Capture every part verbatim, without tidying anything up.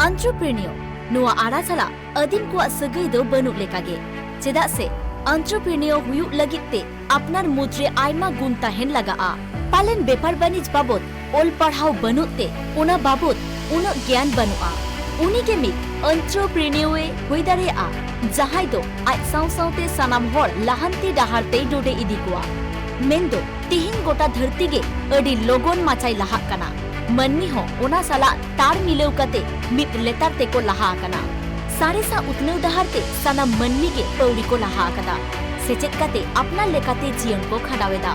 Entrepreneur ᱱᱚᱣᱟ ᱟᱹᱲᱟᱹ ᱥᱟᱞᱟᱜ ᱟᱹᱫᱤᱢ ᱠᱚᱣᱟᱜ ᱥᱟᱹᱜᱟᱹᱭ ᱫᱚ ᱵᱟᱹᱱᱩᱜ ᱞᱮᱠᱟᱜᱮ᱾ ᱪᱮᱫᱟᱜ ᱥᱮ entrepreneur ᱦᱩᱭᱩᱜ ᱞᱟᱹᱜᱤᱫ ᱛᱮ ᱟᱯᱱᱟᱨ ᱢᱩᱫᱽᱨᱮ ᱟᱭᱢᱟ ᱜᱩᱱ ᱛᱟᱦᱮᱱ ᱞᱟᱜᱟᱜᱼᱟ᱾ ᱯᱟᱞᱮᱱ ᱵᱮᱯᱟᱨ ᱵᱟᱹᱱᱤᱡᱽ ᱵᱟᱵᱚᱫ ᱚᱞ ᱯᱟᱲᱦᱟᱣ ᱵᱟᱹᱱᱩᱜ ᱛᱮ ᱚᱱᱟ ᱵᱟᱵᱚᱫ ᱩᱱᱟᱹᱜ ᱜᱮᱭᱟᱱ ᱵᱟᱹᱱᱩᱜᱼᱟ᱾ ᱩᱱᱤ ᱜᱮ ᱢᱤᱫ entrepreneur ᱮ ᱦᱩᱭ ᱫᱟᱲᱮᱭᱟᱜᱼᱟ, ᱡᱟᱦᱟᱸᱭ ᱫᱚ ᱟᱡ ᱥᱟᱶ ᱥᱟᱶᱛᱮ ᱥᱟᱱᱟᱢ ᱦᱚᱲ ᱞᱟᱦᱟᱱᱛᱤ ᱰᱟᱦᱟᱨ ᱛᱮᱭ ᱰᱚᱰᱮ ᱤᱫᱤ ᱠᱚᱣᱟ᱾ ᱢᱮᱱᱫᱚ ᱛᱮᱦᱮᱧ ᱜᱚᱴᱟ ᱫᱷᱟᱹᱨᱛᱤ ᱜᱮ ᱟᱹᱰᱤ ᱞᱚᱜᱚᱱ ᱢᱟᱪᱷᱟᱭ ᱞᱟᱦᱟᱜ ᱠᱟᱱᱟ᱾ ᱢᱟᱹᱱᱢᱤ ᱦᱚᱸ ᱚᱱᱟ ᱥᱟᱞᱟᱜ ᱛᱟᱲ ᱢᱤᱞᱟᱹᱣ ᱠᱟᱛᱮ ᱢᱤᱫ ᱞᱮᱛᱟᱲ ᱛᱮᱠᱚ ᱞᱟᱦᱟ ᱟᱠᱟᱱᱟ᱾ ᱥᱟᱬᱮᱥᱟᱜ ᱩᱛᱱᱟᱹᱣ ᱰᱟᱦᱟᱨ ᱛᱮ ᱥᱟᱱᱟᱢ ᱢᱟᱹᱱᱢᱤ ᱜᱮ ᱯᱟᱹᱣᱲᱤ ᱠᱚ ᱞᱟᱦᱟ ᱟᱠᱟᱫᱟ᱾ ᱥᱮᱪᱮᱫ ᱠᱟᱛᱮ ᱟᱯᱱᱟᱨ ᱞᱮᱠᱟᱛᱮ ᱡᱤᱭᱚᱱ ᱠᱚ ᱠᱷᱟᱸᱰᱟᱣ ᱮᱫᱟ᱾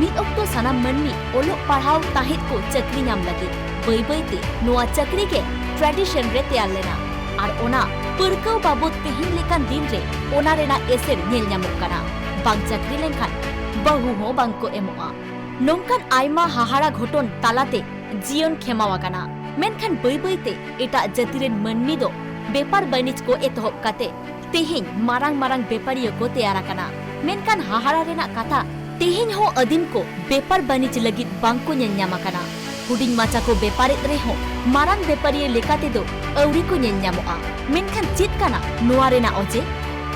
ᱢᱤᱫ ᱚᱠᱛᱚ ᱥᱟᱱᱟᱢ ᱢᱟᱹᱱᱢᱤ ᱚᱞᱚᱜ ᱯᱟᱲᱦᱟᱣ ᱛᱟᱦᱮᱸᱫ ᱠᱚ ᱪᱟᱹᱠᱨᱤ ᱧᱟᱢ ᱞᱟᱹᱜᱤᱫ᱾ ᱵᱟᱹᱭ ᱵᱟᱹᱭ ᱛᱮ ᱱᱚᱣᱟ ᱪᱟᱹᱠᱨᱤ ᱜᱮ tradition ᱨᱮ ᱛᱮᱭᱟᱨ ᱞᱮᱱᱟ᱾ ᱟᱨ ᱚᱱᱟ ᱯᱟᱹᱨᱠᱟᱹᱣ ᱵᱟᱵᱚᱫ ᱛᱮᱦᱮᱧ ᱞᱮᱠᱟᱱ ᱫᱤᱱ ᱨᱮ ᱚᱱᱟ ᱨᱮᱱᱟᱜ ᱮᱥᱮᱨ ᱧᱮᱞ ᱧᱟᱢᱚᱜ ᱠᱟᱱᱟ᱾ ᱵᱟᱝ ᱪᱟᱹᱠᱨᱤ ᱞᱮᱱᱠᱷᱟᱱ ᱵᱟᱹᱦᱩ ᱦᱚᱸ ᱵᱟᱝ ᱠᱚ ᱮᱢᱚᱜᱼᱟ᱾ ᱱᱚᱝᱠᱟᱱ ᱟᱭᱢᱟ ᱦᱟᱦᱟᱲᱟ ᱜᱷᱚᱴᱚᱱ ᱛᱟᱞᱟᱛᱮ ᱡᱤᱭᱚᱱ ᱠᱷᱮᱢᱟᱣ ᱟᱠᱟᱱᱟ᱾ ᱢᱮᱱᱠᱷᱟᱱ ᱵᱟᱹᱭ ᱵᱟᱹᱭ ᱛᱮ ᱮᱴᱟᱜ ᱡᱟᱹᱛᱤ ᱨᱮᱱ ᱢᱟᱹᱱᱢᱤ ᱫᱚ ᱵᱮᱯᱟᱨ ᱵᱟᱹᱱᱤᱡᱽ ᱠᱚ ᱮᱛᱚᱦᱚᱵ ᱠᱟᱛᱮ ᱛᱮᱦᱮᱧ ᱢᱟᱨᱟᱝ ᱢᱟᱨᱟᱝ ᱵᱮᱯᱟᱨᱤᱭᱟᱹ ᱠᱚ ᱛᱮᱭᱟᱨ ᱟᱠᱟᱱᱟ᱾ ᱢᱮᱱᱠᱷᱟᱱ ᱦᱟᱦᱟᱲᱟ ᱨᱮᱱᱟᱜ ᱠᱟᱛᱷᱟ, ᱛᱮᱦᱮᱧ ᱦᱚᱸ ᱟᱹᱫᱤᱢ ᱠᱚ ᱵᱮᱯᱟᱨ ᱵᱟᱹᱱᱤᱡᱽ ᱞᱟᱹᱜᱤᱫ ᱵᱟᱝ ᱠᱚ ᱧᱮᱞ ᱧᱟᱢ ᱟᱠᱟᱱᱟ᱾ ᱦᱩᱰᱤᱧ ᱢᱟᱪᱷᱟ ᱠᱚ ᱵᱮᱯᱟᱨᱮᱫ ᱨᱮᱦᱚᱸ ᱢᱟᱨᱟᱝ ᱵᱮᱯᱟᱨᱤᱭᱟᱹ ᱞᱮᱠᱟ ᱛᱮᱫᱚ ᱟᱹᱣᱨᱤ ᱠᱚ ᱧᱮᱞ ᱧᱟᱢᱚᱜᱼᱟ᱾ ᱢᱮᱱᱠᱷᱟᱱ ᱪᱮᱫ ᱠᱟᱱᱟ ᱱᱚᱣᱟ ᱨᱮᱱᱟᱜ ᱚᱡᱮ?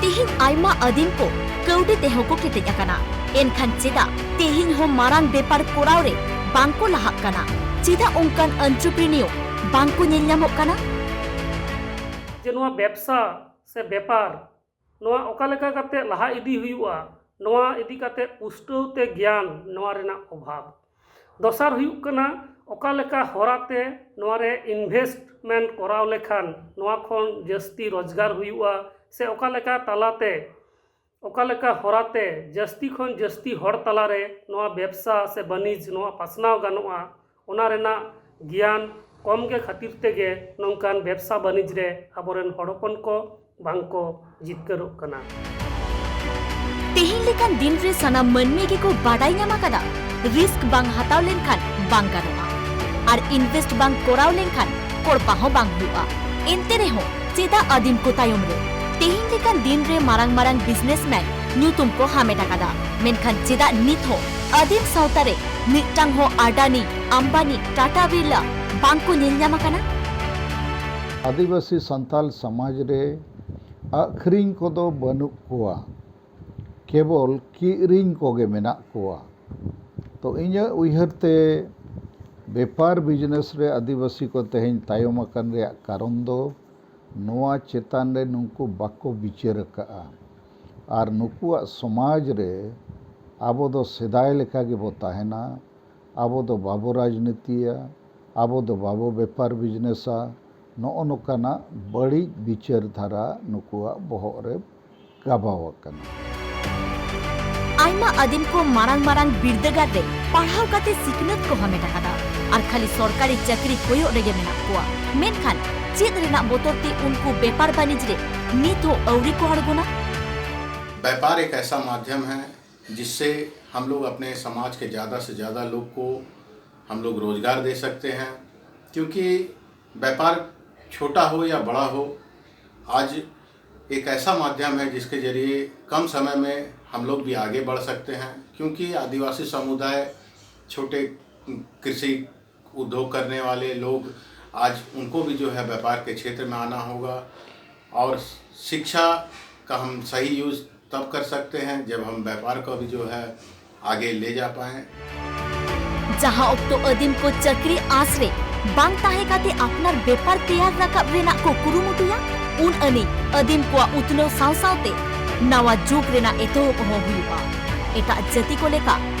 ᱛᱮᱦᱮᱧ ᱟᱭᱢᱟ ᱟᱹᱫᱤᱢ ᱠᱚ ᱠᱟᱹᱣᱰᱤ ᱛᱮᱦᱚᱸ ᱠᱚ ᱠᱮᱴᱮᱡ ᱟᱠᱟᱱᱟ᱾ ᱮᱱᱠᱷᱟᱱ ᱪᱮᱫᱟᱜ ᱛᱮᱦᱮᱧ ᱦᱚᱸ ᱢᱟᱨᱟᱝ ᱵᱮᱯᱟᱨ ᱠᱚᱨᱟᱣ ᱨᱮ ᱵᱟᱝ ᱠᱚ ᱞᱟᱦᱟᱜ ᱠᱟᱱᱟ? ᱪᱮᱫᱟᱜ ᱚᱱᱠᱟᱱ entrepreneur ᱵᱟᱝ ᱠᱚ ᱧᱮᱞ ᱧᱟᱢᱚᱜ ᱠᱟᱱᱟ? ᱡᱮ ᱱᱚᱣᱟ ᱵᱮᱵᱽᱥᱟ ᱥᱮ ᱵᱮᱯᱟᱨ, ᱱᱚᱣᱟ ᱚᱠᱟ ᱞᱮᱠᱟ ᱠᱟᱛᱮ ᱞᱟᱦᱟ ᱤᱫᱤ ᱦᱩᱭᱩᱜᱼᱟ, ᱱᱚᱣᱟ ᱤᱫᱤ ᱠᱟᱛᱮ ᱯᱩᱥᱴᱟᱹᱣ ᱛᱮ ᱜᱮᱭᱟᱱ ᱱᱚᱣᱟ ᱨᱮᱱᱟᱜ ᱚᱵᱷᱟᱵᱽ᱾ ᱫᱚᱥᱟᱨ ᱦᱩᱭᱩᱜ ᱠᱟᱱᱟ, ᱚᱠᱟ ᱞᱮᱠᱟ ᱦᱚᱨᱟ ᱛᱮ ᱱᱚᱣᱟ ᱨᱮ investment ᱠᱚᱨᱟᱣ ᱞᱮᱠᱷᱟᱱ ᱱᱚᱣᱟ ᱠᱷᱚᱱ ᱡᱟᱹᱥᱛᱤ ᱨᱳᱡᱽᱜᱟᱨ ᱦᱩᱭᱩᱜᱼᱟ, ᱥᱮ ᱚᱠᱟ ᱞᱮᱠᱟ ᱛᱟᱞᱟᱛᱮ, ᱚᱠᱟ ᱞᱮᱠᱟ ᱦᱚᱨᱟ ᱛᱮ ᱡᱟᱹᱥᱛᱤ ᱠᱷᱚᱱ ᱡᱟᱹᱥᱛᱤ ᱦᱚᱲ ᱛᱟᱞᱟᱨᱮ ᱱᱚᱣᱟ ᱵᱮᱵᱽᱥᱟ ᱥᱮ ᱵᱟᱹᱱᱤᱡᱽ ᱱᱚᱣᱟ ᱯᱟᱥᱱᱟᱣ ᱜᱟᱱᱚᱜᱼᱟ, ᱚᱱᱟ ᱨᱮᱱᱟᱜ ᱜᱮᱭᱟᱱ ᱠᱚᱢ ᱜᱮ ᱠᱷᱟᱹᱛᱤᱨ ᱛᱮᱜᱮ ᱱᱚᱝᱠᱟᱱ ᱵᱮᱵᱽᱥᱟ ᱵᱟᱹᱱᱤᱡᱽ ᱨᱮ ᱟᱵᱚᱨᱮᱱ ᱦᱚᱲ ᱦᱚᱯᱚᱱ ᱠᱚ ᱵᱟᱝ ᱠᱚ ᱡᱤᱛᱠᱟᱹᱨᱚᱜ ᱠᱟᱱᱟ᱾ ᱛᱮᱦᱮᱧ ᱞᱮᱠᱟᱱ ᱫᱤᱱ ᱨᱮ ᱥᱟᱱᱟᱢ ᱢᱟᱹᱱᱢᱤ ᱜᱮᱠᱚ ᱵᱟᱰᱟᱭ ᱧᱟᱢ ᱟᱠᱟᱫᱟ, risk ᱵᱟᱝ ᱦᱟᱛᱟᱣ ᱞᱮᱱᱠᱷᱟᱱ ᱵᱟᱝ ᱜᱟᱱᱚᱜᱼᱟ ᱟᱨ invest ᱵᱟᱝ ᱠᱚᱨᱟᱣ ᱞᱮᱱᱠᱷᱟᱱ ᱠᱚᱲᱯᱟ ᱦᱚᱸ ᱵᱟᱝ ᱦᱩᱭᱩᱜᱼᱟ᱾ ᱮᱱᱛᱮ ᱨᱮᱦᱚᱸ ᱪᱮᱫᱟᱜ ᱟᱹᱫᱤᱢ ᱠᱚ ᱛᱟᱭᱚᱢ ᱨᱮ? ᱛᱮᱦᱮᱧ ᱞᱮᱠᱟᱱ ᱫᱤᱱ ᱨᱮ ᱢᱟᱨᱟᱝ ᱢᱟᱨᱟᱝ businessman ᱧᱩᱛᱩᱢ ᱠᱚ ᱦᱟᱢᱮᱴ ᱟᱠᱟᱫᱟ, ᱢᱮᱱᱠᱷᱟᱱ ᱪᱮᱫᱟᱜ ᱱᱤᱛ ᱦᱚᱸ ᱟᱹᱫᱤᱢ ᱥᱟᱶᱛᱟ ᱨᱮ ᱢᱤᱫᱴᱟᱝ ᱦᱚᱸ ᱟᱰᱟᱱᱤ, ᱟᱢᱵᱟᱱᱤ, ᱴᱟᱴᱟ ᱵᱤᱨᱞᱟ ᱵᱟᱝ ᱠᱚ ᱧᱮᱞ ᱧᱟᱢ ᱟᱠᱟᱱᱟ? ᱟᱹᱫᱤᱵᱟᱹᱥᱤ ᱥᱟᱱᱛᱟᱞ ᱥᱚᱢᱟᱡᱽ ᱨᱮ ᱟᱹᱠᱷᱨᱤᱧ ᱠᱚᱫᱚ ᱵᱟᱹᱱᱩᱜ ᱠᱚᱣᱟ, ᱠᱮᱵᱚᱞ ᱠᱤᱨᱤᱧ ᱠᱚᱜᱮ ᱢᱮᱱᱟᱜ ᱠᱚᱣᱟ᱾ ᱛᱚ, ᱤᱧᱟᱹᱜ ᱩᱭᱦᱟᱹᱨ ᱛᱮ ᱵᱮᱯᱟᱨ ᱵᱤᱡᱽᱱᱮᱥ ᱨᱮ ᱟᱹᱫᱤᱵᱟᱹᱥᱤ ᱠᱚ ᱛᱮᱦᱮᱧ ᱛᱟᱭᱚᱢ ᱟᱠᱟᱱ ᱨᱮᱭᱟᱜ ᱠᱟᱨᱚᱱ ᱫᱚ ᱱᱚᱣᱟ ᱪᱮᱛᱟᱱ ᱨᱮ ᱱᱩᱠᱩ ᱵᱟᱠᱚ ᱵᱤᱪᱟᱹᱨ ᱟᱠᱟᱫᱼᱟ᱾ ᱟᱨ ᱱᱩᱠᱩᱣᱟᱜ ᱥᱚᱢᱟᱡᱽ ᱨᱮ ᱟᱵᱚ ᱫᱚ ᱥᱮᱫᱟᱭ ᱞᱮᱠᱟ ᱜᱮᱵᱚ ᱛᱟᱦᱮᱱᱟ, ᱟᱵᱚ ᱫᱚ ᱵᱟᱵᱚ ᱨᱟᱡᱽᱱᱤᱛᱤᱭᱟ, ᱟᱵᱚ ᱫᱚ ᱵᱟᱵᱚ ᱵᱮᱯᱟᱨ ᱵᱤᱡᱽᱱᱮᱥᱟ, ᱱᱚᱜᱼᱚ ᱱᱚᱝᱠᱟᱱᱟᱜ ᱵᱟᱹᱲᱤᱡ ᱵᱤᱪᱟᱹᱨ ᱫᱷᱟᱨᱟ ᱱᱩᱠᱩᱣᱟᱜ ᱵᱚᱦᱚᱜ ᱨᱮ ᱜᱟᱵᱟᱣ ᱟᱠᱟᱱᱟ᱾ ᱟᱭᱢᱟ ᱟᱹᱫᱤᱢ ᱠᱚ ᱢᱟᱨᱟᱝ ᱢᱟᱨᱟᱝ ᱵᱤᱨᱫᱟᱹᱜᱟᱲ ᱨᱮ ᱯᱟᱲᱦᱟᱣ ᱠᱟᱛᱮ ᱥᱤᱠᱷᱱᱟᱹᱛ ᱠᱚ ᱦᱟᱢᱮᱴ ᱟᱠᱟᱫᱟ ᱟᱨ ᱠᱷᱟᱹᱞᱤ ᱥᱚᱨᱠᱟᱨᱤ ᱪᱟᱹᱠᱨᱤ ᱠᱚᱭᱚᱜ ᱨᱮᱜᱮ ᱢᱮᱱᱟᱜ ᱠᱚᱣᱟ᱾ ᱢᱮᱱᱠᱷᱟᱱ ᱪᱮᱫ ᱨᱮᱱᱟᱜ ᱵᱚᱛᱚᱨ ᱛᱮ ᱩᱱᱠᱩ ᱵᱮᱯᱟᱨ ᱵᱟᱹᱱᱤᱡᱽ ᱨᱮ ᱱᱤᱛ ᱦᱚᱸ ᱟᱹᱣᱨᱤ ᱠᱚ ᱟᱬᱜᱚᱱᱟ? व्यापार एक ऐसा माध्यम है जिससे हम लोग अपने समाज के ज़्यादा से ज़्यादा लोग को हम लोग रोज़गार दे सकते हैं, क्योंकि व्यापार छोटा हो या बड़ा हो, आज एक ऐसा माध्यम है जिसके ज़रिए कम समय में हम लोग भी आगे बढ़ सकते हैं, क्योंकि आदिवासी समुदाय छोटे कृषि उद्योग करने वाले लोग, आज उनको भी जो है व्यापार के क्षेत्र में आना होगा। और शिक्षा का हम सही यूज़ तब कर सकते हैं जब हम व्यापार को भी जो है आगे ले जा पाएँ। ᱡᱟᱦᱟᱸ ᱚᱠᱛᱚ ᱟᱹᱫᱤᱢ ᱠᱚ ᱪᱟᱹᱠᱨᱤ ᱟᱸᱥ ᱨᱮ ᱵᱟᱝ ᱛᱟᱦᱮᱸ ᱠᱟᱛᱮ ᱟᱯᱱᱟᱨ ᱵᱮᱯᱟᱨ ᱛᱮᱭᱟᱨ ᱨᱟᱠᱟᱵ ᱨᱮᱱᱟᱜ ᱠᱚ ᱠᱩᱨᱩᱢᱩᱴᱩᱭᱟ, ᱩᱱ ᱟᱹᱱᱤᱡ ᱟᱹᱫᱤᱢ ᱠᱚᱣᱟᱜ ᱩᱛᱱᱟᱹᱣ ᱥᱟᱶ ᱥᱟᱶᱛᱮ ᱱᱟᱣᱟ ᱡᱩᱜᱽ ᱨᱮᱱᱟᱜ ᱮᱛᱚᱦᱚᱵ ᱦᱚᱸ ᱦᱩᱭᱩᱜᱼᱟ᱾ ᱮᱴᱟᱜ ᱡᱟᱹᱛᱤ ᱠᱚ ᱞᱮᱠᱟ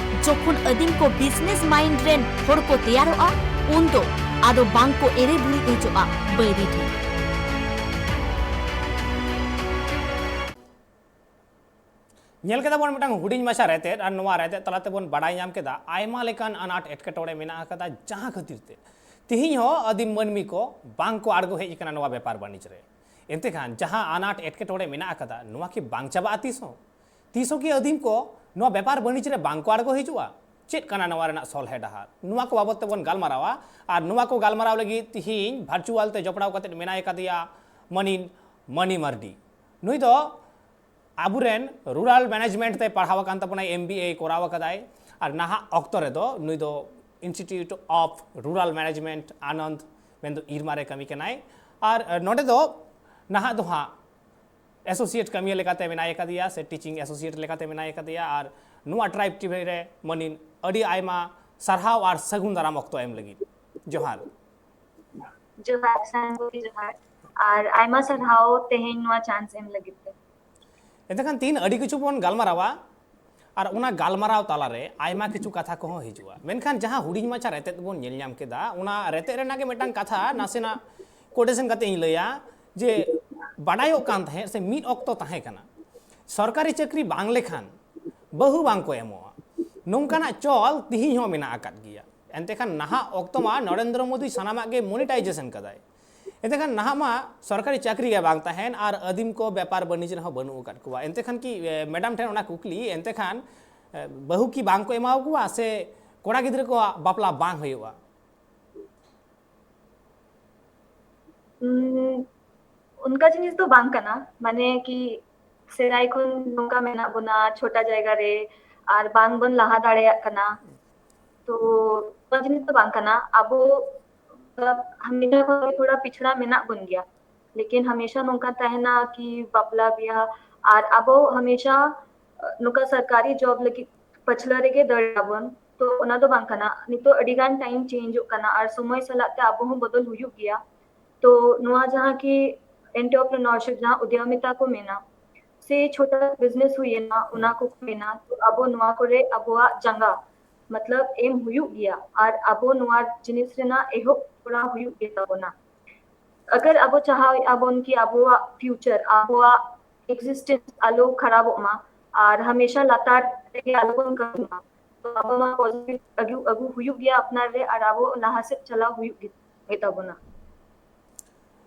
ᱡᱚᱠᱷᱚᱱ ᱟᱹᱫᱤᱢ ᱠᱚ ᱵᱤᱡᱽᱱᱮᱥ ᱢᱟᱭᱤᱱᱰ ᱨᱮᱱ ᱦᱚᱲ ᱠᱚ ᱛᱮᱭᱟᱨᱚᱜᱼᱟ, ᱩᱱᱫᱚ ᱟᱫᱚ ᱵᱟᱝ ᱠᱚ ᱮᱲᱮ ᱵᱩᱨᱩᱡ ᱦᱚᱪᱚᱜᱼᱟ ᱵᱟᱹᱭᱨᱤ ᱴᱷᱮᱱ᱾ ᱧᱮᱞ ᱠᱮᱫᱟ ᱵᱚᱱ ᱢᱤᱫᱴᱟᱝ ᱦᱩᱰᱤᱧ ᱢᱟᱪᱷᱟ ᱨᱮᱛᱮᱫ, ᱟᱨ ᱱᱚᱣᱟ ᱨᱮᱛᱮᱫ ᱛᱟᱞᱟ ᱛᱮᱵᱚᱱ ᱵᱟᱰᱟᱭ ᱧᱟᱢ ᱠᱮᱫᱟ ᱟᱭᱢᱟ ᱞᱮᱠᱟᱱ ᱟᱱᱟᱴ ᱮᱴᱠᱮᱴᱚᱬᱮ ᱢᱮᱱᱟᱜ ᱟᱠᱟᱫᱟ, ᱡᱟᱦᱟᱸ ᱠᱷᱟᱹᱛᱤᱨ ᱛᱮ ᱛᱤᱦᱤᱧ ᱦᱚᱸ ᱟᱹᱫᱤᱢ ᱢᱟᱹᱱᱢᱤ ᱠᱚ ᱵᱟᱝ ᱠᱚ ᱟᱬᱜᱚ ᱦᱮᱡ ᱟᱠᱟᱱᱟ ᱱᱚᱣᱟ ᱵᱮᱯᱟᱨ ᱵᱟᱹᱱᱤᱡᱽ ᱨᱮ᱾ ᱮᱱᱛᱮ ᱠᱷᱟᱱ ᱡᱟᱦᱟᱸ ᱟᱱᱟᱴ ᱮᱴᱠᱮᱴᱚᱬᱮ ᱢᱮᱱᱟᱜ ᱟᱠᱟᱫᱟ, ᱱᱚᱣᱟ ᱠᱤ ᱵᱟᱝ ᱪᱟᱵᱟᱜᱼᱟ ᱛᱤᱥ ᱦᱚᱸ? ᱛᱤᱥ ᱦᱚᱸ ᱠᱤ ᱟᱹᱫᱤᱢ ᱠᱚ ᱱᱚᱣᱟ ᱵᱮᱯᱟᱨ ᱵᱟᱹᱱᱤᱡᱽ ᱨᱮ ᱵᱟᱝ ᱠᱚ ᱟᱬᱜᱚ ᱦᱤᱡᱩᱜᱼᱟ? ᱪᱮᱫ ᱠᱟᱱᱟ ᱱᱚᱣᱟ ᱨᱮᱱᱟᱜ ᱥᱚᱞᱦᱮ ᱰᱟᱦᱟᱨ? ᱱᱚᱣᱟ ᱠᱚ ᱵᱟᱵᱚᱛ ᱛᱮᱵᱚᱱ ᱜᱟᱞᱢᱟᱨᱟᱣᱟ᱾ ᱟᱨ ᱱᱚᱣᱟ ᱠᱚ ᱜᱟᱞᱢᱟᱨᱟᱣ ᱞᱟᱹᱜᱤᱫ ᱛᱤᱦᱤᱧ ᱵᱷᱟᱨᱪᱩᱣᱟᱞ ᱛᱮ ᱡᱚᱯᱲᱟᱣ ᱠᱟᱛᱮ ᱢᱮᱱᱟᱭ ᱟᱠᱟᱫᱮᱭᱟ ᱢᱟᱹᱱᱤᱱ ᱢᱟᱹᱱᱤ ᱢᱟᱨᱰᱤ᱾ ᱱᱩᱭ ᱫᱚ ᱟᱵᱚᱨᱮᱱ ᱨᱩᱨᱟᱞ ᱢᱮᱱᱮᱡᱽᱢᱮᱱᱴ ᱛᱮ ᱯᱟᱲᱦᱟᱣ ᱟᱠᱟᱱ ᱛᱟᱵᱚᱱᱟᱭ, ᱮᱢ ᱵᱤ ᱮ ᱠᱚᱨᱟᱣ ᱟᱠᱟᱫᱟᱭ᱾ ᱟᱨ ᱱᱟᱦᱟᱜ ᱚᱠᱛᱚ ᱨᱮᱫᱚ ᱱᱩᱭ ᱫᱚ institute of rural management Anand, ᱢᱮᱱᱫᱚ ᱤᱨᱢᱟ ᱨᱮ ᱠᱟᱹᱢᱤ ᱠᱟᱱᱟᱭ᱾ ᱟᱨ ᱱᱚᱰᱮ ᱫᱚ ᱱᱟᱦᱟᱜ ᱫᱚ ᱦᱟᱸᱜ ᱮᱥᱳᱥᱤᱭᱮᱴ ᱠᱟᱹᱢᱤᱭᱟᱹ ᱞᱮᱠᱟᱛᱮ ᱢᱮᱱᱟᱭ ᱟᱠᱟᱫᱮᱭᱟ ᱥᱮ ᱴᱤᱪᱤᱝ ᱮᱥᱳᱥᱤᱭᱮᱴ ᱞᱮᱠᱟᱛᱮ ᱢᱮᱱᱟᱭ ᱟᱠᱟᱫᱮᱭᱟ᱾ ᱟᱨ ᱱᱚᱣᱟ ᱴᱨᱟᱭᱤᱵᱽ ᱴᱤᱵᱷᱤ ᱨᱮ ᱢᱟᱹᱱᱤᱱ ᱟᱹᱰᱤ ᱟᱭᱢᱟ ᱥᱟᱨᱦᱟᱣ ᱟᱨ ᱥᱟᱹᱜᱩᱱ ᱫᱟᱨᱟᱢ ᱚᱠᱛᱚ ᱮᱢ ᱞᱟᱹᱜᱤᱫ᱾ ᱡᱚᱦᱟᱨ᱾ ᱡᱚᱦᱟᱨ ᱥᱟᱱᱜᱳ, ᱡᱚᱦᱟᱨ᱾ ᱟᱨ ᱟᱭᱢᱟ ᱥᱟᱨᱦᱟᱣ ᱛᱮᱦᱮᱧ ᱱᱚᱣᱟ ᱪᱟᱱᱥ ᱮᱢ ᱞᱟᱹᱜᱤᱫ ᱛᱮ᱾ ᱮᱱᱛᱮᱠᱷᱟᱱ ᱛᱤᱦᱤᱧ ᱟᱹᱰᱤ ᱠᱤᱪᱷᱩ ᱵᱚᱱ ᱜᱟᱞᱢᱟᱨᱟᱣᱟ, ᱟᱨ ᱚᱱᱟ ᱜᱟᱞᱢᱟᱨᱟᱣ ᱛᱟᱞᱟᱨᱮ ᱟᱭᱢᱟ ᱠᱤᱪᱷᱩ ᱠᱟᱛᱷᱟ ᱠᱚᱦᱚᱸ ᱦᱤᱡᱩᱜᱼᱟ᱾ ᱢᱮᱱᱠᱷᱟᱱ ᱡᱟᱦᱟᱸ ᱦᱩᱰᱤᱧ ᱢᱟᱪᱷᱟ ᱨᱮᱛᱮᱫ ᱵᱚᱱ ᱧᱮᱞ ᱧᱟᱢ ᱠᱮᱫᱟ, ᱚᱱᱟ ᱨᱮᱛᱮᱫ ᱨᱮᱱᱟᱜ ᱜᱮ ᱢᱤᱫᱴᱟᱝ ᱠᱟᱛᱷᱟ ᱱᱟᱥᱮᱱᱟᱜ ᱠᱳᱴᱮᱥᱚᱱ ᱠᱟᱛᱮ ᱤᱧ ᱞᱟᱹᱭᱟ ᱡᱮ, ᱵᱟᱰᱟᱭᱚᱜ ᱠᱟᱱ ᱛᱟᱦᱮᱸᱫ ᱥᱮ ᱢᱤᱫ ᱚᱠᱛᱚ ᱛᱟᱦᱮᱸ ᱠᱟᱱᱟ, ᱥᱚᱨᱠᱟᱨᱤ ᱪᱟᱹᱠᱨᱤ ᱵᱟᱝ ᱞᱮᱠᱷᱟᱱ ᱵᱟᱹᱦᱩ ᱵᱟᱝ ᱠᱚ ᱮᱢᱚᱜᱼᱟ᱾ ᱱᱚᱝᱠᱟᱱᱟᱜ ᱪᱚᱞ ᱛᱤᱦᱤᱧ ᱦᱚᱸ ᱢᱮᱱᱟᱜ ᱟᱠᱟᱫ ᱜᱮᱭᱟ᱾ ᱮᱱᱛᱮᱠᱷᱟᱱ ᱱᱟᱦᱟᱜ ᱚᱠᱛᱚ ᱢᱟ ᱱᱚᱨᱮᱱᱫᱨᱚ ᱢᱳᱫᱤ ᱥᱟᱱᱟᱢᱟᱜ ᱜᱮ ᱢᱚᱱᱤᱴᱟᱭᱡᱮᱥᱚᱱ ᱠᱟᱫᱟᱭ᱾ ᱮᱱᱛᱮᱠᱷᱟᱱ ᱱᱟᱦᱟᱜ ᱢᱟ ᱥᱚᱨᱠᱟᱨᱤ ᱪᱟᱹᱠᱨᱤ ᱜᱮ ᱵᱟᱝ ᱛᱟᱦᱮᱱ ᱟᱨ ᱟᱹᱫᱤᱢ ᱠᱚ ᱵᱮᱯᱟᱨ ᱵᱟᱹᱱᱤᱡᱽ ᱨᱮᱦᱚᱸ ᱵᱟᱹᱱᱩᱜ ᱟᱠᱟᱫ ᱠᱚᱣᱟ᱾ ᱮᱱᱛᱮᱠᱷᱟᱱ ᱠᱤ, ᱮ, ᱢᱮᱰᱟᱢ ᱴᱷᱮᱱ ᱚᱱᱟ ᱠᱩᱠᱞᱤ, ᱮᱱᱛᱮᱠᱷᱟᱱ, ᱮ, ᱵᱟᱹᱦᱩ ᱠᱤ ᱵᱟᱝ ᱠᱚ ᱮᱢᱟᱣᱟᱠᱚᱣᱟ ᱥᱮ ᱠᱚᱲᱟ ᱜᱤᱫᱽᱨᱟᱹ ᱠᱚᱣᱟᱜ ᱵᱟᱯᱞᱟ ᱵᱟᱝ ᱦᱩᱭᱩᱜᱼᱟ? ᱩᱸ, ᱚᱱᱠᱟ ᱡᱤᱱᱤᱥ ᱫᱚ ᱵᱟᱝ ᱠᱟᱱᱟ, ᱢᱟᱱᱮ ᱠᱤ ᱥᱮᱫᱟᱭ ᱠᱷᱚᱱ ᱱᱚᱝᱠᱟ ᱢᱮᱱᱟᱜ ᱵᱚᱱᱟ ᱪᱷᱳᱴᱟ ᱡᱟᱭᱜᱟ ᱨᱮ ᱟᱨ ᱵᱟᱝ ᱵᱚᱱ ᱞᱟᱦᱟ ᱫᱟᱲᱮᱭᱟᱜ ᱠᱟᱱᱟ᱾ ᱛᱚ ᱱᱚᱣᱟ ᱡᱤᱱᱤᱥ ᱫᱚ ᱵᱟᱝ ᱠᱟᱱᱟ, ᱟᱵᱚ ᱦᱟᱢᱮᱥᱟ ᱠᱷᱚᱱ ᱜᱮ ᱛᱷᱚᱲᱟ ᱯᱤᱪᱷᱲᱟ ᱢᱮᱱᱟᱜ ᱵᱚᱱ ᱜᱮᱭᱟ, ᱞᱮᱠᱤᱱ ᱦᱟᱢᱮᱥᱟ ᱱᱚᱝᱠᱟ ᱛᱟᱦᱮᱱᱟ ᱠᱤ ᱵᱟᱯᱞᱟ ᱵᱤᱦᱟ ᱟᱨ ᱟᱵᱚ ᱦᱟᱢᱮᱥᱟ ᱱᱚᱝᱠᱟ ᱥᱚᱨᱠᱟᱨᱤ ᱡᱚᱵ ᱞᱟᱹᱜᱤᱫ ᱯᱟᱹᱪᱷᱞᱟᱹ ᱨᱮᱜᱮ ᱫᱟᱹᱲ ᱟᱵᱚᱱ᱾ ᱛᱚ ᱚᱱᱟ ᱫᱚ ᱵᱟᱝ ᱠᱟᱱᱟ, ᱱᱤᱛᱚᱜ ᱟᱹᱰᱤ ᱜᱟᱱ ᱴᱟᱭᱤᱢ ᱪᱮᱧᱡᱚᱜ ᱠᱟᱱᱟ ᱟᱨ ᱥᱚᱢᱚᱭ ᱥᱟᱞᱟᱜ ᱛᱮ ᱟᱵᱚ ᱦᱚᱸ ᱵᱚᱫᱚᱞ ᱦᱩᱭᱩᱜ ᱜᱮᱭᱟ᱾ ᱛᱚ ᱱᱚᱣᱟ ᱡᱟᱦᱟᱸ ᱠᱤ ᱮᱱᱴᱟᱨᱯᱨᱮᱱᱚᱨᱥᱤᱯ, ᱡᱟᱦᱟᱸ ᱩᱫᱭᱚᱢᱤᱛᱟ ᱠᱚ ᱢᱮᱱᱟ, ᱥᱮ ᱪᱷᱳᱴᱟ ᱵᱤᱡᱽᱱᱮᱥ ᱦᱩᱭᱮᱱᱟ, ᱚᱱᱟ ᱠᱚ ᱢᱮᱱᱟ, ᱛᱚ ᱟᱵᱚ ᱱᱚᱣᱟ ᱠᱚᱨᱮ ᱟᱵᱚᱣᱟᱜ ᱡᱟᱸᱜᱟ ᱢᱚᱛᱞᱚᱵ ᱮᱢ ᱦᱩᱭᱩᱜ ᱜᱮᱭᱟ ᱟᱨ ᱟᱵᱚ ᱱᱚᱣᱟ ᱡᱤᱱᱤᱥ ᱨᱮᱱᱟᱜ ᱮᱦᱚᱵ ᱠᱚᱨᱟᱣ ᱦᱩᱭᱩᱜ ᱜᱮ ᱛᱟᱵᱚᱱᱟ᱾ ᱟᱜᱟᱨ ᱟᱵᱚ ᱪᱟᱦᱟᱣᱮᱫᱼᱟ ᱵᱚᱱ ᱠᱤ ᱟᱵᱚᱣᱟᱜ ᱯᱷᱤᱭᱩᱪᱟᱨ, ᱟᱵᱚᱣᱟᱜ ᱮᱠᱥᱤᱥᱴᱮᱱᱥ ᱟᱞᱚ ᱠᱷᱟᱨᱟᱯᱚᱜ ᱢᱟ ᱟᱨ ᱦᱟᱢᱮᱥᱟ ᱞᱟᱛᱟᱨ ᱨᱮᱜᱮ ᱟᱞᱚ ᱵᱚᱱ ᱠᱟᱹᱢᱤ ᱢᱟ, ᱛᱚ ᱟᱵᱚ ᱢᱟ ᱯᱚᱡᱤᱴᱤᱵᱷ ᱟᱹᱜᱩ, ᱟᱹᱜᱩ ᱦᱩᱭᱩᱜ ᱜᱮᱭᱟ ᱟᱯᱱᱟᱨ ᱨᱮ ᱟᱨ ᱟᱵᱚ ᱞᱟᱦᱟ ᱥᱮᱫ ᱪᱟᱞᱟᱣ ᱦᱩᱭᱩᱜ ᱜᱮ, ᱜᱮ ᱛᱟᱵᱚᱱᱟ᱾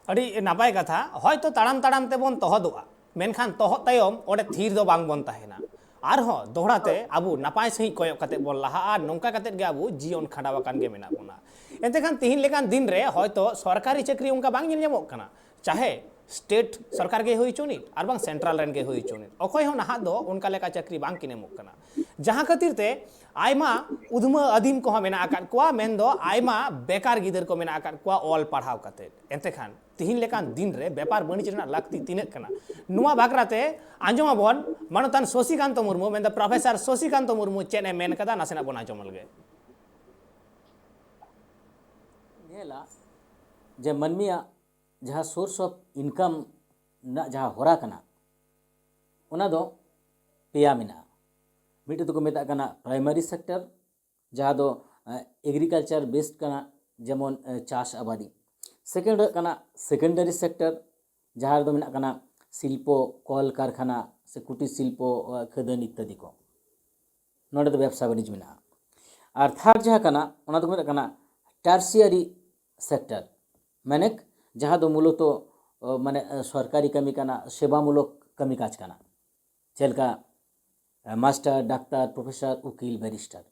ᱟᱹᱰᱤ ᱱᱟᱯᱟᱭ ᱠᱟᱛᱷᱟ᱾ ᱦᱚᱭᱛᱚ ᱛᱟᱲᱟᱢ ᱛᱟᱲᱟᱢ ᱛᱮᱵᱚᱱ ᱛᱚᱦᱚᱫᱚᱜᱼᱟ, ᱢᱮᱱᱠᱷᱟᱱ ᱛᱚᱦᱚᱫ ᱛᱟᱭᱚᱢ ᱚᱸᱰᱮ ᱛᱷᱤᱨ ᱫᱚ ᱵᱟᱝ ᱵᱚᱱ ᱛᱟᱦᱮᱱᱟ᱾ ᱟᱨᱦᱚᱸ ᱫᱚᱦᱲᱟ ᱛᱮ ᱟᱵᱚ ᱱᱟᱯᱟᱭ ᱥᱟᱺᱦᱤᱡ ᱠᱚᱭᱚᱜ ᱠᱟᱛᱮ ᱵᱚᱱ ᱞᱟᱦᱟᱜᱼᱟ, ᱱᱚᱝᱠᱟ ᱠᱟᱛᱮ ᱜᱮ ᱟᱵᱚ ᱡᱤᱭᱚᱱ ᱠᱷᱟᱸᱰᱟᱣ ᱟᱠᱟᱱ ᱜᱮ ᱢᱮᱱᱟᱜ ᱵᱚᱱᱟ᱾ ᱮᱱᱛᱮ ᱠᱷᱟᱱ ᱛᱤᱦᱤᱧ ᱞᱮᱠᱟᱱ ᱫᱤᱱ ᱨᱮ ᱦᱚᱭᱛᱚ ᱥᱚᱨᱠᱟᱨᱤ ᱪᱟᱹᱠᱨᱤ ᱚᱱᱠᱟ ᱵᱟᱝ ᱧᱮᱞ ᱧᱟᱢᱚᱜ ᱠᱟᱱᱟ, ᱪᱟᱦᱮ ᱥᱴᱮᱴ ᱥᱚᱨᱠᱟᱨ ᱜᱮ ᱦᱩᱭ ᱦᱚᱪᱚᱱᱤᱡ ᱟᱨ ᱵᱟᱝ ᱥᱮᱱᱴᱨᱟᱞ ᱨᱮᱱ ᱜᱮ ᱦᱩᱭ ᱦᱚᱪᱚᱱᱤᱡ, ᱚᱠᱚᱭ ᱦᱚᱸ ᱱᱟᱦᱟᱜ ᱫᱚ ᱚᱱᱠᱟ ᱞᱮᱠᱟ ᱪᱟᱹᱠᱨᱤ ᱵᱟᱝ ᱠᱤᱱ ᱮᱢᱚᱜ ᱠᱟᱱᱟ᱾ ᱡᱟᱦᱟᱸ ᱠᱷᱟᱹᱛᱤᱨ ᱛᱮ ᱟᱭᱢᱟ ᱩᱫᱷᱢᱟᱹ ᱟᱹᱫᱤᱢ ᱠᱚᱦᱚᱸ ᱢᱮᱱᱟᱜ ᱟᱠᱟᱫ ᱠᱚᱣᱟ, ᱢᱮᱱᱫᱚ ᱟᱭᱢᱟ ᱵᱮᱠᱟᱨ ᱜᱤᱫᱟᱹᱨ ᱠᱚ ᱢᱮᱱᱟᱜ ᱟᱠᱟᱫ ᱠᱚᱣᱟ ᱚᱞ ᱯᱟᱲᱦᱟᱣ ᱠᱟᱛᱮ᱾ ᱮᱱᱛᱮ ᱠᱷᱟᱱ ᱛᱤᱦᱤᱧ ᱞᱮᱠᱟᱱ ᱫᱤᱱ ᱨᱮ ᱵᱮᱯᱟᱨ ᱵᱟᱹᱱᱤᱡᱽ ᱨᱮᱱᱟᱜ ᱞᱟᱹᱠᱛᱤ ᱛᱤᱱᱟᱹᱜ ᱠᱟᱱᱟ, ᱱᱚᱣᱟ ᱵᱟᱠᱷᱨᱟ ᱛᱮ ᱟᱸᱡᱚᱢ ᱟᱵᱚᱱ ᱢᱟᱱᱚᱛᱟᱱ ᱥᱚᱥᱤᱠᱟᱱᱛᱚ ᱢᱩᱨᱢᱩ, ᱢᱮᱱᱫᱚ ᱯᱨᱚᱯᱷᱮᱥᱚᱨ ᱥᱚᱥᱤᱠᱟᱱᱛᱚ ᱢᱩᱨᱢᱩ ᱪᱮᱫ ᱮ ᱢᱮᱱ ᱠᱟᱫᱟ, ᱱᱟᱥᱮᱱᱟᱜ ᱵᱚᱱ ᱟᱸᱡᱚᱢ ᱞᱮᱜᱮ᱾ ᱧᱮᱞᱟ ᱡᱮ ᱢᱟᱹᱱᱢᱤᱭᱟᱜ ᱡᱟᱦᱟᱸ source of income ᱨᱮᱱᱟᱜ ᱡᱟᱦᱟᱸ ᱦᱚᱨᱟ ᱠᱟᱱᱟ, ᱚᱱᱟ ᱫᱚ ᱯᱮᱭᱟ ᱢᱮᱱᱟᱜᱼᱟ᱾ ᱢᱤᱫᱴᱮᱡ ᱫᱚᱠᱚ ᱢᱮᱛᱟᱜ ᱠᱟᱱᱟ primary sector, ᱡᱟᱦᱟᱸ ᱫᱚ agriculture based ᱠᱟᱱᱟ, ᱡᱮᱢᱚᱱ ᱪᱟᱥ ᱟᱵᱟᱫᱤ᱾ ᱥᱮᱠᱮᱱᱰ ᱦᱩᱭᱩᱜ ᱠᱟᱱᱟ secondary sector, ᱡᱟᱦᱟᱸ ᱨᱮᱫᱚ ᱢᱮᱱᱟᱜ ᱠᱟᱱᱟ ᱥᱤᱞᱯᱚ, ᱠᱚᱞ ᱠᱟᱨᱠᱷᱟᱱᱟ ᱥᱮ ᱠᱩᱴᱤᱨ ᱥᱤᱞᱯᱚ, ᱠᱷᱟᱹᱫᱟᱹᱱ ᱤᱛᱛᱟᱫᱤ ᱠᱚ᱾ ᱱᱚᱰᱮ ᱫᱚ ᱵᱮᱵᱽᱥᱟ ᱵᱟᱹᱱᱤᱡᱽ ᱢᱮᱱᱟᱜᱼᱟ᱾ ᱟᱨ ᱛᱷᱟᱨᱰ ᱡᱟᱦᱟᱸ ᱠᱟᱱᱟ, ᱚᱱᱟ ᱫᱚᱠᱚ ᱢᱮᱛᱟᱜ ᱠᱟᱱᱟ tertiary sector, ᱢᱟᱱᱮ ᱡᱟᱦᱟᱸ ᱫᱚ ᱢᱩᱞᱚᱛᱚ ᱢᱟᱱᱮ ᱥᱚᱨᱠᱟᱨᱤ ᱠᱟᱹᱢᱤ ᱠᱟᱱᱟ, ᱥᱮᱵᱟᱢᱩᱞᱚᱠ ᱠᱟᱹᱢᱤ ᱠᱟᱡᱽ ᱠᱟᱱᱟ, ᱪᱮᱫ ᱞᱮᱠᱟ ᱢᱟᱥᱴᱟᱨ, ᱰᱟᱠᱛᱟᱨ, ᱯᱨᱚᱯᱷᱮᱥᱚᱨ, ᱩᱠᱤᱞ, ᱵᱮᱨᱤᱥᱴᱟᱨ᱾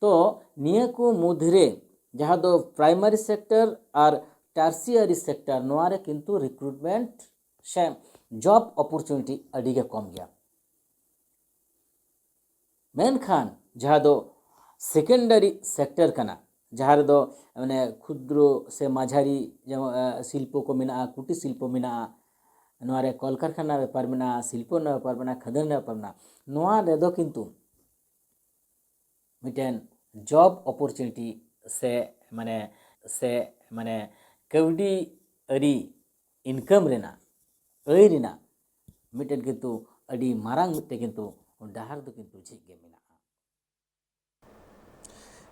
ᱛᱚ ᱱᱤᱭᱟᱹ ᱠᱚ ᱢᱩᱫᱽᱨᱮ ᱡᱟᱦᱟᱸ ᱫᱚ primary sector ᱟᱨ tertiary sector, ᱱᱚᱣᱟ ᱨᱮ ᱠᱤᱱᱛᱩ recruitment ᱥᱮ job opportunity ᱟᱹᱰᱤ ᱜᱮ ᱠᱚᱢ ᱜᱮᱭᱟ᱾ ᱢᱮᱱᱠᱷᱟᱱ ᱡᱟᱦᱟᱸ ᱫᱚ secondary sector ᱠᱟᱱᱟ, ᱡᱟᱦᱟᱸ ᱨᱮᱫᱚ ᱢᱟᱱᱮ ᱠᱷᱩᱫᱨᱚ ᱥᱮ ᱢᱟᱡᱷᱟᱨᱤ ᱡᱮᱢᱚᱱ ᱥᱤᱞᱯᱚ ᱠᱚ ᱢᱮᱱᱟᱜᱼᱟ, ᱠᱩᱴᱤᱨ ᱥᱤᱞᱯᱚ ᱢᱮᱱᱟᱜᱼᱟ, ᱱᱚᱣᱟ ᱨᱮ ᱠᱚᱞᱠᱟᱨᱠᱷᱟᱱᱟ ᱵᱮᱯᱟᱨ ᱢᱮᱱᱟᱜᱼᱟ, ᱥᱤᱞᱯᱚ ᱨᱮᱱᱟᱜ ᱵᱮᱯᱟᱨ ᱢᱮᱱᱟᱜᱼᱟ, ᱠᱷᱟᱫᱟᱱ ᱨᱮᱱᱟᱜ ᱵᱮᱯᱟᱨ ᱢᱮᱱᱟᱜᱼᱟ, ᱱᱚᱣᱟ ᱨᱮᱫᱚ ᱠᱤᱱᱛᱩ ᱢᱤᱫᱴᱮᱱ job opportunity ᱥᱮ ᱢᱟᱱᱮ ᱥᱮ ᱢᱟᱱᱮ ᱠᱟᱹᱣᱰᱤ ᱟᱹᱨᱤ income ᱨᱮᱱᱟᱜ, ᱟᱹᱭ ᱨᱮᱱᱟᱜ ᱢᱤᱫᱴᱮᱱ ᱠᱤᱱᱛᱩ ᱟᱹᱰᱤ ᱢᱟᱨᱟᱝ ᱢᱤᱫᱴᱮᱱ ᱠᱤᱱᱛᱩ ᱰᱟᱦᱟᱨ ᱫᱚ ᱠᱤᱱᱛᱩ ᱡᱷᱤᱡ ᱜᱮ ᱢᱮᱱᱟᱜᱼᱟ᱾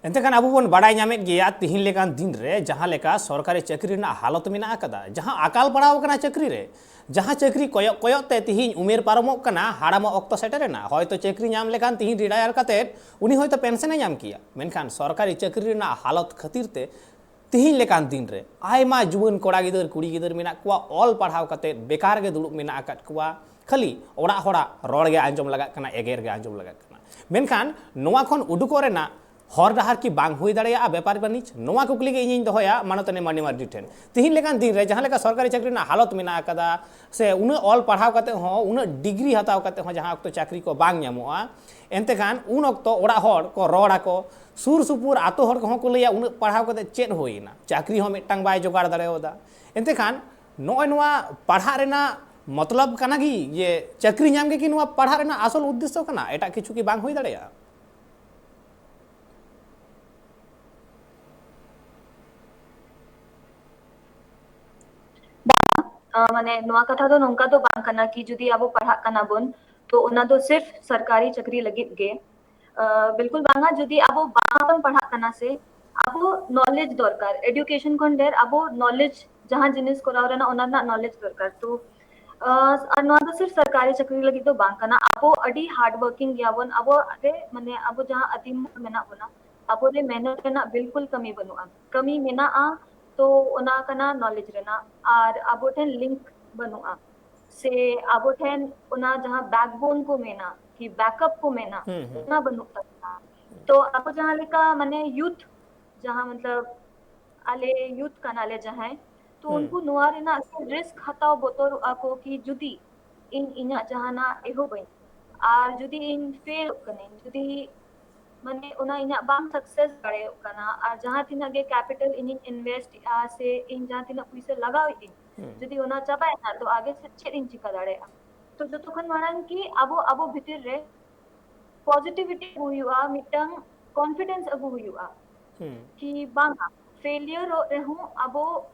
ᱮᱱᱛᱮ ᱠᱷᱟᱱ ᱟᱵᱚ ᱵᱚᱱ ᱵᱟᱲᱟᱭ ᱧᱟᱢᱮᱫ ᱜᱮᱭᱟ, ᱛᱤᱦᱤᱧ ᱞᱮᱠᱟᱱ ᱫᱤᱱ ᱨᱮ ᱡᱟᱦᱟᱸ ᱞᱮᱠᱟ ᱥᱚᱨᱠᱟᱨᱤ ᱪᱟᱹᱠᱨᱤ ᱨᱮᱱᱟᱜ ᱦᱟᱞᱚᱛ ᱢᱮᱱᱟᱜ ᱟᱠᱟᱫᱟ, ᱡᱟᱦᱟᱸ ᱟᱠᱟᱞ ᱯᱟᱲᱟᱣ ᱟᱠᱟᱱᱟ ᱪᱟᱹᱠᱨᱤ ᱨᱮ, ᱡᱟᱦᱟᱸ ᱪᱟᱹᱠᱨᱤ ᱠᱚᱭᱚᱜ ᱠᱚᱭᱚᱜ ᱛᱮ ᱛᱤᱦᱤᱧ ᱩᱢᱮᱨ ᱯᱟᱨᱚᱢᱚᱜ ᱠᱟᱱᱟ, ᱦᱟᱲᱟᱢᱚᱜ ᱚᱠᱛᱚ ᱥᱮᱴᱮᱨᱮᱱᱟ, ᱦᱚᱭᱛᱚ ᱪᱟᱹᱠᱨᱤ ᱧᱟᱢ ᱞᱮᱠᱷᱟᱱ ᱛᱤᱦᱤᱧ retire ᱠᱟᱛᱮᱫ ᱩᱱᱤ ᱦᱚᱭᱛᱚ ᱯᱮᱱᱥᱚᱱ ᱮ ᱧᱟᱢ ᱠᱮᱭᱟ, ᱢᱮᱱᱠᱷᱟᱱ ᱥᱚᱨᱠᱟᱨᱤ ᱪᱟᱹᱠᱨᱤ ᱨᱮᱱᱟᱜ ᱦᱟᱞᱚᱛ ᱠᱷᱟᱹᱛᱤᱨ ᱛᱮ ᱛᱤᱦᱤᱧ ᱞᱮᱠᱟᱱ ᱫᱤᱱ ᱨᱮ ᱟᱭᱢᱟ ᱡᱩᱣᱟᱹᱱ ᱠᱚᱲᱟ ᱜᱤᱫᱟᱹᱨ ᱠᱩᱲᱤ ᱜᱤᱫᱟᱹᱨ ᱢᱮᱱᱟᱜ ᱠᱚᱣᱟ, ᱚᱞ ᱯᱟᱲᱦᱟᱣ ᱠᱟᱛᱮᱫ ᱵᱮᱠᱟᱨ ᱜᱮ ᱫᱩᱲᱩᱵ ᱢᱮᱱᱟᱜ ᱟᱠᱟᱫ ᱠᱚᱣᱟ᱾ ᱠᱷᱟᱹᱞᱤ ᱚᱲᱟᱜ ᱦᱚᱲᱟᱜ ᱨᱚᱲ ᱜᱮ ᱟᱸᱡᱚᱢ ᱞᱟᱜᱟᱜ ᱠᱟᱱᱟ, ᱮᱜᱮᱨ ᱜᱮ ᱟᱸᱡᱚᱢ ᱞᱟᱜᱟᱜ ᱠᱟᱱᱟ᱾ ᱢᱮᱱᱠᱷᱟᱱ ᱱᱚᱣᱟ ᱠᱷᱚᱱ ᱩᱰᱩᱠᱚᱜ ᱨᱮᱱᱟᱜ ᱦᱚᱨ ᱰᱟᱦᱟᱨ ᱠᱤ ᱵᱟᱝ ᱦᱩᱭ ᱫᱟᱲᱮᱭᱟᱜᱼᱟ ᱵᱮᱯᱟᱨ ᱵᱟᱹᱱᱤᱡᱽ? ᱱᱚᱣᱟ ᱠᱩᱠᱞᱤ ᱜᱮ ᱤᱧᱤᱧ ᱫᱚᱦᱚᱭᱟ ᱢᱟᱱᱚᱛᱟᱱᱤ ᱢᱟᱹᱱᱤ ᱢᱟᱨᱰᱤ ᱴᱷᱮᱱ᱾ ᱛᱤᱦᱤᱧ ᱞᱮᱠᱟᱱ ᱫᱤᱱ ᱨᱮ ᱡᱟᱦᱟᱸ ᱞᱮᱠᱟ ᱥᱚᱨᱠᱟᱨᱤ ᱪᱟᱹᱠᱨᱤ ᱨᱮᱱᱟᱜ ᱦᱟᱞᱚᱛ ᱢᱮᱱᱟᱜ ᱟᱠᱟᱫᱟ, ᱥᱮ ᱩᱱᱟᱹᱜ ᱚᱞ ᱯᱟᱲᱦᱟᱣ ᱠᱟᱛᱮ ᱦᱚᱸ, ᱩᱱᱟᱹᱜ ᱰᱤᱜᱽᱨᱤ ᱦᱟᱛᱟᱣ ᱠᱟᱛᱮ ᱦᱚᱸ ᱡᱟᱦᱟᱸ ᱚᱠᱛᱚ ᱪᱟᱹᱠᱨᱤ ᱠᱚ ᱵᱟᱝ ᱧᱟᱢᱚᱜᱼᱟ, ᱮᱱᱛᱮ ᱠᱷᱟᱱ ᱩᱱ ᱚᱠᱛᱚ ᱚᱲᱟᱜ ᱦᱚᱲ ᱠᱚ ᱨᱚᱲ ᱟᱠᱚ, ᱥᱩᱨ ᱥᱩᱯᱩᱨ ᱟᱛᱳ ᱦᱚᱲ ᱠᱚᱦᱚᱸ ᱠᱚ ᱞᱟᱹᱭᱟ, "ᱩᱱᱟᱹᱜ ᱯᱟᱲᱦᱟᱣ ᱠᱟᱛᱮ ᱪᱮᱫ ᱦᱩᱭᱮᱱᱟ? ᱪᱟᱹᱠᱨᱤ ᱦᱚᱸ ᱢᱤᱫᱴᱟᱝ ᱵᱟᱭ ᱡᱚᱜᱟᱲ ᱫᱟᱲᱮᱭᱟᱫᱟ᱾" ᱮᱱᱛᱮ ᱠᱷᱟᱱ ᱱᱚᱜᱼᱚᱭ ᱱᱚᱣᱟ ᱯᱟᱲᱦᱟᱜ ᱨᱮᱱᱟᱜ ᱢᱚᱛᱞᱚᱵ ᱠᱟᱱᱟ ᱠᱤ ᱡᱮ ᱪᱟᱹᱠᱨᱤ ᱧᱟᱢ ᱜᱮ ᱠᱤ ᱱᱚᱣᱟ ᱯᱟᱲᱦᱟᱜ ᱨᱮᱱᱟᱜ ᱟᱥᱚᱞ ᱩᱫᱽᱫᱮᱥᱥᱚ ᱠᱟᱱᱟ? ᱮᱴᱟᱜ ᱠᱤᱪᱷᱩ ᱠᱤ ᱵᱟᱝ ᱦᱩᱭ ᱫᱟᱲᱮᱭᱟᱜᱼᱟ? ᱟᱸ, ᱢᱟᱱᱮ ᱱᱚᱣᱟ ᱠᱟᱛᱷᱟ ᱫᱚ ᱱᱚᱝᱠᱟ ᱫᱚ ᱵᱟᱝ ᱠᱟᱱᱟ ᱠᱤ ᱡᱩᱫᱤ ᱟᱵᱚ ᱯᱟᱲᱦᱟᱜ ᱠᱟᱱᱟ ᱵᱚᱱ, ᱛᱚ ᱚᱱᱟ ᱫᱚ ᱥᱤᱨᱯ ᱥᱚᱨᱠᱟᱨᱤ ᱪᱟᱹᱠᱨᱤ ᱞᱟᱹᱜᱤᱫ ᱜᱮ᱾ ᱟᱸ, ᱵᱤᱞᱠᱩᱞ ᱵᱟᱝᱟ, ᱡᱩᱫᱤ ᱟᱵᱚ ᱵᱟᱝ ᱵᱚᱱ ᱯᱟᱲᱦᱟᱜ ᱠᱟᱱᱟ ᱥᱮ, ᱟᱵᱚ ᱱᱚᱞᱮᱡᱽ ᱫᱚᱨᱠᱟᱨ, ᱮᱰᱩᱠᱮᱥᱚᱱ ᱠᱷᱚᱱ ᱰᱷᱮᱨ ᱟᱵᱚ ᱱᱚᱞᱮᱡᱽ, ᱡᱟᱦᱟᱸ ᱡᱤᱱᱤᱥ ᱠᱚᱨᱟᱣ ᱨᱮᱱᱟᱜ ᱚᱱᱟ ᱨᱮᱱᱟᱜ ᱱᱚᱞᱮᱡᱽ ᱫᱚᱨᱠᱟᱨ᱾ ᱛᱚ ᱟᱸ, ᱟᱨ ᱱᱚᱣᱟ ᱫᱚ ᱥᱤᱨᱯ ᱥᱚᱨᱠᱟᱨᱤ ᱪᱟᱹᱠᱨᱤ ᱞᱟᱹᱜᱤᱫ ᱫᱚ ᱵᱟᱝ ᱠᱟᱱᱟ᱾ ᱟᱵᱚ ᱟᱹᱰᱤ ᱦᱟᱨᱰ ᱣᱟᱨᱠᱤᱝ ᱜᱮᱭᱟᱵᱚᱱ᱾ ᱟᱵᱚ ᱨᱮ, ᱢᱟᱱᱮ, ᱟᱵᱚ ᱡᱟᱦᱟᱸ ᱟᱹᱫᱤᱢ ᱦᱚᱲ ᱢᱮᱱᱟᱜ ᱵᱚᱱᱟ, ᱟᱵᱚ ᱨᱮ ᱢᱮᱦᱱᱚᱛ ᱨᱮᱱᱟᱜ ᱵᱤᱞᱠᱩᱞ ᱠᱟᱹᱢᱤ ᱵᱟᱹᱱᱩᱜᱼᱟ᱾ ᱠᱟᱹᱢᱤ ᱢᱮᱱᱟᱜᱼᱟ, ᱛᱚ ᱚᱱᱟ ᱠᱟᱱᱟ ᱱᱚᱞᱮᱡᱽ ᱨᱮᱱᱟᱜ, ᱟᱨ ᱟᱵᱚ ᱴᱷᱮᱱ ᱞᱤᱝᱠ ᱵᱟᱹᱱᱩᱜᱼᱟ, ᱥᱮ ᱟᱵᱚ ᱴᱷᱮᱱ ᱚᱱᱟ ᱡᱟᱦᱟᱸ ᱵᱮᱠᱵᱳᱱ ᱠᱚ ᱢᱮᱱᱟ, ᱠᱤ ᱵᱮᱠᱟᱯ ᱠᱚ ᱢᱮᱱᱟ, ᱦᱩᱸ, ᱦᱩᱸ᱾ ᱚᱱᱟ ᱵᱟᱹᱱᱩᱜ ᱛᱟᱵᱚᱱᱟ᱾ ᱛᱚ ᱟᱵᱚ ᱡᱟᱦᱟᱸ ᱞᱮᱠᱟ, ᱢᱟᱱᱮ, ᱭᱩᱛᱷ, ᱡᱟᱦᱟᱸ, ᱢᱚᱛᱞᱚᱵ, ᱟᱞᱮ ᱭᱩᱛᱷ ᱠᱟᱱᱟᱞᱮ ᱡᱟᱦᱟᱸᱭ, ᱛᱚ ᱦᱩᱸ᱾ ᱩᱱᱠᱩ ᱱᱚᱣᱟ ᱨᱮᱱᱟᱜ ᱥᱮ ᱨᱤᱥᱠ ᱦᱟᱛᱟᱣ ᱵᱚᱛᱚᱨᱚᱜᱼᱟ ᱠᱚ ᱠᱤ ᱡᱩᱫᱤ ᱤᱧ ᱤᱧᱟᱹᱜ ᱡᱟᱦᱟᱱᱟᱜ ᱮᱦᱚᱵᱟᱹᱧ ᱟᱨ ᱡᱩᱫᱤ ᱤᱧ ᱯᱷᱮᱞᱚᱜ ᱠᱟᱹᱱᱟᱹᱧ, ᱡᱩᱫᱤ, ᱢᱟᱱᱮ, ᱚᱱᱟ ᱤᱧᱟᱹᱜ ᱵᱟᱝ ᱥᱟᱠᱥᱮᱥ ᱫᱟᱲᱮᱭᱟᱜ ᱠᱟᱱᱟ, ᱟᱨ ᱡᱟᱦᱟᱸ ᱛᱤᱱᱟᱹᱜ ᱜᱮ ᱠᱮᱯᱤᱴᱟᱞ ᱤᱧᱤᱧ ᱤᱱᱵᱷᱮᱥᱴ ᱮᱫᱼᱟ ᱥᱮ ᱤᱧ ᱡᱟᱦᱟᱸ ᱛᱤᱱᱟᱹᱜ ᱯᱩᱭᱥᱟᱹ ᱞᱟᱜᱟᱣ ᱮᱫ ᱤᱧ, ᱦᱩᱸ᱾ ᱡᱩᱫᱤ ᱚᱱᱟ ᱪᱟᱵᱟᱭᱮᱱᱟ, ᱛᱚ ᱟᱜᱮ ᱥᱮᱫ ᱪᱮᱫ ᱤᱧ ᱪᱤᱠᱟ ᱫᱟᱲᱮᱭᱟᱜᱼᱟ? ᱛᱚ ᱡᱚᱛᱚ ᱠᱷᱚᱱ ᱢᱟᱲᱟᱝ ᱠᱤ ᱟᱵᱚ, ᱟᱵᱚ ᱵᱷᱤᱛᱤᱨ ᱨᱮ ᱯᱚᱡᱤᱴᱤᱵᱷᱤᱴᱤ ᱟᱹᱜᱩ ᱦᱩᱭᱩᱜᱼᱟ, ᱢᱤᱫᱴᱟᱝ ᱠᱚᱱᱯᱷᱤᱰᱮᱱᱥ ᱟᱹᱜᱩ ᱦᱩᱭᱩᱜᱼᱟ᱾ ᱦᱩᱸ᱾ ᱠᱤ ᱵᱟᱝᱟ, ᱯᱷᱮᱞᱤᱭᱟᱨᱚᱜ ᱨᱮᱦᱚᱸ ᱟᱵᱚ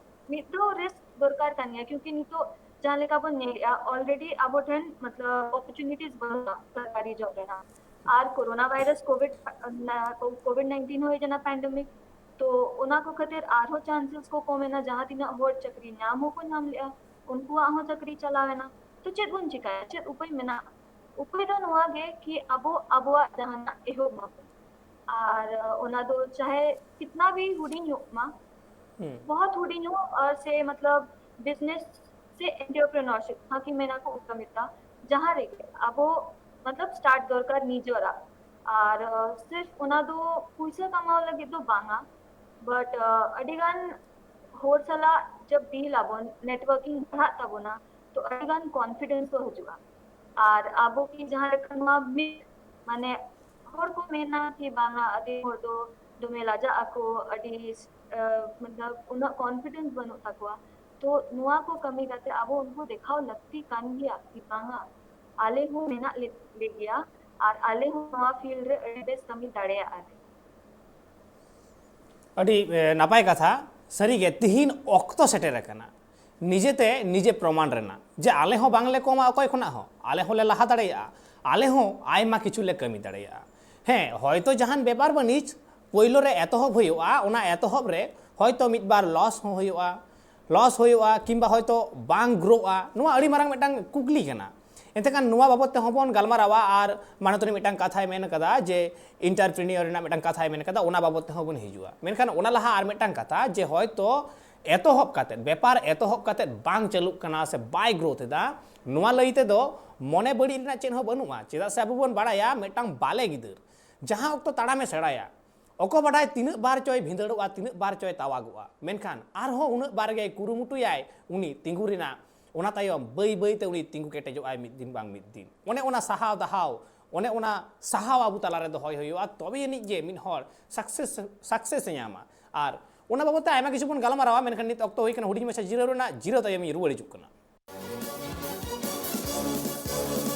ᱢᱤᱫ ᱫᱷᱟᱣ ᱨᱤᱥᱠ ᱫᱚᱨᱠᱟᱨ ᱠᱟᱱ ᱜᱮᱭᱟ, ᱠᱤᱭᱩᱸᱠᱤ ᱱᱤᱛᱚᱜ ᱡᱟᱦᱟᱸ ᱞᱮᱠᱟ ᱵᱚᱱ ᱧᱮᱞᱮᱜᱼᱟ, ᱚᱞᱨᱮᱰᱤ ᱟᱵᱚ ᱴᱷᱮᱱ, ᱢᱚᱛᱞᱚᱵ, ᱚᱯᱚᱨᱪᱩᱱᱤᱴᱤᱡ ᱵᱟᱹᱱᱩᱜᱼᱟ ᱥᱚᱨᱠᱟᱨᱤ ᱡᱚᱵ ᱨᱮᱱᱟᱜ᱾ ᱟᱨ ᱠᱳᱨᱳᱱᱟ ᱵᱷᱟᱭᱨᱟᱥ, ᱠᱳᱵᱷᱤᱰ, ᱚᱱᱟ ᱠᱳᱵᱷᱤᱰ ᱱᱟᱭᱤᱱᱴᱤᱱ ᱦᱩᱭ ᱠᱟᱱᱟ ᱯᱮᱱᱰᱮᱢᱤᱠ, ᱛᱚ ᱚᱱᱟ ᱠᱚ ᱠᱷᱟᱹᱛᱤᱨ ᱟᱨᱦᱚᱸ ᱪᱟᱱᱥᱮᱥ ᱠᱚ ᱠᱚᱢ ᱮᱱᱟ᱾ ᱡᱟᱦᱟᱸ ᱛᱤᱱᱟᱹᱜ ᱦᱚᱲ ᱪᱟᱹᱠᱨᱤ ᱧᱟᱢ ᱦᱚᱸᱠᱚ ᱧᱟᱢ ᱞᱮᱜᱼᱟ, ᱩᱱᱠᱩᱣᱟᱜ ᱦᱚᱸ ᱪᱟᱹᱠᱨᱤ ᱪᱟᱞᱟᱣ ᱮᱱᱟ᱾ ᱛᱚ ᱪᱮᱫ ᱵᱚᱱ ᱪᱤᱠᱟᱹᱭᱟ? ᱪᱮᱫ ᱩᱯᱟᱹᱭ ᱢᱮᱱᱟᱜᱼᱟ? ᱩᱯᱟᱹᱭ ᱫᱚ ᱱᱚᱣᱟ ᱜᱮ ᱠᱤ ᱟᱵᱚ ᱟᱵᱚᱣᱟᱜ ᱡᱟᱦᱟᱱᱟᱜ ᱮᱦᱚᱵ ᱢᱟᱵᱚᱱ, ᱟᱨ ᱚᱱᱟ ᱫᱚ ᱪᱟᱦᱮ ᱠᱤᱛᱱᱟ ᱵᱷᱤ ᱦᱩᱰᱤᱧ ᱦᱩᱭᱩᱜ ᱢᱟ, ᱦᱩᱸ᱾ ᱵᱚᱦᱚᱛ ᱦᱩᱰᱤᱧ ᱦᱩᱭᱩᱜ, ᱟᱨ ᱥᱮ, ᱢᱚᱛᱞᱚᱵ, ᱵᱤᱡᱽᱱᱮᱥ ᱥᱮ ᱮᱱᱴᱟᱨᱯᱨᱮᱱᱚᱨᱥᱤᱯ, ᱡᱟᱦᱟᱸ ᱠᱤ ᱢᱮᱱᱟ ᱠᱚ ᱩᱫᱽᱫᱚᱢᱤᱛᱟ, ᱡᱟᱦᱟᱸ ᱨᱮᱜᱮ ᱟᱵᱚ, ᱢᱚᱛᱞᱚᱵ, ᱥᱴᱟᱨᱴ ᱫᱚᱨᱠᱟᱨ ᱱᱤᱡᱮᱨᱟᱜ᱾ ᱟᱨ ᱥᱤᱨᱯᱷ ᱚᱱᱟ ᱫᱚ ᱯᱩᱭᱥᱟᱹ ᱠᱟᱢᱟᱣ ᱞᱟᱹᱜᱤᱫ ᱫᱚ ᱵᱟᱝᱟ, ᱵᱟᱴ ᱟᱹᱰᱤᱜᱟᱱ ᱦᱚᱲ ᱥᱟᱞᱟᱜ ᱡᱟᱵ ᱰᱤᱞ ᱟᱵᱚᱱ, ᱱᱮᱴᱣᱟᱨᱠᱤᱝ ᱵᱟᱲᱦᱟᱜ ᱛᱟᱵᱚᱱᱟ, ᱛᱚ ᱟᱹᱰᱤᱜᱟᱱ ᱠᱚᱱᱯᱷᱤᱰᱮᱱᱥ ᱠᱚ ᱦᱤᱡᱩᱜᱼᱟ᱾ ᱟᱨ ᱟᱵᱚ ᱠᱤ ᱡᱟᱦᱟᱸ ᱞᱮᱠᱟ ᱱᱚᱣᱟ ᱢᱤᱫ, ᱢᱟᱱᱮ, ᱦᱚᱲ ᱠᱚ ᱢᱮᱱᱟ ᱠᱤ ᱵᱟᱝᱟ, ᱟᱹᱰᱤ ᱦᱚᱲ ᱫᱚ ᱫᱚᱢᱮ ᱞᱟᱡᱟᱜ ᱟᱠᱚ, ᱟᱹᱰᱤ ᱢᱚᱛᱞᱚᱵ ᱩᱱᱟᱹᱜ ᱠᱚᱱᱯᱷᱤᱰᱮᱱᱥ ᱵᱟᱹᱱᱩᱜ ᱛᱟᱠᱚᱣᱟ᱾ ᱛᱚ ᱱᱚᱣᱟ ᱠᱚ ᱠᱟᱹᱢᱤ ᱠᱟᱛᱮ ᱟᱵᱚ ᱩᱱᱠᱩ ᱫᱮᱠᱷᱟᱣ ᱞᱟᱹᱠᱛᱤ ᱠᱟᱱ ᱜᱮᱭᱟ ᱠᱤ ᱵᱟᱝᱟ, ᱟᱞᱮ ᱦᱚᱸ ᱢᱮᱱᱟᱜ ᱞᱮ ᱜᱮᱭᱟ ᱟᱨ ᱟᱞᱮ ᱦᱚᱸ ᱱᱚᱣᱟ ᱯᱷᱤᱞᱰ ᱨᱮ ᱟᱹᱰᱤ ᱵᱮᱥ ᱠᱟᱹᱢᱤ ᱫᱟᱲᱮᱭᱟᱜᱼᱟ ᱞᱮ᱾ ᱟᱹᱰᱤ ᱱᱟᱯᱟᱭ ᱠᱟᱛᱷᱟ᱾ ᱥᱟᱹᱨᱤᱜᱮ ᱛᱤᱦᱤᱧ ᱚᱠᱛᱚ ᱥᱮᱴᱮᱨ ᱟᱠᱟᱱᱟ ᱱᱤᱡᱮᱛᱮ ᱱᱤᱡᱮ ᱯᱨᱚᱢᱟᱱ ᱨᱮᱱᱟᱜ, ᱡᱮ ᱟᱞᱮ ᱦᱚᱸ ᱵᱟᱝᱞᱮ ᱠᱚᱢᱟ ᱚᱠᱚᱭ ᱠᱷᱚᱱᱟᱜ ᱦᱚᱸ, ᱟᱞᱮ ᱦᱚᱸᱞᱮ ᱞᱟᱦᱟ ᱫᱟᱲᱮᱭᱟᱜᱼᱟ, ᱟᱞᱮ ᱦᱚᱸ ᱟᱭᱢᱟ ᱠᱤᱪᱷᱩ ᱞᱮ ᱠᱟᱹᱢᱤ ᱫᱟᱲᱮᱭᱟᱜᱼᱟ᱾ ᱦᱮᱸ, ᱦᱚᱭᱛᱚ ᱡᱟᱦᱟᱱ ᱵᱮᱯᱟᱨ ᱵᱟᱹᱱᱤᱡᱽ ᱯᱳᱭᱞᱳ ᱨᱮ ᱮᱛᱚᱦᱚᱵ ᱦᱩᱭᱩᱜᱼᱟ, ᱚᱱᱟ ᱮᱛᱚᱦᱚᱵ ᱨᱮ ᱦᱚᱭᱛᱚ ᱢᱤᱫ ᱵᱟᱨ ᱞᱚᱥ ᱦᱚᱸ ᱦᱩᱭᱩᱜᱼᱟ, ᱞᱚᱥ ᱦᱩᱭᱩᱜᱼᱟ ᱠᱤᱝᱵᱟ ᱦᱚᱭᱛᱚ ᱵᱟᱝ ᱜᱨᱳᱜᱼᱟ, ᱱᱚᱣᱟ ᱟᱹᱰᱤ ᱢᱟᱨᱟᱝ ᱢᱤᱫᱴᱟᱝ ᱠᱩᱠᱞᱤ ᱠᱟᱱᱟ᱾ ᱮᱱᱛᱮ ᱠᱷᱟᱱ ᱱᱚᱣᱟ ᱵᱟᱵᱚᱫ ᱛᱮᱦᱚᱸ ᱵᱚᱱ ᱜᱟᱞᱢᱟᱨᱟᱣᱟ᱾ ᱟᱨ ᱢᱟᱱᱚᱛᱟᱱᱤ ᱢᱤᱫᱴᱟᱝ ᱠᱟᱛᱷᱟᱭ ᱢᱮᱱ ᱠᱟᱫᱟ, ᱡᱮ ᱮᱱᱴᱟᱨᱯᱨᱮᱱᱤᱭᱚᱨ ᱨᱮᱱᱟᱜ ᱢᱤᱫᱴᱟᱝ ᱠᱟᱛᱷᱟᱭ ᱢᱮᱱ ᱠᱟᱫᱟ, ᱚᱱᱟ ᱵᱟᱵᱚᱫ ᱛᱮᱦᱚᱸ ᱵᱚᱱ ᱦᱤᱡᱩᱜᱼᱟ᱾ ᱢᱮᱱᱠᱷᱟᱱ ᱚᱱᱟ ᱞᱟᱦᱟ ᱟᱨ ᱢᱤᱫᱴᱟᱝ ᱠᱟᱛᱷᱟ, ᱡᱮ ᱦᱚᱭᱛᱚ ᱮᱛᱚᱦᱚᱵ ᱠᱟᱛᱮᱫ, ᱵᱮᱯᱟᱨ ᱮᱛᱚᱦᱚᱵ ᱠᱟᱛᱮᱫ ᱵᱟᱝ ᱪᱟᱹᱞᱩᱜ ᱠᱟᱱᱟ ᱥᱮ ᱵᱟᱭ ᱜᱨᱳᱛᱷ ᱮᱫᱟ, ᱱᱚᱣᱟ ᱞᱟᱹᱭ ᱛᱮᱫᱚ ᱢᱚᱱᱮ ᱵᱟᱹᱲᱤᱡ ᱨᱮᱱᱟᱜ ᱪᱮᱫ ᱦᱚᱸ ᱵᱟᱹᱱᱩᱜᱼᱟ᱾ ᱪᱮᱫᱟᱜ ᱥᱮ ᱟᱵᱚ ᱵᱚᱱ ᱵᱟᱲᱟᱭᱟ, ᱢᱤᱫᱴᱟᱝ ᱵᱟᱞᱮ ᱜᱤᱫᱟᱹᱨ ᱡᱟᱦᱟᱸ ᱚᱠᱛᱚ ᱛᱟᱲᱟᱢᱮ ᱥᱮᱬᱟᱭᱟ, ᱚᱠᱚᱭ ᱵᱟᱰᱟᱭ ᱛᱤᱱᱟᱹᱜ ᱵᱟᱨ ᱪᱚᱭ ᱵᱷᱤᱸᱫᱟᱹᱲᱚᱜᱼᱟ, ᱛᱤᱱᱟᱹᱜ ᱵᱟᱨ ᱪᱚᱭ ᱛᱟᱣᱟᱜᱚᱜᱼᱟ, ᱢᱮᱱᱠᱷᱟᱱ ᱟᱨᱦᱚᱸ ᱩᱱᱟᱹᱜ ᱵᱟᱨ ᱜᱮᱭ ᱠᱩᱨᱩᱢᱩᱴᱩᱭᱟᱭ ᱩᱱᱤ ᱛᱤᱸᱜᱩ ᱨᱮᱱᱟᱜ᱾ ᱚᱱᱟ ᱛᱟᱭᱚᱢ ᱵᱟᱹᱭ ᱵᱟᱹᱭ ᱛᱮ ᱩᱱᱤ ᱛᱤᱸᱜᱩ ᱠᱮᱴᱮᱡᱚᱜᱼᱟᱭ ᱢᱤᱫ ᱫᱤᱱ ᱵᱟᱝ ᱢᱤᱫ ᱫᱤᱱ᱾ ᱚᱱᱮ ᱚᱱᱟ ᱥᱟᱦᱟᱣ ᱫᱟᱦᱟᱣ, ᱚᱱᱮ ᱚᱱᱟ ᱥᱟᱦᱟᱣ ᱟᱵᱚ ᱛᱟᱞᱟᱨᱮ ᱫᱚᱦᱚᱭ ᱦᱩᱭᱩᱜᱼᱟ, ᱛᱚᱵᱮ ᱟᱹᱱᱤᱡ ᱜᱮ ᱢᱤᱫ ᱦᱚᱲ ᱥᱟᱠᱥᱮᱥ, ᱥᱟᱠᱥᱮᱥ ᱮ ᱧᱟᱢᱟ᱾ ᱟᱨ ᱚᱱᱟ ᱵᱟᱵᱚᱫ ᱛᱮ ᱟᱭᱢᱟ ᱠᱤᱪᱷᱩ ᱵᱚᱱ ᱜᱟᱞᱢᱟᱨᱟᱣᱟ, ᱢᱮᱱᱠᱷᱟᱱ ᱱᱤᱛ ᱚᱠᱛᱚ ᱦᱩᱭ ᱠᱟᱱᱟ ᱦᱩᱰᱤᱧ ᱢᱟᱪᱷᱟ ᱡᱤᱨᱟᱹᱣ ᱨᱮᱱᱟᱜ᱾ ᱡᱤᱨᱟᱹᱣ ᱛᱟᱭᱚᱢ ᱤᱧ ᱨᱩᱣᱟᱹᱲ ᱦᱤᱡᱩᱜ ᱠᱟᱱᱟ᱾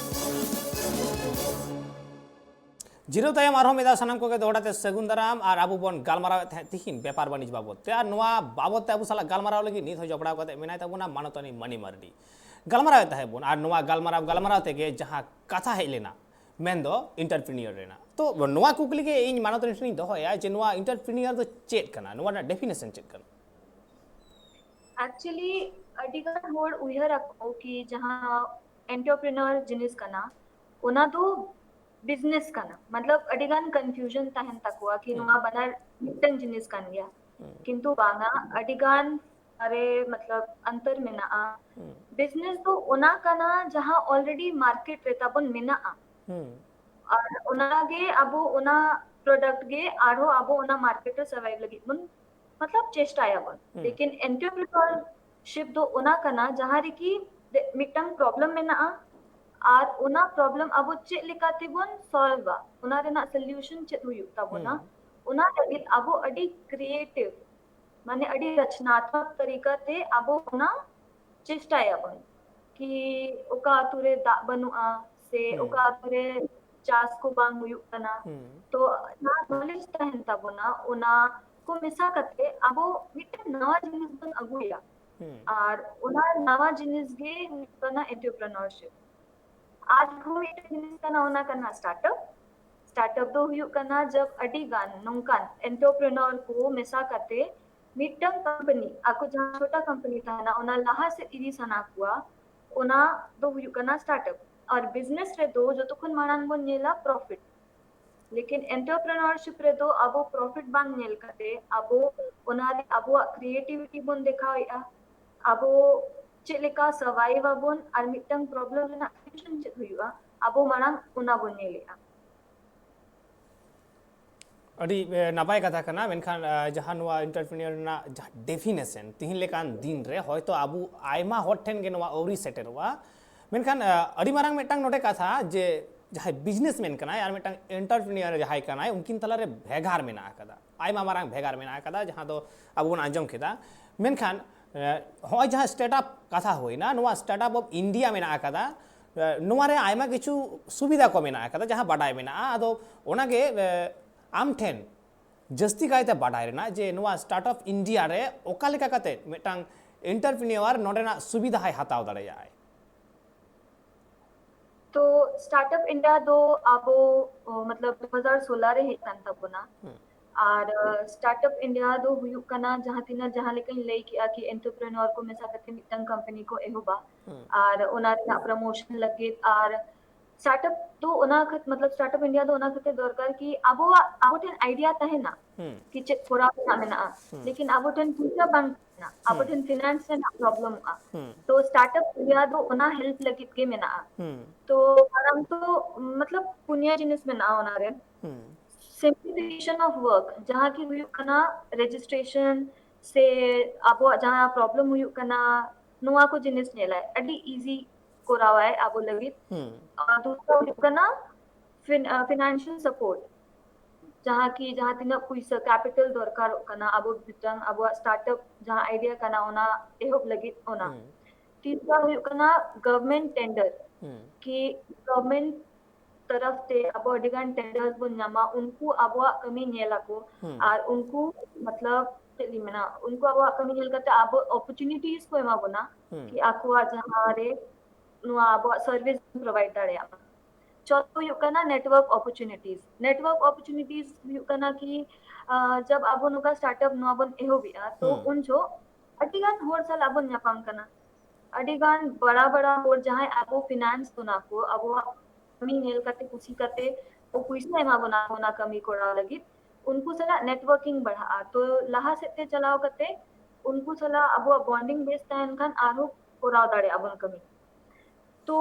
ᱡᱤᱨᱟᱹᱣ ᱛᱟᱭᱚᱢ ᱟᱨᱦᱚᱸ ᱢᱤᱫ ᱫᱷᱟᱣ ᱥᱟᱱᱟᱢ ᱠᱚᱜᱮ ᱫᱚᱦᱲᱟ ᱛᱮ ᱥᱟᱹᱜᱩᱱ ᱫᱟᱨᱟᱢ᱾ ᱟᱨ ᱟᱵᱚ ᱵᱚᱱ ᱜᱟᱞᱢᱟᱨᱟᱣᱮᱫ ᱛᱟᱦᱮᱸᱫ ᱛᱤᱦᱤᱧ ᱵᱮᱯᱟᱨ ᱵᱟᱹᱱᱤᱡᱽ ᱵᱟᱵᱚᱫ ᱛᱮ, ᱟᱨ ᱱᱚᱣᱟ ᱵᱟᱵᱚᱫ ᱛᱮ ᱟᱵᱚ ᱥᱟᱞᱟᱜ ᱜᱟᱞᱢᱟᱨᱟᱣ ᱞᱟᱹᱜᱤᱫ ᱱᱤᱛ ᱦᱚᱸ ᱡᱚᱯᱲᱟᱣ ᱠᱟᱛᱮ ᱢᱮᱱᱟᱭ ᱛᱟᱵᱚᱱᱟ ᱢᱟᱱᱚᱛᱟᱱᱤ ᱢᱟᱹᱱᱤ ᱢᱟᱨᱰᱤ᱾ ᱜᱟᱞᱢᱟᱨᱟᱣᱮᱫ ᱛᱟᱦᱮᱸᱫ ᱵᱚᱱ, ᱟᱨ ᱱᱚᱣᱟ ᱜᱟᱞᱢᱟᱨᱟᱣ ᱜᱟᱞᱢᱟᱨᱟᱣ ᱛᱮᱜᱮ ᱡᱟᱦᱟᱸ ᱠᱟᱛᱷᱟ ᱦᱮᱡ ᱞᱮᱱᱟ, ᱢᱮᱱᱫᱚ ᱮᱱᱴᱟᱨᱯᱨᱮᱱᱤᱭᱚᱨ ᱨᱮᱱᱟᱜ᱾ ᱛᱚ ᱱᱚᱣᱟ ᱠᱩᱠᱞᱤ ᱜᱮ ᱤᱧ ᱢᱟᱱᱚᱛᱟᱱᱤ ᱴᱷᱮᱱᱤᱧ ᱫᱚᱦᱚᱭᱟ ᱡᱮ ᱱᱚᱣᱟ ᱮᱱᱴᱟᱨᱯᱨᱮᱱᱤᱭᱚᱨ ᱫᱚ ᱪᱮᱫ ᱠᱟᱱᱟ, ᱱᱚᱣᱟ ᱨᱮᱱᱟᱜ ᱰᱮᱯᱷᱤᱱᱮᱥᱚᱱ ᱪᱮᱫ ᱠᱟᱱᱟ? ᱮᱠᱪᱩᱭᱮᱞᱤ ᱟᱹᱰᱤ ᱜᱟᱱ ᱦᱚᱲ ᱩᱭᱦᱟᱹᱨ ᱟᱠᱚ ᱠᱤ ᱡᱟᱦᱟᱸ ᱮᱱᱴᱟᱨᱯᱨᱮᱱᱤᱭᱚᱨ ᱡᱤᱱᱤᱥ ᱠᱟᱱᱟ, ᱚᱱᱟ ᱫᱚ ᱵᱤᱡᱽᱱᱮᱥ ᱠᱟᱱᱟ, ᱢᱚᱛᱞᱚᱵ ᱟᱹᱰᱤ ᱜᱟᱱ ᱠᱚᱱᱯᱷᱤᱭᱩᱡᱚᱱ ᱛᱟᱦᱮᱱ ᱛᱟᱠᱚᱣᱟ ᱠᱤ ᱱᱚᱣᱟ ᱵᱟᱱᱟᱨ ᱢᱤᱫᱴᱟᱝ ᱡᱤᱱᱤᱥ ᱠᱟᱱ ᱜᱮᱭᱟ, ᱠᱤᱱᱛᱩ ᱵᱟᱝᱟ, ᱟᱹᱰᱤ ᱜᱟᱱ ᱟᱨᱮ ᱢᱚᱛᱞᱚᱵ ᱚᱱᱛᱚᱨ ᱢᱮᱱᱟᱜᱼᱟ᱾ ᱵᱤᱡᱽᱱᱮᱥ ᱫᱚ ᱚᱱᱟ ᱠᱟᱱᱟ ᱡᱟᱦᱟᱸ ᱚᱞᱨᱮᱰᱤ ᱢᱟᱨᱠᱮᱴ ᱨᱮ ᱛᱟᱵᱚᱱ ᱢᱮᱱᱟᱜᱼᱟ᱾ ᱦᱩᱸ᱾ ᱟᱨ ᱚᱱᱟᱜᱮ ᱟᱵᱚ ᱚᱱᱟ product ᱜᱮ ᱟᱨᱦᱚᱸ ᱟᱵᱚ ᱚᱱᱟ market ᱨᱮ survive ᱞᱟᱹᱜᱤᱫ ᱵᱚᱱ, ᱢᱚᱛᱞᱚᱵ, ᱪᱮᱥᱴᱟᱭᱟᱵᱚᱱ᱾ ᱦᱩᱸ᱾ ᱞᱮᱠᱤᱱ entrepreneurship ᱫᱚ ᱚᱱᱟ ᱠᱟᱱᱟ ᱡᱟᱦᱟᱸ ᱨᱮᱠᱤ ᱫᱮ-, ᱢᱤᱫᱴᱟᱝ problem ᱢᱮᱱᱟᱜᱼᱟ, ᱟᱨ ᱚᱱᱟ problem ᱟᱵᱚ ᱪᱮᱫ ᱞᱮᱠᱟ ᱛᱮᱵᱚᱱ solve ᱟ, ᱚᱱᱟ ᱨᱮᱱᱟᱜ solution ᱪᱮᱫ ᱦᱩᱭᱩᱜ ᱛᱟᱵᱚᱱᱟ, ᱦᱩᱸ᱾ ᱚᱱᱟ ᱞᱟᱹᱜᱤᱫ ᱟᱵᱚ ᱟᱹᱰᱤ creative, ᱢᱟᱱᱮ ᱟᱹᱰᱤ ᱨᱚᱪᱱᱟᱛᱢᱚᱠ ᱛᱟᱹᱨᱤᱠᱟ ᱛᱮ ᱟᱵᱚ ᱚᱱᱟ ᱪᱮᱥᱴᱟᱭᱟᱵᱚᱱ ᱠᱤ ᱚᱠᱟ ᱟᱛᱳ ᱨᱮ ᱫᱟᱜ ᱵᱟᱹᱱᱩᱜᱼᱟ, ᱥᱮ ᱦᱩᱸ᱾ ᱚᱠᱟ ᱟᱛᱳ ᱨᱮ ᱪᱟᱥ ᱠᱚ ᱵᱟᱝ ᱦᱩᱭᱩᱜ ᱠᱟᱱᱟ᱾ ᱦᱩᱸ᱾ ᱛᱚ ᱡᱟᱦᱟᱸ knowledge ᱛᱟᱦᱮᱱ ᱛᱟᱵᱚᱱᱟ, ᱚᱱᱟ ᱠᱚ ᱢᱮᱥᱟ ᱠᱟᱛᱮ ᱟᱵᱚ ᱢᱤᱫᱴᱮᱱ ᱱᱟᱣᱟ ᱡᱤᱱᱤᱥ ᱵᱚᱱ ᱟᱹᱜᱩᱭᱟ᱾ ᱦᱩᱸ᱾ ᱟᱨ ᱚᱱᱟ ᱱᱟᱣᱟ ᱡᱤᱱᱤᱥ ᱜᱮ ᱦᱩᱭᱩᱜ ᱠᱟᱱᱟ entrepreneurship᱾ ᱟᱨᱦᱚᱸ ᱢᱤᱫᱴᱮᱱ ᱡᱤᱱᱤᱥ ᱠᱟᱱᱟ, ᱚᱱᱟ ᱠᱟᱱᱟ startup᱾ Startup ᱫᱚ ᱦᱩᱭᱩᱜ ᱠᱟᱱᱟ ᱡᱟᱵ ᱟᱹᱰᱤ ᱜᱟᱱ ᱱᱚᱝᱠᱟᱱ entrepreneur ᱠᱚ ᱢᱮᱥᱟ ᱠᱟᱛᱮ ᱢᱤᱫᱴᱟᱝ company, ᱟᱠᱚ ᱡᱟᱦᱟᱸ ᱪᱷᱳᱴᱟ company ᱛᱟᱦᱮᱱᱟ, ᱚᱱᱟ ᱞᱟᱦᱟ ᱥᱮᱫ ᱤᱫᱤ ᱥᱟᱱᱟ ᱠᱚᱣᱟ, ᱚᱱᱟ ᱫᱚ ᱦᱩᱭᱩᱜ ᱠᱟᱱᱟ startup᱾ ᱟᱨ business ᱨᱮᱫᱚ ᱡᱚᱛᱚ ᱠᱷᱚᱱ ᱢᱟᱲᱟᱝ ᱵᱚᱱ ᱧᱮᱞᱟ profit᱾ ᱞᱮᱠᱤᱱ entrepreneurship ᱨᱮᱫᱚ ᱟᱵᱚ profit ᱵᱟᱝ ᱧᱮᱞ ᱠᱟᱛᱮ ᱟᱵᱚ ᱚᱱᱟᱨᱮ ᱟᱵᱚᱣᱟᱜ creativity ᱵᱚᱱ ᱫᱮᱠᱷᱟᱣᱮᱫᱼᱟ, ᱟᱵᱚ ᱪᱮᱫ ᱞᱮᱠᱟ survive ᱟᱵᱚᱱ ᱟᱨ ᱢᱤᱫᱴᱟᱝ problem ᱨᱮᱱᱟᱜ solution ᱪᱮᱫ ᱦᱩᱭᱩᱜᱼᱟ, ᱟᱵᱚ ᱢᱟᱲᱟᱝ ᱚᱱᱟ ᱵᱚᱱ ᱧᱮᱞᱮᱫᱼᱟ᱾ ᱟᱹᱰᱤ, ᱮ, ᱱᱟᱯᱟᱭ ᱠᱟᱛᱷᱟ ᱠᱟᱱᱟ᱾ ᱢᱮᱱᱠᱷᱟᱱ, ᱮ, ᱡᱟᱦᱟᱸ ᱱᱚᱣᱟ entrepreneur ᱨᱮᱱᱟᱜ ᱡᱟᱦᱟᱸ definition, ᱛᱤᱦᱤᱧ ᱞᱮᱠᱟᱱ ᱫᱤᱱ ᱨᱮ ᱦᱚᱭᱛᱚ ᱟᱵᱚ ᱟᱭᱢᱟ ᱦᱚᱲ ᱴᱷᱮᱱ ᱜᱮ ᱱᱚᱣᱟ ᱟᱹᱣᱨᱤ ᱥᱮᱴᱮᱨᱚᱜᱼᱟ᱾ ᱢᱮᱱᱠᱷᱟᱱ, ᱮ, ᱟᱹᱰᱤ ᱢᱟᱨᱟᱝ ᱢᱤᱫᱴᱟᱝ ᱱᱚᱰᱮ ᱠᱟᱛᱷᱟ ᱡᱮ ᱡᱟᱦᱟᱸᱭ businessman ᱠᱟᱱᱟᱭ ᱟᱨ ᱢᱤᱫᱴᱟᱝ entrepreneur ᱡᱟᱦᱟᱸᱭ ᱠᱟᱱᱟᱭ, ᱩᱱᱠᱤᱱ ᱛᱟᱞᱟᱨᱮ ᱵᱷᱮᱜᱟᱨ ᱢᱮᱱᱟᱜ ᱟᱠᱟᱫᱟ, ᱟᱭᱢᱟ ᱢᱟᱨᱟᱝ ᱵᱷᱮᱜᱟᱨ ᱢᱮᱱᱟᱜ ᱟᱠᱟᱫᱟ, ᱡᱟᱦᱟᱸ ᱫᱚ ᱟᱵᱚ ᱵᱚᱱ ᱟᱸᱡᱚᱢ ᱠᱮᱫᱟ᱾ ᱢᱮᱱᱠᱷᱟᱱ, ᱮ, ᱦᱚᱸᱜᱼᱚᱭ ᱡᱟᱦᱟᱸ startup ᱠᱟᱛᱷᱟ ᱦᱩᱭᱱᱟ, ᱱᱚᱣᱟ Startup of India ᱢᱮᱱᱟᱜ ᱟᱠᱟᱫᱟ, ᱮ, ᱱᱚᱣᱟ ᱨᱮ ᱟᱭᱢᱟ ᱠᱤᱪᱷᱩ ᱥᱩᱵᱤᱫᱷᱟ ᱠᱚ ᱢᱮᱱᱟᱜ ᱟᱠᱟᱫᱟ, ᱡᱟᱦᱟᱸ ᱵᱟᱰᱟᱭ ᱢᱮᱱᱟᱜᱼᱟ᱾ ᱟᱫᱚ ᱚᱱᱟᱜᱮ, ᱮ, ᱟᱢ ᱴᱷᱮᱱ ᱡᱟᱹᱥᱛᱤ ᱠᱟᱭᱛᱮ ᱵᱟᱰᱟᱭ ᱨᱮᱱᱟᱜ ᱡᱮ ᱱᱚᱣᱟ Startup of India ᱨᱮ ᱚᱠᱟ ᱞᱮᱠᱟ ᱠᱟᱛᱮ ᱢᱤᱫᱴᱟᱝ entrepreneur ᱱᱚᱰᱮᱱᱟᱜ ᱥᱩᱵᱤᱫᱷᱟᱭ ᱦᱟᱛᱟᱣ ᱫᱟᱲᱮᱭᱟᱜᱼᱟᱭ᱾ ᱛᱚ Startup of India ᱫᱚ ᱟᱵᱚ, ᱚ, ᱢᱚᱛᱞᱚᱵ ᱫᱩ ᱦᱟᱡᱟᱨ ᱥᱳᱞᱟ ᱨᱮ ᱦᱮᱡ ᱠᱟᱱ ᱛᱟᱵᱚᱱᱟ᱾ ᱦᱩᱸ᱾ ᱟᱨ, ᱟ, Startup of India ᱫᱚ ᱦᱩᱭᱩᱜ ᱠᱟᱱᱟ ᱡᱟᱦᱟᱸ ᱛᱤᱱᱟᱹᱜ, ᱡᱟᱦᱟᱸ ᱞᱮᱠᱟᱧ ᱞᱟᱹᱭ ᱠᱮᱜᱼᱟ ᱠᱤ entrepreneur ᱠᱚ ᱢᱮᱥᱟ ᱠᱟᱛᱮ ᱢᱤᱫᱴᱟᱝ company ᱠᱚ ᱮᱦᱚᱵᱟ᱾ ᱦᱩᱸ᱾ ᱟᱨ ᱚᱱᱟ ᱨᱮᱱᱟᱜ promotion ᱞᱟᱹᱜᱤᱫ ᱟᱨ startup ᱫᱚ ᱚᱱᱟ ᱠᱷᱟᱹᱛ-, ᱢᱚᱛᱞᱚᱵ Startup of India ᱫᱚ ᱚᱱᱟ ᱠᱷᱟᱹᱛᱤᱨ ᱫᱚᱨᱠᱟᱨ ᱠᱤ ᱟᱵᱚᱣᱟᱜ, ᱟᱵᱚ ᱴᱷᱮᱱ idea ᱛᱟᱦᱮᱱᱟ, ᱦᱩᱸ᱾ ᱠᱤ ᱪᱮᱫ ᱠᱚᱨᱟᱣ ᱨᱮᱱᱟᱜ ᱢᱮᱱᱟᱜᱼᱟ᱾ ᱦᱩᱸ᱾ ᱞᱮᱠᱤᱱ ᱟᱵᱚ ᱴᱷᱮᱱ ᱯᱚᱭᱥᱟ ᱵᱟᱝ ᱛᱟᱦᱮᱱᱟ, ᱟᱵᱚ ᱦᱩᱸ᱾ ᱴᱷᱮᱱ ᱯᱷᱤᱱᱟᱱᱥ ᱨᱮᱱᱟᱜ ᱯᱨᱚᱵᱞᱮᱢᱚᱜᱼᱟ᱾ ᱦᱩᱸ᱾ ᱛᱚ ᱥᱴᱟᱨᱴᱟᱯ ᱤᱱᱰᱤᱭᱟ ᱫᱚ ᱚᱱᱟ ᱦᱮᱞᱯ ᱞᱟᱹᱜᱤᱫ ᱜᱮ ᱢᱮᱱᱟᱜᱼᱟ᱾ ᱦᱩᱸ᱾ ᱛᱚ ᱢᱟᱨᱟᱝ ᱛᱚ ᱢᱚᱛᱞᱚᱵ ᱯᱩᱱᱭᱟ ᱡᱤᱱᱤᱥ ᱢᱮᱱᱟᱜᱼᱟ ᱚᱱᱟᱨᱮ᱾ ᱦᱩᱸ᱾ Simplification of work, ᱡᱟᱦᱟᱸ ᱠᱤ ᱦᱩᱭᱩᱜ ᱠᱟᱱᱟ ᱨᱮᱡᱤᱥᱴᱨᱮᱥᱚᱱ ᱥᱮ ᱟᱵᱚᱣᱟᱜ ᱡᱟᱦᱟᱸ ᱯᱨᱚᱵᱞᱮᱢ ᱦᱩᱭᱩᱜ ᱠᱟᱱᱟ, ᱱᱚᱣᱟ ᱠᱚ ᱡᱤᱱᱤᱥ ᱧᱮᱞᱟᱭ, ᱟᱹᱰᱤ ᱤᱡᱤ ᱠᱚᱨᱟᱣᱟᱭ ᱟᱵᱚ ᱞᱟᱹᱜᱤᱫ᱾ ᱦᱩᱸ᱾ ᱟᱨ ᱫᱩᱥᱨᱟ ᱦᱩᱭᱩᱜ ᱠᱟᱱᱟ ᱯᱷᱤᱱ-, ᱟᱸ, ᱯᱷᱤᱱᱟᱱᱥᱤᱭᱟᱞ ᱥᱟᱯᱳᱨᱴ, ᱡᱟᱦᱟᱸ ᱠᱤ ᱡᱟᱦᱟᱸ ᱛᱤᱱᱟᱹᱜ ᱯᱩᱭᱥᱟᱹ ᱠᱮᱯᱤᱴᱟᱞ ᱫᱚᱨᱠᱟᱨᱚᱜ ᱠᱟᱱᱟ ᱟᱵᱚ ᱢᱤᱫᱴᱟᱝ ᱟᱵᱚᱣᱟᱜ ᱥᱴᱟᱨᱴᱟᱯ ᱡᱟᱦᱟᱸ ᱟᱭᱰᱤᱭᱟ ᱠᱟᱱᱟ ᱚᱱᱟ ᱮᱦᱚᱵ ᱞᱟᱹᱜᱤᱫ ᱚᱱᱟ᱾ ᱦᱩᱸ᱾ ᱛᱤᱥᱨᱟ ᱦᱩᱭᱩᱜ ᱠᱟᱱᱟ ᱜᱚᱵᱷᱢᱮᱱᱴ ᱴᱮᱱᱰᱟᱨ, ᱦᱩᱸ᱾ ᱠᱤ ᱜᱚᱵᱷᱢᱮᱱᱴ ᱛᱚᱨᱚᱯ ᱛᱮ ᱟᱵᱚ ᱟᱹᱰᱤ ᱜᱟᱱ ᱴᱮᱱᱰᱟᱨ ᱵᱚᱱ ᱧᱟᱢᱟ, ᱩᱱᱠᱩ ᱟᱵᱚᱣᱟᱜ ᱠᱟᱹᱢᱤ ᱧᱮᱞ ᱟᱠᱚ᱾ ᱦᱩᱸ᱾ ᱟᱨ ᱩᱱᱠᱩ ᱢᱚᱛᱞᱚᱵ ᱪᱮᱫ ᱞᱤᱧ ᱢᱮᱱᱟ, ᱩᱱᱠᱩ ᱟᱵᱚᱣᱟᱜ ᱠᱟᱹᱢᱤ ᱧᱮᱞ ᱠᱟᱛᱮ ᱟᱵᱚ ᱚᱯᱚᱨᱪᱩᱱᱤᱴᱤᱡ ᱠᱚ ᱮᱢᱟ ᱵᱚᱱᱟ, ᱦᱩᱸ᱾ ᱠᱤ ᱟᱠᱚᱣᱟᱜ ᱡᱟᱦᱟᱸ ᱨᱮ ᱱᱚᱣᱟ ᱟᱵᱚᱣᱟᱜ ᱥᱟᱨᱵᱷᱤᱥ ᱵᱚᱱ ᱯᱨᱚᱵᱷᱟᱭᱤᱰ ᱫᱟᱲᱮᱭᱟᱜ ᱢᱟ᱾ ᱪᱚᱛ ᱦᱩᱭᱩᱜ ᱠᱟᱱᱟ ᱱᱮᱴᱣᱟᱨᱠ ᱚᱯᱚᱨᱪᱩᱱᱤᱴᱤᱡ᱾ ᱱᱮᱴᱣᱟᱨᱠ ᱚᱯᱚᱨᱪᱩᱱᱤᱴᱤᱡ ᱦᱩᱭᱩᱜ ᱠᱟᱱᱟ ᱠᱤ, ᱟᱸ, ᱡᱟᱵ ᱟᱵᱚ ᱱᱚᱝᱠᱟ ᱥᱴᱟᱨᱴᱟᱯ ᱱᱚᱣᱟ ᱵᱚᱱ ᱮᱦᱚᱵᱮᱜᱼᱟ, ᱛᱚ ᱦᱩᱸ᱾ ᱩᱱ ᱡᱚᱦᱚᱜ ᱟᱹᱰᱤ ᱜᱟᱱ ᱦᱚᱲ ᱥᱟᱞᱟᱜ ᱵᱚᱱ ᱧᱟᱯᱟᱢ ᱠᱟᱱᱟ᱾ ᱟᱹᱰᱤ ᱜᱟᱱ ᱵᱟᱲᱟ ᱵᱟᱲᱟ ᱦᱚᱲ ᱡᱟᱦᱟᱸᱭ ᱟᱵᱚ ᱯᱷᱤᱱᱟᱱᱥ ᱵᱚᱱᱟ ᱠᱚ, ᱟᱵᱚᱣᱟᱜ ᱠᱟᱹᱢᱤ ᱧᱮᱞ ᱠᱟᱛᱮ ᱠᱩᱥᱤ ᱠᱟᱛᱮ ᱠᱚ ᱯᱩᱭᱥᱟᱹ ᱮᱢᱟ ᱵᱚᱱᱟ ᱚᱱᱟ ᱠᱟᱹᱢᱤ ᱠᱚᱨᱟᱣ ᱞᱟᱹᱜᱤᱫ, ᱩᱱᱠᱩ ᱥᱟᱞᱟᱜ ᱱᱮᱴᱣᱟᱨᱠᱤᱝ ᱵᱟᱲᱦᱟᱜᱼᱟ᱾ ᱛᱚ ᱞᱟᱦᱟ ᱥᱮᱫ ᱛᱮ ᱪᱟᱞᱟᱣ ᱠᱟᱛᱮ ᱩᱱᱠᱩ ᱥᱟᱞᱟᱜ ᱟᱵᱚᱣᱟᱜ ᱵᱚᱱᱰᱤᱝ ᱵᱮᱥ ᱛᱟᱦᱮᱱ ᱠᱷᱟᱱ ᱟᱨᱦᱚᱸ ᱠᱚᱨᱟᱣ ᱫᱟᱲᱮᱭᱟᱜᱼᱟ ᱵᱚᱱ ᱠᱟᱹᱢᱤ᱾ ᱛᱚ,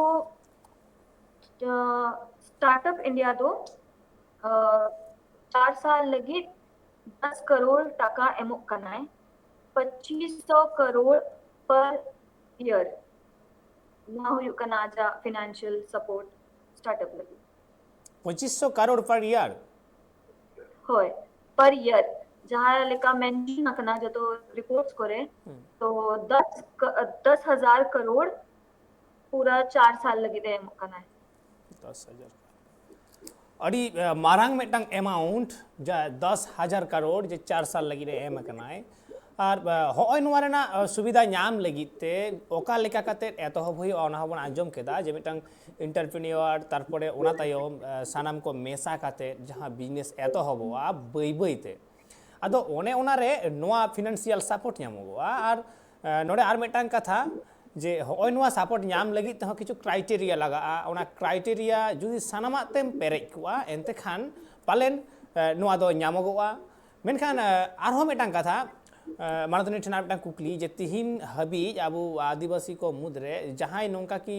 ᱟᱸ, ᱥᱴᱟᱨᱴᱟᱯ ᱤᱱᱰᱤᱭᱟ ᱫᱚ, ᱟᱸ, ᱪᱟᱨ ᱥᱟᱞ ᱞᱟᱹᱜᱤᱫ ᱫᱚᱥ ᱠᱟᱨᱳᱲ ᱴᱟᱠᱟ ᱮᱢᱚᱜ ᱠᱟᱱᱟᱭ, ᱯᱚᱸᱪᱤᱥ ᱥᱚ ᱠᱟᱨᱳᱲ per year᱾ ᱱᱚᱣᱟ ᱦᱩᱭᱩᱜ ᱠᱟᱱᱟ ᱟᱡᱟᱜ ᱯᱷᱤᱱᱟᱱᱥᱤᱭᱟᱞ ᱥᱟᱯᱳᱨᱴ ᱥᱴᱟᱨᱴᱟᱯ ᱞᱟᱹᱜᱤᱫ᱾ ᱯᱚᱸᱪᱤᱥ ᱥᱚ ᱠᱟᱨᱳᱲ per year? ᱦᱳᱭ, per year᱾ ᱡᱟᱦᱟᱸ ᱞᱮᱠᱟ ᱢᱮᱱᱥᱚᱱ ᱟᱠᱟᱱᱟ ᱡᱚᱛᱚ ᱨᱤᱯᱳᱨᱴᱥ ᱠᱚᱨᱮ, ᱦᱩᱸ᱾ ᱛᱚ ᱫᱚᱥ ᱠᱟ-, ᱫᱚᱥ ᱦᱟᱡᱟᱨ ᱠᱟᱨᱳᱲ ᱯᱩᱨᱟᱹ ᱪᱟᱨ ᱥᱟᱞ ᱞᱟᱹᱜᱤᱫ ᱮ ᱮᱢᱚᱜ ᱠᱟᱱᱟᱭ᱾ ᱫᱚᱥ ᱦᱟᱡᱟᱨ᱾ ᱟᱹᱰᱤ, ᱮ, ᱢᱟᱨᱟᱝ ᱢᱤᱫᱴᱟᱝ amount, ᱡᱟ ᱫᱚᱥ ᱦᱟᱡᱟᱨ ᱠᱟᱨᱳᱲ ᱡᱮ ᱪᱟᱨ ᱥᱟᱞ ᱞᱟᱹᱜᱤᱫ ᱮ ᱮᱢ ᱟᱠᱟᱱᱟᱭ᱾ ᱟᱨ, ᱮ, ᱦᱚᱸᱜᱼᱚᱭ ᱱᱚᱣᱟ ᱨᱮᱱᱟᱜ, ᱮ, ᱥᱩᱵᱤᱫᱷᱟ ᱧᱟᱢ ᱞᱟᱹᱜᱤᱫ ᱛᱮ ᱚᱠᱟ ᱞᱮᱠᱟ ᱠᱟᱛᱮ ᱮᱛᱚᱦᱚᱵ ᱦᱩᱭᱩᱜᱼᱟ, ᱚᱱᱟ ᱦᱚᱸᱵᱚᱱ ᱟᱸᱡᱚᱢ ᱠᱮᱫᱟ ᱡᱮ ᱢᱤᱫᱴᱟᱝ entrepreneur, ᱛᱟᱨᱯᱚᱨᱮ ᱚᱱᱟ ᱛᱟᱭᱚᱢ, ᱮ, ᱥᱟᱱᱟᱢ ᱠᱚ ᱢᱮᱥᱟ ᱠᱟᱛᱮ ᱡᱟᱦᱟᱸ ᱵᱤᱡᱽᱱᱮᱥ ᱮᱛᱚᱦᱚᱵᱚᱜᱼᱟ ᱵᱟᱹᱭ ᱵᱟᱹᱭ ᱛᱮ, ᱟᱫᱚ ᱚᱱᱮ ᱚᱱᱟᱨᱮ ᱱᱚᱣᱟ ᱯᱷᱤᱱᱟᱱᱥᱤᱭᱟᱞ ᱥᱟᱯᱳᱨᱴ ᱧᱟᱢᱚᱜᱚᱜᱼᱟ᱾ ᱟᱨ, ᱮ, ᱱᱚᱰᱮ ᱟᱨ ᱢᱤᱫᱴᱟᱝ ᱠᱟᱛᱷᱟ, ᱡᱮ ᱦᱚᱸᱜᱼᱚᱭ ᱱᱚᱣᱟ ᱥᱟᱯᱳᱨᱴ ᱧᱟᱢ ᱞᱟᱹᱜᱤᱫ ᱛᱮᱦᱚᱸ ᱠᱤᱪᱷᱩ ᱠᱨᱟᱭᱴᱮᱨᱤᱭᱟ ᱞᱟᱜᱟᱜᱼᱟ᱾ ᱚᱱᱟ ᱠᱨᱟᱭᱴᱮᱨᱤᱭᱟ ᱡᱩᱫᱤ ᱥᱟᱱᱟᱢᱟᱜ ᱛᱮᱢ ᱯᱮᱨᱮᱡ ᱠᱚᱜᱼᱟ, ᱮᱱᱛᱮ ᱠᱷᱟᱱ ᱯᱟᱞᱮᱱ, ᱮ, ᱱᱚᱣᱟ ᱫᱚ ᱧᱟᱢᱚᱜᱚᱜᱼᱟ᱾ ᱢᱮᱱᱠᱷᱟᱱ ᱟᱨᱦᱚᱸ ᱢᱤᱫᱴᱟᱝ ᱠᱟᱛᱷᱟ, ᱢᱟᱱᱚᱛᱟᱱᱤ ᱴᱷᱮᱱ ᱟᱨ ᱢᱤᱫᱴᱟᱝ ᱠᱩᱠᱞᱤ, ᱡᱮ ᱛᱤᱦᱤᱧ ᱦᱟᱹᱵᱤᱡ ᱟᱵᱚ ᱟᱹᱫᱤᱵᱟᱹᱥᱤ ᱠᱚ ᱢᱩᱫᱽᱨᱮ ᱡᱟᱦᱟᱸᱭ ᱱᱚᱝᱠᱟ ᱠᱤ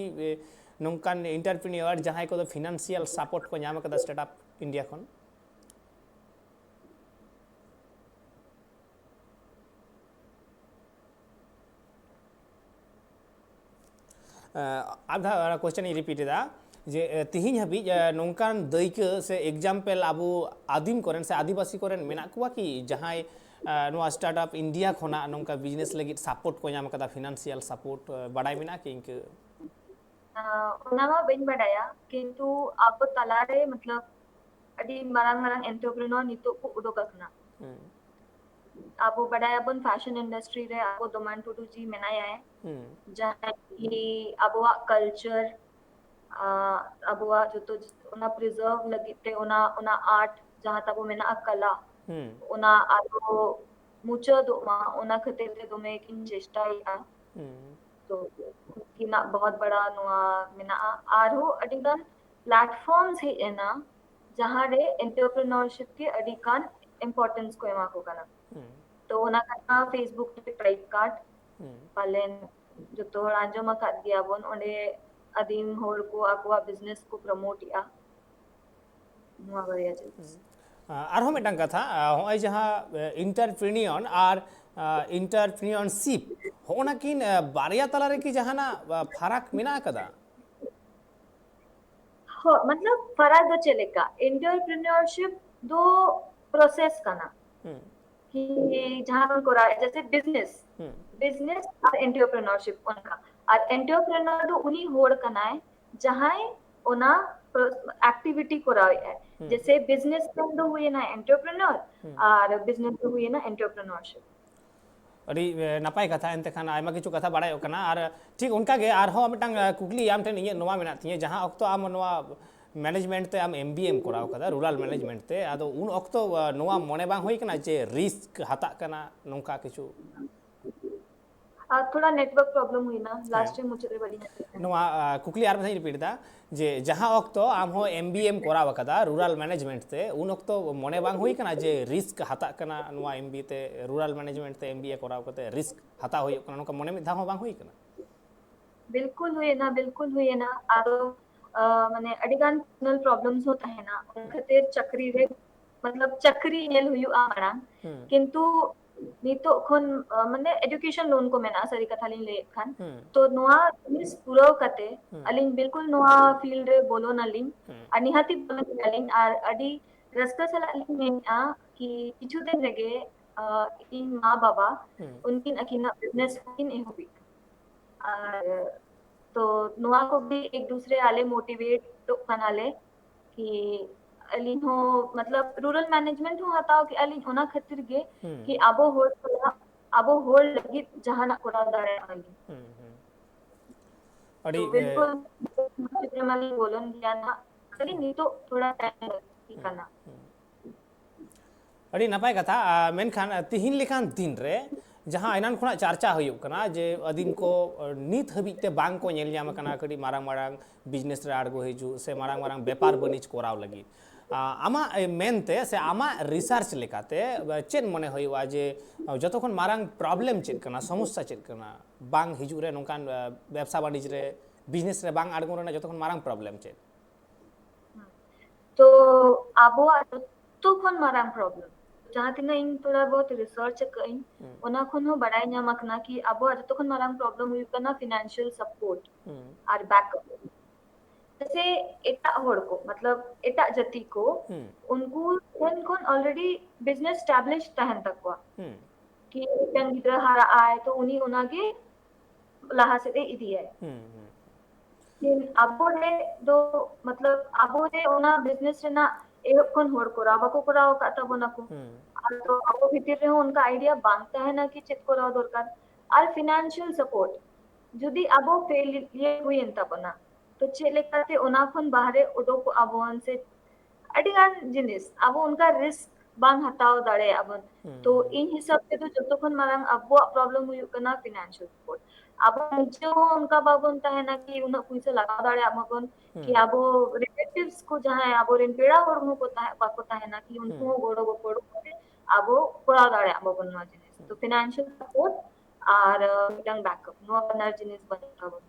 ᱱᱚᱝᱠᱟᱱ ᱮᱱᱴᱟᱨᱯᱨᱮᱱᱤᱭᱚᱨ ᱡᱟᱦᱟᱸᱭ ᱠᱚᱫᱚ ᱯᱷᱤᱱᱟᱱᱥᱤᱭᱟᱞ ᱥᱟᱯᱳᱨᱴ ᱠᱚ ᱧᱟᱢ ᱟᱠᱟᱫᱟ ᱥᱴᱟᱨᱴ ᱟᱯ ᱤᱱᱰᱤᱭᱟ ᱠᱷᱚᱱ? ᱟᱨ ᱫᱷᱟᱣ ᱚᱱᱟ ᱠᱚᱥᱪᱮᱱ ᱤᱧ ᱨᱤᱯᱤᱴ ᱮᱫᱟ, ᱡᱮ ᱛᱤᱦᱤᱧ ᱦᱟᱹᱵᱤᱡ ᱱᱚᱝᱠᱟᱱ ᱫᱟᱹᱭᱠᱟᱹ ᱥᱮ ᱮᱠᱡᱟᱢᱯᱮᱞ ᱟᱵᱚ ᱟᱹᱫᱤᱢ ᱠᱚᱨᱮᱱ ᱥᱮ ᱟᱹᱫᱤᱵᱟᱹᱥᱤ ᱠᱚᱨᱮᱱ ᱢᱮᱱᱟᱜ ᱠᱚᱣᱟ ᱠᱤ, ᱡᱟᱦᱟᱸᱭ ᱱᱚᱣᱟ ᱥᱴᱟᱨᱴ ᱟᱯ ᱤᱱᱰᱤᱭᱟ ᱠᱷᱚᱱᱟᱜ ᱱᱚᱝᱠᱟ ᱵᱤᱡᱽᱱᱮᱥ ᱞᱟᱹᱜᱤᱫ ᱥᱟᱯᱳᱨᱴ ᱠᱚ ᱧᱟᱢ ᱟᱠᱟᱫᱟ, ᱯᱷᱤᱱᱟᱱᱥᱤᱭᱟᱞ ᱥᱟᱯᱳᱨᱴ ᱵᱟᱰᱟᱭ ᱢᱮᱱᱟᱜᱼᱟ ᱠᱤ ᱤᱱᱠᱟᱹ? ᱚᱱᱟ ᱢᱟ ᱵᱟᱹᱧ ᱵᱟᱰᱟᱭᱟ, ᱠᱤᱱᱛᱩ ᱟᱵᱚ ᱛᱟᱞᱟᱨᱮ ᱢᱚᱛᱞᱚᱵ ᱟᱹᱰᱤ ᱢᱟᱨᱟᱝ ᱢᱟᱨᱟᱝ ᱮᱱᱴᱟᱨᱯᱨᱮᱱᱚᱨ ᱱᱤᱛᱚᱜ ᱠᱚ ᱩᱰᱩᱠ ᱟᱠᱟᱱᱟ᱾ ᱟᱵᱚ ᱵᱟᱰᱟᱭᱟᱵᱚᱱ ᱯᱷᱮᱥᱚᱱ ᱤᱱᱰᱟᱥᱴᱨᱤ ᱨᱮ ᱟᱵᱚ ᱫᱚᱢᱟᱱ ᱴᱩᱰᱩ ᱡᱤ ᱢᱮᱱᱟᱭᱟᱭ, ᱡᱟᱦᱟᱸᱭ ᱠᱤ ᱟᱵᱚᱣᱟᱜ ᱠᱟᱞᱪᱟᱨ, ᱟᱵᱚᱣᱟᱜ ᱡᱚᱛᱚ ᱚᱱᱟ ᱯᱨᱤᱡᱟᱨᱵᱷ ᱞᱟᱹᱜᱤᱫ ᱛᱮ ᱚᱱᱟ ᱚᱱᱟ ᱟᱨᱴ ᱡᱟᱦᱟᱸ ᱛᱟᱵᱚ ᱢᱮᱱᱟᱜᱼᱟ, ᱠᱟᱞᱟ, ᱚᱱᱟ ᱟᱨᱚ ᱢᱩᱪᱟᱹᱫᱚᱜ ᱢᱟ, ᱚᱱᱟ ᱠᱷᱟᱹᱛᱤᱨ ᱛᱮ ᱫᱚᱢᱮ ᱠᱤᱱ ᱪᱮᱥᱴᱟᱭᱮᱫᱼᱟ᱾ ᱛᱚ ᱩᱱᱠᱤᱱᱟᱜ ᱵᱚᱦᱚᱛ ᱵᱟᱲᱟ ᱱᱚᱣᱟ ᱢᱮᱱᱟᱜᱼᱟ᱾ ᱟᱨᱦᱚᱸ ᱟᱹᱰᱤᱜᱟᱱ ᱯᱞᱟᱴᱯᱷᱚᱨᱢᱥ ᱦᱮᱡ ᱮᱱᱟ, ᱡᱟᱦᱟᱸ ᱨᱮ ᱮᱱᱴᱟᱨᱯᱨᱮᱱᱚᱨᱥᱤᱯ ᱜᱮ ᱟᱹᱰᱤ ᱜᱟᱱ ᱤᱢᱯᱚᱨᱴᱮᱱᱥ ᱠᱚ ᱮᱢᱟ ᱠᱚ ᱠᱟᱱᱟ᱾ ᱛᱚ ᱚᱱᱟ ᱠᱟᱱᱟ ᱯᱷᱮᱥᱵᱩᱠ ᱨᱮ ᱴᱨᱟᱭᱤᱵ ᱠᱟᱨᱰ᱾ ᱯᱟᱞᱮᱱ ᱡᱚᱛᱚ ᱦᱚᱲ ᱟᱸᱡᱚᱢ ᱟᱠᱟᱫ ᱜᱮᱭᱟ ᱵᱚᱱ, ᱚᱸᱰᱮ ᱟᱹᱫᱤᱢ ᱦᱚᱲ ᱠᱚ ᱟᱠᱚᱣᱟᱜ ᱵᱤᱡᱽᱱᱮᱥ ᱠᱚ ᱯᱨᱚᱢᱳᱴ ᱮᱜᱼᱟ᱾ ᱱᱚᱣᱟ ᱵᱟᱨᱭᱟ ᱡᱤᱱᱤᱥ᱾ ᱟᱨᱦᱚᱸ ᱢᱤᱫᱴᱟᱝ ᱠᱟᱛᱷᱟ, ᱦᱚᱸᱜᱼᱚᱭ ᱡᱟᱦᱟᱸ ᱮᱱᱴᱟᱨᱯᱨᱮᱱᱤᱭᱚᱨ ᱟᱨ ᱮᱱᱴᱟᱨᱯᱨᱮᱱᱤᱭᱚᱨᱥᱤᱯ, ᱦᱚᱸᱜᱼᱚ ᱱᱟ ᱠᱤᱱ ᱵᱟᱨᱭᱟ ᱛᱟᱞᱟᱨᱮ ᱠᱤ ᱡᱟᱦᱟᱱᱟᱜ ᱯᱷᱟᱨᱟᱠ ᱢᱮᱱᱟᱜ ᱟᱠᱟᱫᱟ? ᱦᱳᱭ, ᱢᱚᱛᱞᱚᱵ ᱯᱷᱟᱨᱟᱠ ᱫᱚ ᱪᱮᱫ ᱞᱮᱠᱟ? ᱮᱱᱴᱟᱨᱯᱨᱮᱱᱤᱭᱚᱨᱥᱤᱯ ᱫᱚ ᱯᱨᱚᱥᱮᱥ ᱠᱟᱱᱟ, ᱦᱩᱸ᱾ ᱠᱤ ᱡᱟᱦᱟᱸ ᱵᱚᱱ ᱠᱚᱨᱟᱣ, ᱡᱮᱥᱮ ᱵᱤᱡᱽᱱᱮᱥ, ᱦᱩᱸ᱾ ᱵᱤᱡᱽᱱᱮᱥ ᱟᱨ ᱮᱱᱴᱟᱨᱯᱨᱮᱱᱤᱭᱚᱨᱥᱤᱯ ᱚᱱᱠᱟ᱾ ᱟᱨ ᱮᱱᱴᱟᱨᱯᱨᱮᱱᱤᱭᱚᱨ ᱫᱚ ᱩᱱᱤ ᱦᱚᱲ ᱠᱟᱱᱟᱭ ᱡᱟᱦᱟᱸᱭ ᱚᱱᱟ ᱮᱠᱴᱤᱵᱷᱤᱴᱤ ᱠᱚᱨᱟᱣ ᱮᱫᱟᱭ᱾ ᱦᱩᱸ᱾ ᱡᱮᱥᱮ ᱵᱤᱡᱽᱱᱮᱥ ᱢᱮᱱ ᱫᱚ ᱦᱩᱭᱮᱱᱟ ᱮᱱᱴᱟᱨᱯᱨᱮᱱᱤᱭᱚᱨ, ᱦᱩᱸ᱾ ᱟᱨ ᱵᱤᱡᱽᱱᱮᱥ ᱫᱚ ᱦᱩᱭᱮᱱᱟ ᱮᱱᱴᱟᱨᱯᱨᱮᱱᱤᱭᱚᱨᱥᱤᱯ᱾ ᱟᱹᱰᱤ ᱱᱟᱯᱟᱭ ᱠᱟᱛᱷᱟ, ᱮᱱᱛᱮ ᱠᱷᱟᱱ ᱟᱭᱢᱟ ᱠᱤᱪᱷᱩ ᱠᱟᱛᱷᱟ ᱵᱟᱲᱟᱭᱚᱜ ᱠᱟᱱᱟ᱾ ᱟᱨ ᱴᱷᱤᱠ ᱚᱱᱠᱟ ᱜᱮ ᱟᱨᱦᱚᱸ ᱢᱤᱫᱴᱟᱝ ᱠᱩᱠᱞᱤ ᱟᱢ ᱴᱷᱮᱱ ᱤᱧᱟᱹᱜ ᱱᱚᱣᱟ ᱢᱮᱱᱟᱜ ᱛᱤᱧᱟᱹ, ᱡᱟᱦᱟᱸ ᱚᱠᱛᱚ ᱟᱢ ᱱᱚᱣᱟ ᱢᱮᱱᱮᱡᱽᱢᱮᱱᱴ ᱛᱮ ᱟᱢ ᱮᱢ ᱵᱤ ᱮᱢ ᱠᱚᱨᱟᱣ ᱠᱟᱫᱟ, ᱨᱩᱨᱟᱞ ᱢᱮᱱᱮᱡᱽᱢᱮᱱᱴ ᱛᱮ, ᱟᱫᱚ ᱩᱱ ᱚᱠᱛᱚ ᱱᱚᱣᱟ ᱢᱚᱱᱮ ᱵᱟᱝ ᱦᱩᱭ ᱠᱟᱱᱟ ᱡᱮ ᱨᱤᱥᱠ ᱦᱟᱛᱟᱜ ᱠᱟᱱᱟ ᱱᱚᱝᱠᱟ ᱠᱤᱪᱷᱩ? ᱟᱨ ᱛᱷᱚᱲᱟ network problem ᱦᱩᱭᱱᱟ, last ᱨᱮ ᱢᱩᱪᱟᱹᱫ ᱨᱮ ᱵᱟᱹᱞᱤᱧ ᱟᱸᱡᱚᱢ ᱞᱮᱫᱟ᱾ ᱱᱚᱣᱟ ᱟᱨ, ᱠᱩᱠᱞᱤ ᱟᱨ ᱢᱤᱫ ᱫᱷᱟᱣ ᱤᱧ repeat ᱮᱫᱟ, ᱡᱮ ᱡᱟᱦᱟᱸ ᱚᱠᱛᱚ ᱟᱢ ᱦᱚᱸ M B A ᱮᱢ ᱠᱚᱨᱟᱣ ᱟᱠᱟᱫᱟ rural management ᱛᱮ, ᱩᱱ ᱚᱠᱛᱚ ᱢᱚᱱᱮ ᱵᱟᱝ ᱦᱩᱭ ᱠᱟᱱᱟ ᱡᱮ risk ᱦᱟᱛᱟᱜ ᱠᱟᱱᱟ ᱱᱚᱣᱟ M B A ᱛᱮ, rural management ᱛᱮ M B A ᱠᱚᱨᱟᱣ ᱠᱟᱛᱮ risk ᱦᱟᱛᱟᱣ ᱦᱩᱭᱩᱜ ᱠᱟᱱᱟ, ᱱᱚᱝᱠᱟ ᱢᱚᱱᱮ ᱢᱤᱫ ᱫᱷᱟᱣ ᱦᱚᱸ ᱵᱟᱝ ᱦᱩᱭ ᱠᱟᱱᱟ? ᱵᱤᱞᱠᱩᱞ ᱦᱩᱭᱮᱱᱟ, ᱵᱤᱞᱠᱩᱞ ᱦᱩᱭᱮᱱᱟ᱾ ᱟᱨᱚ ᱟᱸ, ᱢᱟᱱᱮ ᱟᱹᱰᱤ ᱜᱟᱱ personal problems ᱦᱚᱸ ᱛᱟᱦᱮᱱᱟ, ᱚᱱᱟ ᱠᱷᱟᱹᱛᱤᱨ ᱪᱟᱹᱠᱨᱤ ᱨᱮ, ᱢᱚᱛᱞᱚᱵ ᱪᱟᱹᱠᱨᱤ ᱧᱮᱞ ᱦᱩᱭᱩᱜᱼᱟ ᱢᱟᱲᱟᱝ᱾ ᱦᱩᱸ᱾ ᱠᱤᱱᱛᱩ ᱱᱤᱛᱚᱜ ᱠᱷᱚᱱ ᱟᱸ, ᱢᱟᱱᱮ education loan ᱠᱚ ᱢᱮᱱᱟᱜᱼᱟ, ᱥᱟᱹᱨᱤ ᱠᱟᱛᱷᱟ ᱞᱤᱧ ᱞᱟᱹᱭᱮᱫ ᱠᱷᱟᱱ᱾ ᱦᱩᱸ᱾ ᱛᱚ ᱱᱚᱣᱟ ᱡᱤᱱᱤᱥ ᱯᱩᱨᱟᱹᱣ ᱠᱟᱛᱮ ᱦᱩᱸ᱾ ᱟᱹᱞᱤᱧ ᱵᱤᱞᱠᱩᱞ ᱱᱚᱣᱟ field ᱨᱮ ᱵᱚᱞᱚᱱᱟᱞᱤᱧ᱾ ᱦᱩᱸ᱾ ᱟᱨ ᱱᱤᱦᱟᱹᱛᱤ ᱵᱚᱞᱚᱱ ᱜᱮᱭᱟᱞᱤᱧ, ᱟᱨ ᱟᱹᱰᱤ ᱨᱟᱹᱥᱠᱟᱹ ᱥᱟᱞᱟᱜ ᱞᱤᱧ ᱢᱮᱱᱮᱫᱼᱟ ᱠᱤ ᱠᱤᱪᱷᱩ ᱫᱤᱱ ᱨᱮᱜᱮ ᱟᱸ, ᱤᱧ ᱢᱟ ᱵᱟᱵᱟ ᱦᱩᱸ᱾ ᱩᱱᱠᱤᱱ ᱟᱹᱠᱤᱱᱟᱜ business ᱠᱤᱱ ᱮᱦᱚᱵ ᱮᱫᱟ᱾ ᱟᱨ ᱛᱚ ᱱᱚᱣᱟ ᱠᱚᱜᱮ ᱮᱠ ᱫᱩᱥᱨᱮ ᱟᱞᱮ motivate ᱚᱜ ᱠᱟᱱᱟᱞᱮ ᱠᱤ ᱟᱹᱞᱤᱧ ᱦᱚᱸ ᱢᱚᱛᱞᱚᱵ rural management ᱦᱚᱸ ᱦᱟᱛᱟᱣ ᱠᱮᱜᱼᱟ ᱞᱤᱧ ᱚᱱᱟ ᱠᱷᱟᱹᱛᱤᱨ ᱜᱮ ᱦᱩᱸ᱾ ᱠᱤ ᱟᱵᱚ ᱦᱚᱲ ᱥᱟᱞᱟᱜ, ᱟᱵᱚ ᱦᱚᱲ ᱞᱟᱹᱜᱤᱫ ᱡᱟᱦᱟᱱᱟᱜ ᱠᱚᱨᱟᱣ ᱫᱟᱲᱮᱭᱟᱜᱼᱟ ᱞᱤᱧ᱾ ᱦᱩᱸ, ᱦᱩᱸ᱾ ᱛᱚ ᱟᱹᱰᱤ, ᱮ, ᱵᱤᱞᱠᱩᱞ ᱢᱟᱞᱤᱧ ᱵᱚᱞᱚᱱ ᱜᱮᱭᱟ ᱱᱟᱜ, ᱠᱷᱟᱹᱞᱤ ᱱᱤᱛᱚᱜ ᱛᱷᱚᱲᱟ time ᱞᱟᱹᱠᱛᱤ ᱠᱟᱱᱟ᱾ ᱟᱹᱰᱤ ᱱᱟᱯᱟᱭ ᱠᱟᱛᱷᱟ᱾ ᱟ, ᱢᱮᱱᱠᱷᱟᱱ, ᱟ, ᱛᱤᱦᱤᱧ ᱞᱮᱠᱟᱱ ᱫᱤᱱ ᱨᱮ ᱡᱟᱦᱟᱸ ᱮᱱᱟᱱ ᱠᱷᱚᱱᱟᱜ ᱪᱟᱨᱪᱟ ᱦᱩᱭᱩᱜ ᱠᱟᱱᱟ ᱡᱮ ᱟᱹᱫᱤᱢ ᱠᱚ, ᱟ, ᱱᱤᱛ ᱦᱟᱹᱵᱤᱡ ᱛᱮ ᱵᱟᱝ ᱠᱚ ᱧᱮᱞ ᱧᱟᱢ ᱟᱠᱟᱱᱟ ᱠᱟᱹᱴᱤᱡ ᱢᱟᱨᱟᱝ ᱢᱟᱨᱟᱝ business ᱨᱮ ᱟᱬᱜᱚ ᱦᱤᱡᱩᱜ ᱥᱮ ᱢᱟᱨᱟᱝ ᱢᱟᱨᱟᱝ ᱵᱮᱯᱟᱨ ᱵᱟᱹᱱᱤᱡᱽ ᱠᱚᱨᱟᱣ ᱞᱟᱹᱜᱤᱫ᱾ ᱟ, ᱟᱢᱟᱜ, ᱮ, ᱢᱮᱱᱛᱮ ᱥᱮ ᱟᱢᱟᱜ research ᱞᱮᱠᱟᱛᱮ, ᱟ, ᱪᱮᱫ ᱢᱚᱱᱮ ᱦᱩᱭᱩᱜᱼᱟ ᱡᱮ, ᱟ, ᱡᱚᱛᱚ ᱠᱷᱚᱱ ᱢᱟᱨᱟᱝ problem ᱪᱮᱫ ᱠᱟᱱᱟ, ᱥᱚᱢᱚᱥᱥᱟ ᱪᱮᱫ ᱠᱟᱱᱟ ᱵᱟᱝ ᱦᱤᱡᱩᱜ ᱨᱮ, ᱱᱚᱝᱠᱟᱱ, ᱟ, ᱵᱮᱵᱽᱥᱟ ᱵᱟᱹᱱᱤᱡᱽ ᱨᱮ, business ᱨᱮ ᱵᱟᱝ ᱟᱬᱜᱚ ᱨᱮᱱᱟᱜ ᱡᱚᱛᱚ ᱠᱷᱚᱱ ᱢᱟᱨᱟᱝ problem ᱪᱮᱫ? ᱛᱚ ᱟᱵᱚᱣᱟᱜ ᱡᱚᱛᱚ ᱠᱷᱚᱱ ᱢᱟᱨᱟᱝ problem, ᱡᱟᱦᱟᱸ ᱛᱤᱱᱟᱹᱜ ᱤᱧ ᱛᱷᱚᱲᱟ ᱵᱚᱦᱩᱛ research ᱟᱠᱟᱫ ᱟᱹᱧ, ᱦᱩᱸ᱾ ᱚᱱᱟ ᱠᱷᱚᱱ ᱦᱚᱸ ᱵᱟᱲᱟᱭ ᱧᱟᱢ ᱟᱠᱟᱱᱟ ᱠᱤ ᱟᱵᱚᱣᱟᱜ ᱡᱚᱛᱚ ᱠᱷᱚᱱ ᱢᱟᱨᱟᱝ problem ᱦᱩᱭᱩᱜ ᱠᱟᱱᱟ financial support ᱦᱩᱸ᱾ ᱟᱨ backup᱾ ᱡᱮᱥᱮ ᱮᱴᱟᱜ ᱦᱚᱲ ᱠᱚ, ᱢᱚᱛᱞᱚᱵ ᱮᱴᱟᱜ ᱡᱟᱹᱛᱤ ᱠᱚ, ᱦᱩᱸ᱾ ᱩᱱᱠᱩ ᱴᱷᱮᱱ ᱠᱷᱚᱱ already business establish ᱛᱟᱦᱮᱱ ᱛᱟᱠᱚᱣᱟ ᱦᱩᱸ᱾ ᱠᱤ ᱢᱤᱫᱴᱟᱝ ᱜᱤᱫᱽᱨᱟᱹ ᱦᱟᱨᱟᱜ ᱟᱭ ᱛᱚ ᱩᱱᱤ ᱚᱱᱟᱜᱮ ᱞᱟᱦᱟ ᱥᱮᱫ ᱮ ᱤᱫᱤᱭᱟᱭ᱾ ᱦᱩᱸ, ᱦᱩᱸ᱾ ᱞᱮᱠᱤᱱ ᱟᱵᱚ ᱨᱮ ᱫᱚ, ᱢᱚᱛᱞᱚᱵ ᱟᱵᱚ ᱨᱮ ᱚᱱᱟ business ᱨᱮᱱᱟᱜ ᱮᱦᱚᱵ ᱠᱷᱚᱱ ᱦᱚᱲ ᱠᱚᱨᱟᱣ ᱵᱟᱠᱚ ᱠᱚᱨᱟᱣ ᱟᱠᱟᱫ ᱛᱟᱵᱚᱱᱟ ᱠᱚ᱾ ᱦᱩᱸ᱾ ᱟᱨ ᱛᱚ ᱟᱵᱚ ᱵᱷᱤᱛᱤᱨ ᱨᱮᱦᱚᱸ ᱚᱱᱠᱟ idea ᱵᱟᱝ ᱛᱟᱦᱮᱱᱟ ᱠᱤ ᱪᱮᱫ ᱠᱚᱨᱟᱣ ᱫᱚᱨᱠᱟᱨ᱾ ᱟᱨ financial support ᱡᱩᱫᱤ ᱟᱵᱚ failure ᱦᱩᱭᱮᱱ ᱛᱟᱵᱚᱱᱟ, ᱛᱚ ᱪᱮᱫ ᱞᱮᱠᱟᱛᱮ ᱚᱱᱟ ᱠᱷᱚᱱ ᱵᱟᱦᱨᱮ ᱩᱰᱩᱠᱚᱜ ᱟᱵᱚᱱ ᱥᱮ ᱟᱹᱰᱤ ᱜᱟᱱ ᱡᱤᱱᱤᱥ ᱟᱵᱚ ᱚᱱᱠᱟ risk ᱵᱟᱝ ᱦᱟᱛᱟᱣ ᱫᱟᱲᱮᱭᱟᱜᱼᱟ ᱵᱚᱱ᱾ ᱛᱚ ᱤᱧ ᱦᱤᱥᱟᱹᱵ ᱛᱮᱫᱚ ᱡᱚᱛᱚ ᱠᱷᱚᱱ ᱢᱟᱨᱟᱝ ᱟᱵᱚᱣᱟᱜ problem ᱦᱩᱭᱩᱜ ᱠᱟᱱᱟ financial support. ᱟᱵᱚ ᱱᱤᱡᱮ ᱦᱚᱸ ᱚᱱᱠᱟ ᱵᱟᱵᱚᱱ ᱛᱟᱦᱮᱱᱟ ᱠᱤ ᱩᱱᱟᱹᱜ ᱯᱩᱭᱥᱟᱹ ᱞᱟᱜᱟᱣ ᱫᱟᱲᱮᱭᱟᱜ ᱢᱟᱵᱚᱱ, ᱠᱤ ᱟᱵᱚ relatives ᱠᱚ ᱡᱟᱦᱟᱸᱭ ᱟᱵᱚᱨᱮᱱ ᱯᱮᱲᱟ ᱦᱚᱲ ᱦᱚᱸ ᱠᱚ ᱛᱟᱦᱮᱸ, ᱵᱟᱠᱚ ᱛᱟᱦᱮᱱᱟ ᱠᱤ ᱩᱱᱠᱩ ᱦᱚᱸ ᱜᱚᱲᱚ ᱜᱚᱯᱚᱲᱚ ᱠᱟᱛᱮ ᱟᱵᱚ ᱠᱚᱨᱟᱣ ᱫᱟᱲᱮᱭᱟᱜ ᱢᱟᱵᱚᱱ ᱱᱚᱣᱟ ᱡᱤᱱᱤᱥ. ᱛᱚ financial support ᱟᱨ ᱟᱸ, ᱢᱤᱫᱴᱟᱝ backup, ᱱᱚᱣᱟ ᱵᱟᱱᱟᱨ ᱡᱤᱱᱤᱥ ᱵᱟᱹᱱᱩᱜ ᱛᱟᱵᱚᱱᱟ.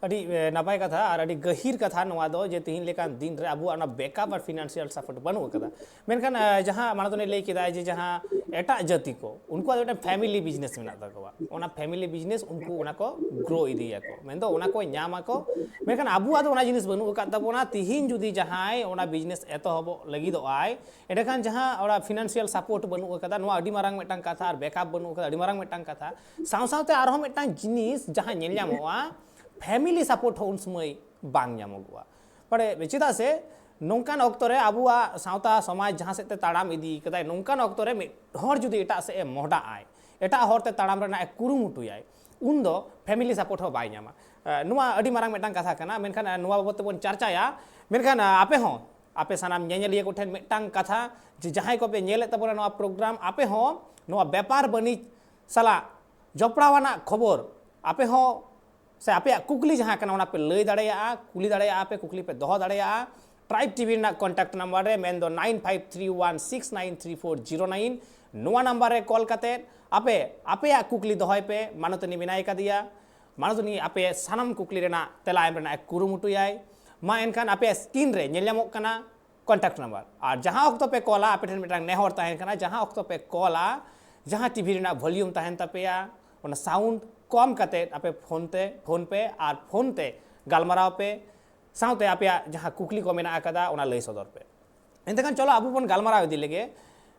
ᱟᱹᱰᱤ ᱮ, ᱱᱟᱯᱟᱭ ᱠᱟᱛᱷᱟ ᱟᱨ ᱟᱹᱰᱤ ᱜᱟᱹᱦᱤᱨ ᱠᱟᱛᱷᱟ ᱱᱚᱣᱟ ᱫᱚ, ᱡᱮ ᱛᱤᱦᱤᱧ ᱞᱮᱠᱟᱱ ᱫᱤᱱ ᱨᱮ ᱟᱵᱚᱣᱟᱜ ᱚᱱᱟ backup ᱟᱨ financial support ᱵᱟᱹᱱᱩᱜ ᱟᱠᱟᱫᱟ᱾ ᱢᱮᱱᱠᱷᱟᱱ ᱮ, ᱡᱟᱦᱟᱸ ᱢᱟᱱᱚᱛᱟᱱᱤ ᱞᱟᱹᱭ ᱠᱮᱫᱟ ᱡᱮ ᱡᱟᱦᱟᱸ ᱮᱴᱟᱜ ᱡᱟᱹᱛᱤ ᱠᱚ, ᱩᱱᱠᱩᱣᱟᱜ ᱫᱚ ᱢᱤᱫᱴᱟᱝ family business ᱢᱮᱱᱟᱜ ᱛᱟᱠᱚᱣᱟ, ᱚᱱᱟ family business ᱩᱱᱠᱩ ᱚᱱᱟ ᱠᱚ grow ᱤᱫᱤᱭᱟᱠᱚ, ᱢᱮᱱᱫᱚ ᱚᱱᱟ ᱠᱚ ᱧᱟᱢᱟᱠᱚ᱾ ᱢᱮᱱᱠᱷᱟᱱ ᱟᱵᱚᱣᱟᱜ ᱫᱚ ᱚᱱᱟ ᱡᱤᱱᱤᱥ ᱵᱟᱹᱱᱩᱜ ᱟᱠᱟᱫ ᱛᱟᱵᱚᱱᱟ᱾ ᱛᱤᱦᱤᱧ ᱡᱩᱫᱤ ᱡᱟᱦᱟᱸᱭ ᱚᱱᱟ business ᱮᱛᱚᱦᱚᱵᱚᱜ ᱞᱟᱹᱜᱤᱫᱚᱜ ᱟᱭ, ᱮᱸᱰᱮᱠᱷᱟᱱ ᱡᱟᱦᱟᱸ ᱚᱱᱟ financial support ᱵᱟᱹᱱᱩᱜ ᱟᱠᱟᱫᱟ, ᱱᱚᱣᱟ ᱟᱹᱰᱤ ᱢᱟᱨᱟᱝ ᱢᱤᱫᱴᱟᱝ ᱠᱟᱛᱷᱟ, ᱟᱨ backup ᱵᱟᱹᱱᱩᱜ ᱟᱠᱟᱫᱟ, ᱟᱹᱰᱤ ᱢᱟᱨᱟᱝ ᱢᱤᱫᱴᱟᱝ ᱠᱟᱛᱷᱟ᱾ ᱥᱟᱶ ᱥᱟᱶᱛᱮ ᱟᱨᱦᱚᱸ ᱢᱤᱫᱴᱟᱝ ᱡᱤᱱᱤᱥ ᱡᱟᱦᱟᱸ ᱧᱮᱞ ᱧᱟᱢᱚᱜᱼᱟ, family support ᱦᱚᱸ ᱩᱱ ᱥᱚᱢᱚᱭ ᱵᱟᱝ ᱧᱟᱢᱚᱜᱚᱜᱼᱟ᱾ ᱵᱟᱲᱮ, ᱪᱮᱫᱟᱜ ᱥᱮ ᱱᱚᱝᱠᱟᱱ ᱚᱠᱛᱚ ᱨᱮ ᱟᱵᱚᱣᱟᱜ ᱥᱟᱶᱛᱟ ᱥᱚᱢᱟᱡᱽ ᱡᱟᱦᱟᱸ ᱥᱮᱫ ᱛᱮ ᱛᱟᱲᱟᱢ ᱤᱫᱤ ᱠᱟᱫᱟᱭ, ᱱᱚᱝᱠᱟᱱ ᱚᱠᱛᱚ ᱨᱮ ᱢᱤᱫ ᱦᱚᱲ ᱡᱩᱫᱤ ᱮᱴᱟᱜ ᱥᱮᱫ ᱮ ᱢᱚᱦᱰᱟᱜ ᱟᱭ, ᱮᱴᱟᱜ ᱦᱚᱨ ᱛᱮ ᱛᱟᱲᱟᱢ ᱨᱮᱱᱟᱜ ᱮ ᱠᱩᱨᱩᱢᱩᱴᱩᱭᱟᱭ, ᱩᱱᱫᱚ family support ᱦᱚᱸ ᱵᱟᱭ ᱧᱟᱢᱟ᱾ ᱮ, ᱱᱚᱣᱟ ᱟᱹᱰᱤ ᱢᱟᱨᱟᱝ ᱢᱤᱫᱴᱟᱝ ᱠᱟᱛᱷᱟ ᱠᱟᱱᱟ᱾ ᱢᱮᱱᱠᱷᱟᱱ, ᱮ, ᱱᱚᱣᱟ ᱵᱟᱵᱚᱫ ᱛᱮᱵᱚᱱ ᱪᱟᱨᱪᱟᱭᱟ᱾ ᱢᱮᱱᱠᱷᱟᱱ, ᱮ, ᱟᱯᱮ ᱦᱚᱸ, ᱟᱯᱮ ᱥᱟᱱᱟᱢ ᱧᱮᱧᱮᱞᱤᱭᱟᱹ ᱠᱚᱴᱷᱮᱱ ᱢᱤᱫᱴᱟᱝ ᱠᱟᱛᱷᱟ, ᱡᱮ ᱡᱟᱦᱟᱸᱭ ᱠᱚᱯᱮ ᱧᱮᱞᱮᱫ ᱛᱟᱵᱚᱱᱟ ᱱᱚᱣᱟ program, ᱟᱯᱮ ᱦᱚᱸ ᱱᱚᱣᱟ ᱵᱮᱯᱟᱨ ᱵᱟᱹᱱᱤᱡᱽ ᱥᱟᱞᱟᱜ ᱡᱚᱯᱲᱟᱣ ᱟᱱᱟᱜ ᱠᱷᱚᱵᱚᱨ ᱟᱯᱮ ᱦᱚᱸ ᱥᱮ ᱟᱯᱮᱭᱟᱜ ᱠᱩᱠᱞᱤ ᱡᱟᱦᱟᱸ ᱠᱟᱱᱟ, ᱚᱱᱟ ᱯᱮ ᱞᱟᱹᱭ ᱫᱟᱲᱮᱭᱟᱜᱼᱟ, ᱠᱩᱞᱤ ᱫᱟᱲᱮᱭᱟᱜᱼᱟ ᱯᱮ, ᱠᱩᱠᱞᱤ ᱯᱮ ᱫᱚᱦᱚ ᱫᱟᱲᱮᱭᱟᱜᱼᱟ Tribe TV ᱨᱮᱱᱟᱜ contact number ᱨᱮ, ᱢᱮᱱᱫᱚ nine five three one six nine three four zero nine. ᱱᱚᱣᱟ number ᱨᱮ call ᱠᱟᱛᱮ ᱟᱯᱮ ᱟᱯᱮᱭᱟᱜ ᱠᱩᱠᱞᱤ ᱫᱚᱦᱚᱭ ᱯᱮ᱾ ᱢᱟᱱᱚᱛᱟᱱᱤ ᱢᱮᱱᱟᱭ ᱠᱟᱫᱮᱭᱟ, ᱢᱟᱱᱚᱛᱟᱱᱤ ᱟᱯᱮ ᱥᱟᱱᱟᱢ ᱠᱩᱠᱞᱤ ᱨᱮᱱᱟᱜ ᱛᱮᱞᱟ ᱮᱢ ᱨᱮᱱᱟᱜ ᱮ ᱠᱩᱨᱩᱢᱩᱴᱩᱭᱟᱭ᱾ ᱢᱟ ᱮᱱᱠᱷᱟᱱ ᱟᱯᱮᱭᱟᱜ screen ᱨᱮ ᱧᱮᱞ ᱧᱟᱢᱚᱜ ᱠᱟᱱᱟ contact number. ᱟᱨ ᱡᱟᱦᱟᱸ ᱚᱠᱛᱚ ᱯᱮ ᱠᱚᱞᱟ, ᱟᱯᱮ ᱴᱷᱮᱱ ᱢᱤᱫᱴᱟᱝ ᱱᱮᱦᱚᱨ ᱛᱟᱦᱮᱱ ᱠᱟᱱᱟ, ᱡᱟᱦᱟᱸ ᱚᱠᱛᱚ ᱯᱮ ᱠᱚᱞᱟ, ᱡᱟᱦᱟᱸ TV ᱨᱮᱱᱟᱜ volume ᱛᱟᱦᱮᱱ ᱛᱟᱯᱮᱭᱟ, ᱚᱱᱟ sound ᱠᱚᱢ ᱠᱟᱛᱮ ᱟᱯᱮ ᱯᱷᱳᱱ ᱛᱮ, ᱯᱷᱳᱱ ᱯᱮ ᱟᱨ ᱯᱷᱳᱱ ᱛᱮ ᱜᱟᱞᱢᱟᱨᱟᱣ ᱯᱮ, ᱥᱟᱶᱛᱮ ᱟᱯᱮᱭᱟᱜ ᱡᱟᱦᱟᱸ ᱠᱩᱠᱞᱤ ᱠᱚ ᱢᱮᱱᱟᱜ ᱟᱠᱟᱫᱟ, ᱚᱱᱟ ᱞᱟᱹᱭ ᱥᱚᱫᱚᱨ ᱯᱮ᱾ ᱮᱱᱛᱮᱠᱷᱟᱱ ᱪᱚᱞᱚ ᱟᱵᱚ ᱵᱚᱱ ᱜᱟᱞᱢᱟᱨᱟᱣ ᱤᱫᱤ ᱞᱮᱜᱮ᱾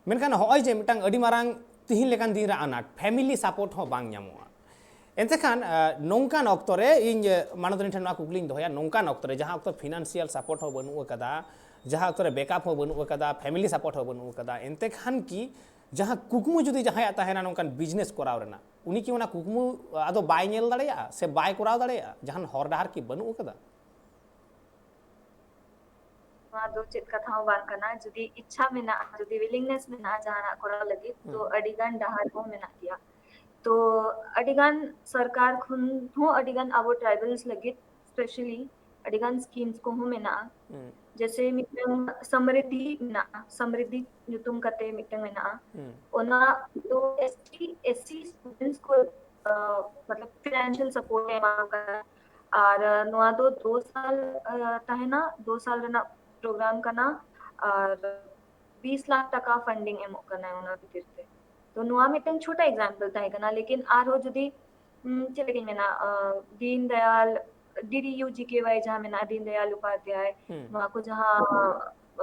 ᱢᱮᱱᱠᱷᱟᱱ ᱦᱚᱸᱜᱼᱚᱭ ᱡᱮ ᱢᱤᱫᱴᱟᱝ ᱟᱹᱰᱤ ᱢᱟᱨᱟᱝ ᱛᱤᱦᱤᱧ ᱞᱮᱠᱟᱱ ᱫᱤᱱ ᱨᱮ ᱟᱱᱟᱴ, family support ᱦᱚᱸ ᱵᱟᱝ ᱧᱟᱢᱚᱜᱼᱟ᱾ ᱮᱱᱛᱮᱠᱷᱟᱱ, ᱟ, ᱱᱚᱝᱠᱟᱱ ᱚᱠᱛᱚ ᱨᱮ ᱤᱧ, ᱟ, ᱢᱟᱱᱚᱛᱟᱱᱤ ᱴᱷᱮᱱ ᱱᱚᱣᱟ ᱠᱩᱠᱞᱤᱧ ᱫᱚᱦᱚᱭᱟ, ᱱᱚᱝᱠᱟᱱ ᱚᱠᱛᱚ ᱨᱮ ᱡᱟᱦᱟᱸ ᱚᱠᱛᱚ financial support ᱦᱚᱸ ᱵᱟᱹᱱᱩᱜ ᱟᱠᱟᱫᱟ, ᱡᱟᱦᱟᱸ ᱚᱠᱛᱚ ᱨᱮ backup ᱦᱚᱸ ᱵᱟᱹᱱᱩᱜ ᱟᱠᱟᱫᱟ, family support ᱦᱚᱸ ᱵᱟᱹᱱᱩᱜ ᱟᱠᱟᱫᱟ, ᱮᱱᱛᱮ ᱠᱷᱟᱱ ᱠᱤ ᱡᱟᱦᱟᱸ ᱠᱩᱠᱢᱩ ᱡᱩᱫᱤ ᱡᱟᱦᱟᱸᱭᱟᱜ ᱛᱟᱦᱮᱱᱟ ᱱᱚᱝᱠᱟᱱ business ᱠᱚᱨᱟᱣ ᱨᱮᱱᱟᱜ, ᱩᱱᱤ ᱠᱤ ᱚᱱᱟ ᱠᱩᱠᱢᱩ ᱟᱫᱚ ᱵᱟᱭ ᱧᱮᱞ ᱫᱟᱲᱮᱭᱟᱜᱼᱟ ᱥᱮ ᱵᱟᱭ ᱠᱚᱨᱟᱣ ᱫᱟᱲᱮᱭᱟᱜᱼᱟ? ᱡᱟᱦᱟᱱ ᱦᱚᱨ ᱰᱟᱦᱟᱨ ᱠᱤ ᱵᱟᱹᱱᱩᱜ ᱟᱠᱟᱫᱟ? ᱱᱚᱣᱟ ᱫᱚ ᱪᱮᱫ ᱠᱟᱛᱷᱟ ᱦᱚᱸ ᱵᱟᱝ ᱠᱟᱱᱟ᱾ ᱡᱩᱫᱤ ᱤᱪᱪᱷᱟ ᱢᱮᱱᱟᱜᱼᱟ, ᱡᱩᱫᱤ ᱣᱤᱞᱤᱝᱱᱮᱥ ᱢᱮᱱᱟᱜᱼᱟ ᱡᱟᱦᱟᱱᱟᱜ ᱠᱚᱨᱟᱣ ᱞᱟᱹᱜᱤᱫ, ᱛᱚ ᱟᱹᱰᱤ ᱜᱟᱱ ᱰᱟᱦᱟᱨ ᱦᱚᱸ ᱢᱮᱱᱟᱜ ᱜᱮᱭᱟ᱾ ᱛᱚ ᱟᱹᱰᱤ ᱜᱟᱱ ᱥᱚᱨᱠᱟᱨ ᱠᱷᱚᱱ ᱦᱚᱸ ᱟᱹᱰᱤ ᱜᱟᱱ ᱟᱵᱚ ᱴᱨᱟᱭᱵᱟᱞᱥ ᱞᱟᱹᱜᱤᱫ ᱥᱯᱮᱥᱟᱞᱤ ᱟᱹᱰᱤ ᱜᱟᱱ ᱥᱠᱤᱢᱥ ᱠᱚᱦᱚᱸ ᱢᱮᱱᱟᱜᱼᱟ᱾ ᱡᱮᱥᱮ ᱢᱤᱫᱴᱟᱝ ᱥᱟᱢᱨᱤᱫᱷᱤ ᱢᱮᱱᱟᱜᱼᱟ, ᱥᱟᱢᱨᱤᱫᱷᱤ ᱧᱩᱛᱩᱢ ᱠᱟᱛᱮ ᱢᱤᱫᱴᱟᱝ ᱢᱮᱱᱟᱜᱼᱟ᱾ ᱚᱱᱟ ᱫᱚ S T, S C students ᱠᱚ, ᱟᱸ, ᱢᱚᱛᱞᱚᱵ ᱯᱷᱤᱱᱟᱱᱥᱤᱭᱟᱞ ᱥᱟᱯᱳᱨᱴ ᱮ ᱮᱢᱟ ᱠᱚ ᱠᱟᱱᱟ᱾ ᱟᱨ, ᱟᱸ, ᱱᱚᱣᱟ ᱫᱚ ᱫᱩ ᱥᱟᱞ, ᱟᱸ, ᱛᱟᱦᱮᱱᱟ, ᱫᱩ ᱥᱟᱞ ᱨᱮᱱᱟᱜ ᱯᱨᱳᱜᱨᱟᱢ ᱠᱟᱱᱟ᱾ ᱟᱨ ᱵᱤᱥ ᱞᱟᱠᱷ ᱴᱟᱠᱟ ᱯᱷᱟᱱᱰᱤᱝ ᱮᱢᱚᱜ ᱠᱟᱱᱟ ᱚᱱᱟ ᱠᱷᱟᱹᱛᱤᱨ ᱛᱮ᱾ ᱛᱚ ᱱᱚᱣᱟ ᱢᱤᱫᱴᱟᱝ ᱪᱷᱳᱴᱟ ᱮᱠᱥᱟᱢᱯᱚᱞ ᱛᱟᱦᱮᱸ ᱠᱟᱱᱟ, ᱞᱮᱠᱤᱱ ᱟᱨᱦᱚᱸ ᱡᱩᱫᱤ, ᱩᱢ, ᱪᱮᱫ ᱞᱮᱠᱟᱧ ᱢᱮᱱᱟ, ᱟᱸ, ᱫᱤᱱ ᱫᱟᱭᱟᱞ, ᱰᱤ ᱰᱤ ᱭᱩ ᱡᱤ ᱠᱮ ᱣᱟᱭ ᱡᱟᱦᱟᱸ ᱢᱮᱱᱟᱜᱼᱟ, ᱫᱤᱱ ᱫᱟᱭᱟᱞ ᱩᱯᱟᱫᱷᱭᱟᱭ, ᱱᱚᱣᱟ ᱠᱚ ᱡᱟᱦᱟᱸ,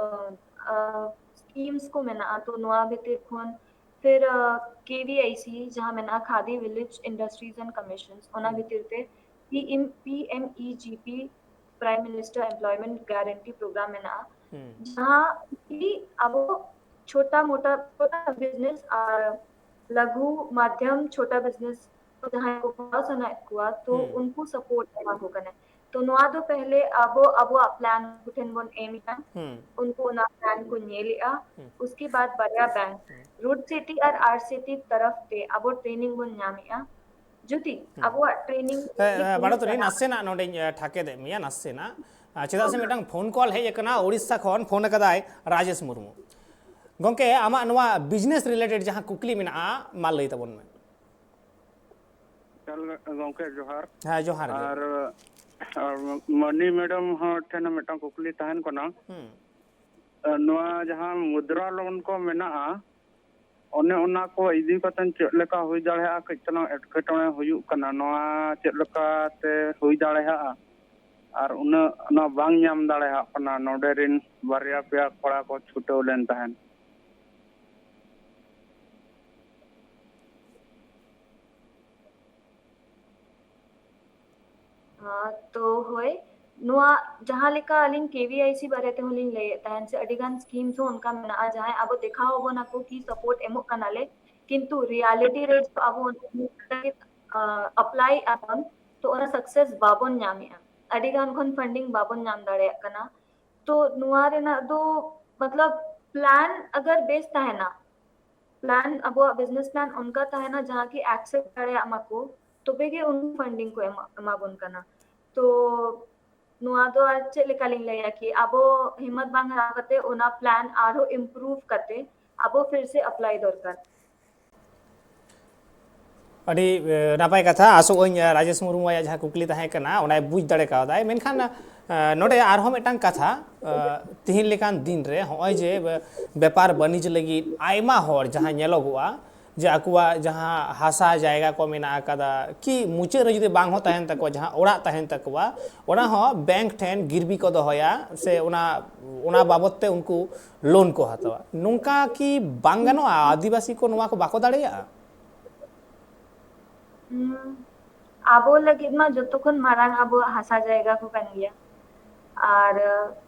ᱟᱸ, ᱟᱸ, ᱥᱠᱤᱢᱥ ᱠᱚ ᱢᱮᱱᱟᱜᱼᱟ, ᱛᱚ ᱱᱚᱣᱟ ᱵᱷᱤᱛᱤᱨ ᱠᱷᱚᱱ ᱯᱷᱤᱨ, ᱟᱸ, ᱠᱮ ᱵᱷᱤ ᱟᱭ ᱥᱤ ᱡᱟᱦᱟᱸ ᱢᱮᱱᱟᱜᱼᱟ, ᱠᱷᱟᱫᱤ ᱵᱷᱤᱞᱮᱡᱽ ᱤᱱᱰᱟᱥᱴᱨᱤᱡᱽ ᱮᱱᱰ ᱠᱚᱢᱤᱥᱚᱱᱥ, ᱚᱱᱟ ᱵᱷᱤᱛᱤᱨ ᱛᱮ P M, P M E G P, prime minister employment guarantee programme ᱢᱮᱱᱟᱜᱼᱟ, ᱡᱟᱦᱟᱸ ᱠᱤ ᱟᱵᱚ ᱪᱷᱳᱴᱟ ᱢᱳᱴᱟ, ᱪᱷᱳᱴᱟ ᱵᱤᱡᱽᱱᱮᱥ ᱟᱨ ᱞᱟᱜᱷᱩ ᱢᱟᱫᱷᱭᱚᱢ ᱪᱷᱳᱴᱟ ᱵᱤᱡᱽᱱᱮᱥ ᱠᱚ ᱡᱟᱦᱟᱸᱭ ᱠᱚ ᱠᱚᱨᱟᱣ ᱥᱟᱱᱟᱭᱮᱫ ᱠᱚᱣᱟ, ᱛᱚ ᱩᱱᱠᱩ ᱥᱟᱯᱳᱨᱴ ᱮᱢᱟ ᱠᱚ ᱠᱟᱱᱟ᱾ ᱛᱚ ᱱᱚᱣᱟ ᱫᱚ ᱯᱮᱦᱞᱮ ᱟᱵᱚ ᱟᱵᱚᱣᱟᱜ ᱯᱞᱟᱱ ᱩᱱᱠᱩ ᱴᱷᱮᱱ ᱵᱚᱱ ᱮᱢ ᱮᱫᱟ, ᱩᱱᱠᱩ ᱚᱱᱟ ᱯᱞᱟᱱ ᱠᱚ ᱧᱮᱞᱮᱫᱼᱟ᱾ ᱩᱥᱠᱮ ᱵᱟᱫ ᱵᱟᱨᱭᱟ ᱵᱮᱝᱠ, ᱨᱩᱰ ᱥᱮᱴᱤ ᱟᱨ ᱟᱨ ᱥᱮᱴᱤ ᱛᱚᱨᱚᱯ ᱛᱮ ᱟᱵᱚ ᱴᱨᱮᱱᱤᱝ ᱵᱚᱱ ᱧᱟᱢᱮᱫᱼᱟ᱾ ᱡᱩᱫᱤ ᱟᱵᱚᱣᱟᱜ ᱴᱨᱮᱱᱤᱝ ᱦᱮᱸ, ᱦᱮᱸ, ᱵᱟᱲᱚᱛᱚᱱᱤ, ᱱᱟᱥᱮᱱᱟᱜ ᱱᱚᱰᱮᱧ, ᱮ, ᱴᱷᱟᱠᱮᱫ ᱢᱮᱭᱟ, ᱱᱟᱥᱮᱱᱟᱜ᱾ ᱟᱨ ᱪᱮᱫᱟᱜ ᱥᱮ ᱢᱤᱫᱴᱟᱝ ᱯᱷᱳᱱ ᱠᱚᱞ ᱦᱮᱡ ᱟᱠᱟᱱᱟ, ᱳᱲᱤᱥᱥᱟ ᱠᱷᱚᱱ ᱯᱷᱳᱱ ᱟᱠᱟᱫᱟᱭ ᱨᱟᱡᱮᱥ ᱢᱩᱨᱢᱩ᱾ ᱜᱚᱝᱠᱮ, ᱟᱢᱟᱜ ᱱᱚᱣᱟ ᱵᱤᱡᱽᱱᱮᱥ ᱨᱤᱞᱮᱴᱮᱰ ᱡᱟᱦᱟᱸ ᱠᱩᱠᱞᱤ ᱢᱮᱱᱟᱜᱼᱟ, ᱢᱟ ᱞᱟᱹᱭ ᱛᱟᱵᱚᱱ ᱢᱮ᱾ ᱜᱚᱝᱠᱮ, ᱡᱚᱦᱟᱨ᱾ ᱦᱮᱸ, ᱡᱚᱦᱟᱨ ᱜᱮ᱾ ᱟᱨ, ᱟᱨ ᱢᱟᱹᱱᱤ ᱢᱮᱰᱟᱢ ᱦᱚᱸ ᱴᱷᱮᱱ ᱦᱚᱸ ᱢᱤᱫᱴᱟᱝ ᱠᱩᱠᱞᱤ ᱛᱟᱦᱮᱱ ᱠᱟᱱᱟ᱾ ᱦᱩᱸ᱾ ᱱᱚᱣᱟ ᱡᱟᱦᱟᱸ ᱢᱩᱫᱽᱨᱟ ᱞᱳᱱ ᱠᱚ ᱢᱮᱱᱟᱜᱼᱟ, ᱚᱱᱮ ᱚᱱᱟ ᱠᱚ ᱤᱫᱤ ᱠᱟᱛᱮ ᱪᱮᱫ ᱞᱮᱠᱟ ᱦᱩᱭ ᱫᱟᱲᱮᱭᱟᱜᱼᱟ, ᱠᱟᱹᱡ ᱪᱟᱞᱟᱝ ᱮᱴᱠᱮᱴᱚᱬᱮ ᱦᱩᱭᱩᱜ ᱠᱟᱱᱟ, ᱱᱚᱣᱟ ᱪᱮᱫ ᱞᱮᱠᱟᱛᱮ ᱦᱩᱭ ᱫᱟᱲᱮᱭᱟᱜᱼᱟ? ᱟᱨ ᱩᱱᱟᱹᱜ ᱚᱱᱟ ᱵᱟᱝ ᱧᱟᱢ ᱫᱟᱲᱮᱭᱟᱜ ᱠᱟᱱᱟ ᱱᱚᱰᱮ ᱨᱤᱱ ᱵᱟᱨᱭᱟ ᱯᱮᱭᱟ ᱠᱚᱲᱟ ᱠᱚ ᱪᱷᱩᱴᱟᱹᱣ ᱞᱮᱱ ᱛᱟᱦᱮᱸᱱ᱾ ᱦᱮᱸ, ᱛᱚ ᱦᱳᱭ, ᱱᱚᱣᱟ ᱡᱟᱦᱟᱸ ᱞᱮᱠᱟ ᱟᱹᱞᱤᱧ ᱠᱮ ᱵᱷᱤ ᱟᱭ ᱥᱤ ᱵᱟᱨᱮ ᱛᱮᱦᱚᱸ ᱞᱤᱧ ᱞᱟᱹᱭᱮᱫ ᱛᱟᱦᱮᱸᱱ, ᱥᱮ ᱟᱹᱰᱤ ᱜᱟᱱ ᱥᱠᱤᱢᱥ ᱦᱚᱸ ᱚᱱᱠᱟ ᱢᱮᱱᱟᱜᱼᱟ, ᱡᱟᱦᱟᱸᱭ ᱟᱵᱚ ᱫᱮᱠᱷᱟᱣ ᱟᱵᱚᱱᱟ ᱠᱚ ᱠᱤ ᱥᱟᱯᱳᱨᱴ ᱮᱢᱚᱜ ᱠᱟᱱᱟᱞᱮ, ᱠᱤᱱᱛᱩ ᱨᱤᱭᱟᱞᱤᱴᱤ ᱨᱮ ᱡᱚ ᱟᱵᱚ ᱚᱱᱟ ᱞᱟᱹᱜᱤᱫ, ᱟᱸ, ᱟᱯᱞᱟᱭ ᱟᱵᱚᱱ, ᱛᱚ ᱚᱱᱟ ᱥᱟᱠᱥᱮᱥ ᱵᱟᱵᱚᱱ ᱧᱟᱢᱮᱜᱼᱟ, ᱟᱹᱰᱤ ᱜᱟᱱ ᱠᱷᱚᱱ ᱯᱷᱟᱱᱰᱤᱝ ᱵᱟᱵᱚᱱ ᱧᱟᱢ ᱫᱟᱲᱮᱭᱟᱜ ᱠᱟᱱᱟ᱾ ᱛᱚ ᱱᱚᱣᱟ ᱨᱮᱱᱟᱜ ᱫᱚ ᱢᱚᱛᱞᱚᱵ ᱯᱞᱟᱱ ᱟᱜᱟᱨ ᱵᱮᱥ ᱛᱟᱦᱮᱱᱟ, ᱯᱞᱟᱱ, ᱟᱵᱚᱣᱟᱜ ᱵᱤᱡᱽᱱᱮᱥ ᱯᱞᱟᱱ ᱚᱱᱠᱟ ᱛᱟᱦᱮᱱᱟ ᱡᱟᱦᱟᱸ ᱠᱤ ᱮᱠᱥᱮᱯᱴ ᱫᱟᱲᱮᱭᱟᱜ ᱢᱟᱠᱚ, ᱛᱚᱵᱮ ᱜᱮ ᱩᱱᱠᱩ ᱯᱷᱟᱱᱰᱤᱝ ᱠᱚ ᱮᱢᱟ, ᱮᱢᱟ ᱵᱚᱱ ᱠᱟᱱᱟ᱾ ᱛᱚ ᱱᱚᱣᱟ ᱫᱚ ᱟᱨ ᱪᱮᱫ ᱞᱮᱠᱟ ᱞᱤᱧ ᱞᱟᱹᱭᱟ ᱠᱤ ᱟᱵᱚ ᱦᱤᱢᱢᱚᱛ ᱵᱟᱝ ᱦᱟᱨᱟᱣ ᱠᱟᱛᱮ ᱚᱱᱟ ᱯᱞᱟᱱ ᱟᱨᱦᱚᱸ ᱤᱢᱯᱨᱩᱵᱷ ᱠᱟᱛᱮ ᱟᱵᱚ ᱯᱷᱤᱨ ᱥᱮ ᱟᱯᱞᱟᱭ ᱫᱚᱨᱠᱟᱨ᱾ ᱟᱹᱰᱤ ᱮ, ᱱᱟᱯᱟᱭ ᱠᱟᱛᱷᱟ᱾ ᱟᱥᱚᱜ ᱟᱹᱧ ᱮ, ᱨᱟᱡᱮᱥ ᱢᱩᱨᱢᱩ ᱟᱭᱟᱜ ᱡᱟᱦᱟᱸ ᱠᱩᱠᱞᱤ ᱛᱟᱦᱮᱸ ᱠᱟᱱᱟ ᱚᱱᱟᱭ ᱵᱩᱡᱽ ᱫᱟᱲᱮ ᱠᱟᱣᱫᱟᱭ᱾ ᱢᱮᱱᱠᱷᱟᱱ ᱮ, ᱱᱚᱰᱮ ᱟᱨᱦᱚᱸ ᱢᱤᱫᱴᱟᱝ ᱠᱟᱛᱷᱟ, ᱮ, ᱛᱤᱦᱤᱧ ᱞᱮᱠᱟᱱ ᱫᱤᱱ ᱨᱮ ᱦᱚᱸᱜᱼᱚᱭ ᱡᱮ ᱵᱮ- ᱵᱮᱯᱟᱨ ᱵᱟᱹᱱᱤᱡᱽ ᱞᱟᱹᱜᱤᱫ ᱟᱭᱢᱟ ᱦᱚᱲ ᱡᱟᱦᱟᱸ ᱧᱮᱞᱚᱜᱚᱜᱼᱟ ᱡᱮ ᱟᱠᱚᱣᱟᱜ ᱡᱟᱦᱟᱸ ᱦᱟᱥᱟ ᱡᱟᱭᱜᱟ ᱠᱚ ᱢᱮᱱᱟᱜ ᱟᱠᱟᱫᱟ ᱠᱤ ᱢᱩᱪᱟᱹᱫ ᱨᱮ ᱡᱩᱫᱤ ᱵᱟᱝ ᱦᱚᱸ ᱛᱟᱦᱮᱱ ᱛᱟᱠᱚᱣᱟ, ᱡᱟᱦᱟᱸ ᱚᱲᱟᱜ ᱛᱟᱦᱮᱱ ᱛᱟᱠᱚᱣᱟ, ᱚᱱᱟ ᱦᱚᱸ ᱵᱮᱝᱠ ᱴᱷᱮᱱ ᱜᱤᱨᱵᱤ ᱠᱚ ᱫᱚᱦᱚᱭᱟ ᱥᱮ ᱚᱱᱟ ᱚᱱᱟ ᱵᱟᱵᱚᱛ ᱛᱮ ᱩᱱᱠᱩ ᱞᱳᱱ ᱠᱚ ᱦᱟᱛᱟᱣᱟ᱾ ᱱᱚᱝᱠᱟ ᱠᱤ ᱵᱟᱝ ᱜᱟᱱᱚᱜᱼᱟ? ᱟᱹᱫᱤᱵᱟᱹᱥᱤ ᱠᱚ ᱱᱚᱣᱟ ᱠᱚ ᱵᱟᱠᱚ ᱫᱟᱲᱮᱭᱟᱜᱼᱟ? ᱦᱩᱸ, ᱟᱵᱚ ᱞᱟᱹᱜᱤᱫ ᱢᱟ ᱡᱚᱛᱚ ᱠᱷᱚᱱ ᱢᱟᱨᱟᱝ ᱟᱵᱚᱣᱟᱜ ᱦᱟᱥᱟ ᱡᱟᱭᱜᱟ ᱠᱚ ᱠᱟᱱ ᱜᱮᱭᱟ᱾ ᱟᱨ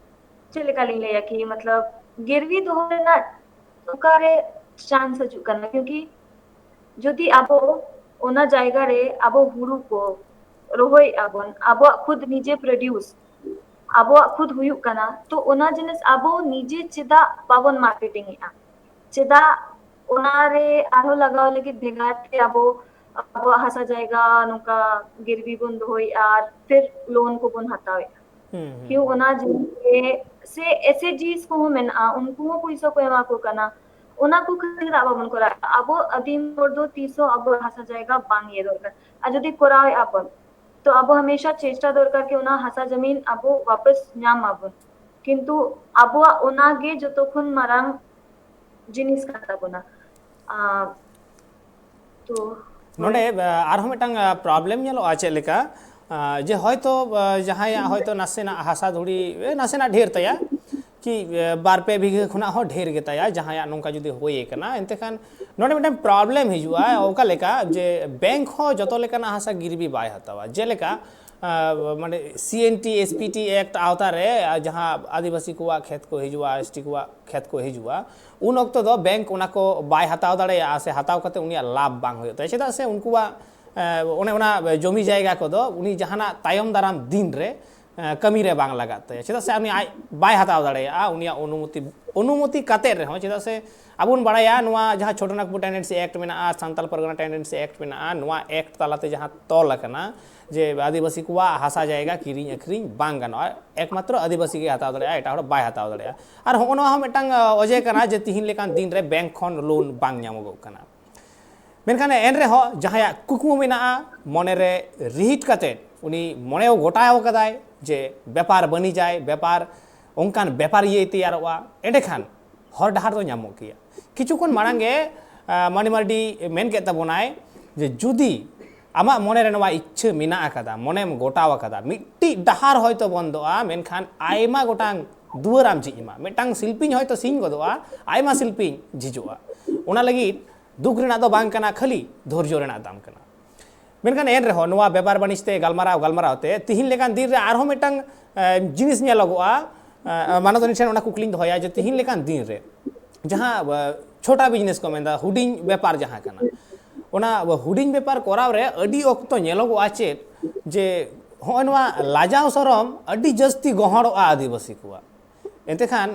ᱪᱮᱫ ᱞᱮᱠᱟ ᱞᱤᱧ ᱞᱟᱹᱭᱟ ᱠᱤ ᱢᱚᱛᱞᱚᱵ ᱜᱤᱨᱵᱤ ᱫᱚᱦᱚ ᱨᱮᱱᱟᱜ ᱚᱠᱟᱨᱮ ᱪᱟᱱᱥ ᱦᱤᱡᱩᱜ ᱠᱟᱱᱟ? ᱠᱤᱭᱩᱠᱤ ᱡᱩᱫᱤ ᱟᱵᱚ ᱚᱱᱟ ᱡᱟᱭᱜᱟ ᱨᱮ ᱟᱵᱚ ᱦᱩᱲᱩ ᱠᱚ ᱨᱚᱦᱚᱭᱮᱫᱼᱟ ᱵᱚᱱ, ᱟᱵᱚᱣᱟᱜ ᱠᱷᱩᱫ ᱱᱤᱡᱮ ᱯᱨᱚᱰᱤᱭᱩᱥ, ᱟᱵᱚᱣᱟᱜ ᱠᱷᱩᱫ ᱦᱩᱭᱩᱜ ᱠᱟᱱᱟ, ᱛᱚ ᱚᱱᱟ ᱡᱤᱱᱤᱥ ᱟᱵᱚ ᱱᱤᱡᱮ ᱪᱮᱫᱟᱜ ᱵᱟᱵᱚᱱ ᱢᱟᱨᱠᱮᱴᱤᱝ ᱮᱫᱼᱟ? ᱪᱮᱫᱟᱜ ᱚᱱᱟᱨᱮ ᱟᱨᱦᱚᱸ ᱞᱟᱜᱟᱣ ᱞᱟᱹᱜᱤᱫ ᱵᱷᱮᱜᱟᱨ ᱛᱮ ᱟᱵᱚ ᱟᱵᱚᱣᱟᱜ ᱦᱟᱥᱟ ᱡᱟᱭᱜᱟ ᱱᱚᱝᱠᱟ ᱜᱤᱨᱵᱤ ᱵᱚᱱ ᱫᱚᱦᱚᱭᱮᱫᱼᱟ ᱟᱨ ᱯᱷᱤᱨ ᱞᱳᱱ ᱠᱚᱵᱚᱱ ᱦᱟᱛᱟᱣᱮᱫᱼᱟ? ᱦᱩᱸ, ᱦᱩᱸ, ᱠᱤᱭᱩ ᱦᱩᱸ᱾ ᱚᱱᱟ ᱡᱤᱱᱤᱥ ᱨᱮ ᱥᱮ ᱮᱥᱮᱡᱤᱥ ᱠᱚᱦᱚᱸ ᱢᱮᱱᱟᱜᱼᱟ, ᱩᱱᱠᱩ ᱦᱚᱸ ᱯᱚᱭᱥᱟ ᱠᱚ ᱮᱢᱟ ᱠᱚ ᱠᱟᱱᱟ᱾ ᱚᱱᱟ ᱠᱚ ᱠᱷᱟᱹᱛᱤᱨ ᱪᱮᱫᱟᱜ ᱵᱟᱵᱚᱱ ᱠᱚᱨᱟᱣᱮᱫᱼᱟ? ᱟᱵᱚ ᱟᱹᱫᱤᱢ ᱦᱚᱲ ᱫᱚ ᱛᱤᱥ ᱦᱚᱸ ᱟᱵᱚᱣᱟᱜ ᱦᱟᱥᱟ ᱡᱟᱭᱜᱟ ᱵᱟᱝ ᱤᱭᱟᱹ ᱫᱚᱨᱠᱟᱨ᱾ ᱟᱨ ᱡᱩᱫᱤ ᱠᱚᱨᱟᱣᱮᱫᱼᱟ ᱵᱚᱱ, ᱛᱚ ᱟᱵᱚ ᱦᱟᱢᱮᱥᱟ ᱪᱮᱥᱴᱟ ᱫᱚᱨᱠᱟᱨ ᱠᱤ ᱚᱱᱟ ᱦᱟᱥᱟ ᱡᱟᱢᱤᱱ ᱟᱵᱚ ᱣᱟᱯᱟᱥ ᱧᱟᱢ ᱢᱟᱵᱚᱱ᱾ ᱠᱤᱱᱛᱩ ᱟᱵᱚᱣᱟᱜ ᱚᱱᱟ ᱜᱮ ᱡᱚᱛᱚ ᱠᱷᱚᱱ ᱢᱟᱨᱟᱝ ᱡᱤᱱᱤᱥ ᱠᱟᱱ ᱛᱟᱵᱚᱱᱟ᱾ ᱟᱨ ᱛᱚ ᱱᱚᱰᱮ ᱟ, ᱟᱨᱦᱚᱸ ᱢᱤᱫᱴᱟᱝ ᱯᱨᱚᱵᱞᱮᱢ ᱧᱮᱞᱚᱜᱼᱟ᱾ ᱪᱮᱫ ᱞᱮᱠᱟ ᱟ, ᱡᱮ ᱦᱚᱭᱛᱚ ᱟ, ᱡᱟᱦᱟᱸᱭᱟᱜ ᱦᱚᱭᱛᱚ ᱱᱟᱥᱮᱱᱟᱜ ᱦᱟᱥᱟ ᱫᱷᱩᱲᱤ ᱮ, ᱱᱟᱥᱮᱱᱟᱜ ᱰᱷᱮᱨ ᱛᱟᱭᱟ ᱠᱤ ᱮ, ᱵᱟᱨ ᱯᱮ ᱵᱤᱜᱷᱟᱹ ᱠᱷᱚᱱᱟᱜ ᱦᱚᱸ ᱰᱷᱮᱨ ᱜᱮᱛᱟᱭᱟ, ᱡᱟᱦᱟᱸᱭᱟᱜ ᱱᱚᱝᱠᱟ ᱡᱩᱫᱤ ᱦᱩᱭ ᱟᱠᱟᱱᱟ, ᱮᱱᱛᱮ ᱠᱷᱟᱱ ᱱᱚᱰᱮ ᱢᱤᱫᱴᱟᱝ ᱯᱨᱚᱵᱞᱮᱢ ᱦᱤᱡᱩᱜᱼᱟ᱾ ᱚᱠᱟ ᱞᱮᱠᱟ ᱡᱮ ᱵᱮᱝᱠ ᱦᱚᱸ ᱡᱚᱛᱚ ᱞᱮᱠᱟᱱᱟᱜ ᱦᱟᱥᱟ ᱜᱤᱨᱵᱤ ᱵᱟᱭ ᱦᱟᱛᱟᱣᱟ᱾ ᱡᱮᱞᱮᱠᱟ ᱟ, ᱢᱟᱱᱮ C N T S P T act ᱟᱣᱛᱟ ᱨᱮ ᱟ, ᱡᱟᱦᱟᱸ ᱟᱹᱫᱤᱵᱟᱹᱥᱤ ᱠᱚᱣᱟᱜ ᱠᱷᱮᱛ ᱠᱚ ᱦᱤᱡᱩᱜᱼᱟ, ᱮᱥ ᱴᱤ ᱠᱚᱣᱟᱜ ᱠᱷᱮᱛ ᱠᱚ ᱦᱤᱡᱩᱜᱼᱟ, ᱩᱱ ᱚᱠᱛᱚ ᱫᱚ ᱵᱮᱝᱠ ᱚᱱᱟ ᱠᱚ ᱵᱟᱭ ᱦᱟᱛᱟᱣ ᱫᱟᱲᱮᱭᱟᱜᱼᱟ ᱥᱮ ᱦᱟᱛᱟᱣ ᱠᱟᱛᱮ ᱩᱱᱤᱭᱟᱜ ᱞᱟᱵᱷ ᱵᱟᱝ ᱦᱩᱭᱩᱜ ᱛᱟᱭᱟ᱾ ᱪᱮᱫᱟᱜ ᱥᱮ ᱩᱱᱠᱩᱣᱟᱜ ᱮ, ᱚᱱᱮ ᱚᱱᱟ ᱡᱚᱢᱤ ᱡᱟᱭᱜᱟ ᱠᱚᱫᱚ ᱩᱱᱤ ᱡᱟᱦᱟᱱᱟᱜ ᱛᱟᱭᱚᱢ ᱫᱟᱨᱟᱢ ᱫᱤᱱ ᱨᱮ ᱠᱟᱹᱢᱤ ᱨᱮ ᱵᱟᱝ ᱞᱟᱜᱟᱜ ᱛᱟᱭᱟ᱾ ᱪᱮᱫᱟᱜ ᱥᱮ ᱩᱱᱤ ᱟᱡ ᱵᱟᱭ ᱦᱟᱛᱟᱣ ᱫᱟᱲᱮᱭᱟᱜᱼᱟ ᱩᱱᱤᱭᱟᱜ ᱚᱱᱩᱢᱚᱛᱤ, ᱚᱱᱩᱢᱚᱛᱤ ᱠᱟᱛᱮᱫ ᱨᱮᱦᱚᱸ᱾ ᱪᱮᱫᱟᱜ ᱥᱮ ᱟᱵᱚ ᱵᱚᱱ ᱵᱟᱲᱟᱭᱟ ᱱᱚᱣᱟ ᱡᱟᱦᱟᱸ ᱪᱷᱳᱴᱳ ᱱᱟᱜᱽᱯᱩᱨ ᱴᱮᱱᱰᱮᱱᱥᱤ ᱮᱠᱴ ᱢᱮᱱᱟᱜᱼᱟ, ᱥᱟᱱᱛᱟᱞ ᱯᱟᱨᱜᱟᱱᱟ ᱴᱮᱱᱰᱮᱱᱥᱤ ᱮᱠᱴ ᱢᱮᱱᱟᱜᱼᱟ, ᱱᱚᱣᱟ ᱮᱠᱴ ᱛᱟᱞᱟᱛᱮ ᱡᱟᱦᱟᱸ ᱛᱚᱞ ᱟᱠᱟᱱᱟ ᱡᱮ ᱟᱹᱫᱤᱵᱟᱹᱥᱤ ᱠᱚᱣᱟᱜ ᱦᱟᱥᱟ ᱡᱟᱭᱜᱟ ᱠᱤᱨᱤᱧ ᱟᱹᱠᱷᱨᱤᱧ ᱵᱟᱝ ᱜᱟᱱᱚᱜᱼᱟ, ᱮᱠᱢᱟᱛᱨᱚ ᱟᱹᱫᱤᱵᱟᱹᱥᱤ ᱜᱮ ᱦᱟᱛᱟᱣ ᱫᱟᱲᱮᱭᱟᱜᱼᱟ, ᱮᱴᱟᱜ ᱦᱚᱲ ᱵᱟᱭ ᱦᱟᱛᱟᱣ ᱫᱟᱲᱮᱭᱟᱜᱼᱟ᱾ ᱟᱨ ᱦᱚᱸᱜᱼᱚ ᱱᱚᱣᱟ ᱦᱚᱸ ᱢᱤᱫᱴᱟᱝ ᱚᱡᱮ ᱠᱟᱱᱟ ᱡᱮ ᱛᱤᱦᱤᱧ ᱞᱮᱠᱟᱱ ᱫᱤᱱ ᱨᱮ ᱵᱮᱝᱠ ᱠᱷᱚᱱ ᱞᱳᱱ ᱵᱟᱝ ᱧᱟᱢᱚᱜᱚᱜ ᱠᱟᱱᱟ᱾ ᱢᱮᱱᱠᱷᱟᱱ ᱮᱱ ᱨᱮᱦᱚᱸ ᱡᱟᱦᱟᱸᱭᱟᱜ ᱠᱩᱠᱢᱩ ᱢᱮᱱᱟᱜᱼᱟ, ᱢᱚᱱᱮᱨᱮ ᱨᱤᱦᱤᱴ ᱠᱟᱛᱮ ᱩᱱᱤ ᱢᱚᱱᱮ ᱜᱚᱴᱟᱣ ᱠᱟᱫᱟᱭ ᱡᱮ ᱵᱮᱯᱟᱨ ᱵᱟᱹᱱᱤᱡᱟᱭ, ᱵᱮᱯᱟᱨ, ᱚᱱᱠᱟᱱ ᱵᱮᱯᱟᱨᱤᱭᱟᱹᱭ ᱛᱮᱭᱟᱨᱚᱜᱼᱟ, ᱮᱸᱰᱮᱠᱷᱟᱱ ᱦᱚᱨ ᱰᱟᱦᱟᱨ ᱫᱚ ᱧᱟᱢᱚᱜ ᱜᱮᱭᱟ᱾ ᱠᱤᱪᱷᱩ ᱠᱷᱚᱱ ᱢᱟᱲᱟᱝ ᱜᱮ ᱢᱟᱹᱱᱤ ᱢᱟᱨᱰᱤ ᱢᱮᱱ ᱠᱮᱫ ᱛᱟᱵᱚᱱᱟᱭ ᱡᱮ ᱡᱩᱫᱤ ᱟᱢᱟᱜ ᱢᱚᱱᱮ ᱨᱮ ᱱᱚᱣᱟ ᱤᱪᱪᱷᱟᱹ ᱢᱮᱱᱟᱜ ᱟᱠᱟᱫᱟ, ᱢᱚᱱᱮᱢ ᱜᱚᱴᱟᱣ ᱟᱠᱟᱫᱟ, ᱢᱤᱫᱴᱤᱡ ᱰᱟᱦᱟᱨ ᱦᱚᱭᱛᱳ ᱵᱚᱱᱫᱚᱜᱼᱟ, ᱢᱮᱱᱠᱷᱟᱱ ᱟᱭᱢᱟ ᱜᱚᱴᱟᱝ ᱫᱩᱣᱟᱹᱨ ᱟᱢ ᱡᱷᱤᱡ ᱮᱢᱟ᱾ ᱢᱤᱫᱴᱟᱝ ᱥᱤᱞᱯᱤᱧ ᱦᱚᱭᱛᱳ ᱥᱤᱧ ᱜᱚᱫᱚᱜᱼᱟ, ᱟᱭᱢᱟ ᱥᱤᱞᱯᱤᱧ ᱡᱷᱤᱡᱚᱜᱼᱟ᱾ ᱚᱱᱟ ᱞᱟᱹᱜᱤᱫ ᱫᱩᱠ ᱨᱮᱱᱟᱜ ᱫᱚ ᱵᱟᱝ ᱠᱟᱱᱟ, ᱠᱷᱟᱹᱞᱤ ᱫᱷᱳᱨᱡᱚ ᱨᱮᱱᱟᱜ ᱫᱟᱢ ᱠᱟᱱᱟ᱾ ᱢᱮᱱᱠᱷᱟᱱ ᱮᱱ ᱨᱮᱦᱚᱸ ᱱᱚᱣᱟ ᱵᱮᱯᱟᱨ ᱵᱟᱹᱱᱤᱡ ᱛᱮ ᱜᱟᱞᱢᱟᱨᱟᱣ ᱜᱟᱞᱢᱟᱨᱟᱣ ᱛᱮ ᱛᱤᱦᱤᱧ ᱞᱮᱠᱟᱱ ᱫᱤᱱ ᱨᱮ ᱟᱨᱦᱚᱸ ᱢᱤᱫᱴᱟᱝ ᱡᱤᱱᱤᱥ ᱧᱮᱞᱚᱜᱚᱜᱼᱟ᱾ ᱢᱟᱱᱚᱛᱟᱱᱤ ᱴᱷᱮᱱ ᱚᱱᱟ ᱠᱩᱠᱞᱤᱧ ᱫᱚᱦᱚᱭᱟ ᱡᱮ ᱛᱤᱦᱤᱧ ᱞᱮᱠᱟᱱ ᱫᱤᱱ ᱨᱮ ᱡᱟᱦᱟᱸ ᱪᱷᱳᱴᱟ ᱵᱤᱡᱽᱱᱮᱥ ᱠᱚ ᱢᱮᱱᱫᱟ, ᱦᱩᱰᱤᱧ ᱵᱮᱯᱟᱨ ᱡᱟᱦᱟᱸ ᱠᱟᱱᱟ, ᱚᱱᱟ ᱦᱩᱰᱤᱧ ᱵᱮᱯᱟᱨ ᱠᱚᱨᱟᱣ ᱨᱮ ᱟᱹᱰᱤ ᱚᱠᱛᱚ ᱧᱮᱞᱚᱜᱚᱜᱼᱟ ᱪᱮᱫ ᱡᱮ ᱦᱚᱸᱜᱼᱚᱭ ᱱᱚᱣᱟ ᱞᱟᱡᱟᱣ ᱥᱚᱨᱚᱢ ᱟᱹᱰᱤ ᱡᱟᱹᱥᱛᱤ ᱜᱚᱦᱚᱲᱚᱜᱼᱟ ᱟᱹᱫᱤᱵᱟᱹᱥᱤ ᱠᱚᱣᱟᱜ᱾ ᱮᱱᱛᱮ ᱠᱷᱟᱱ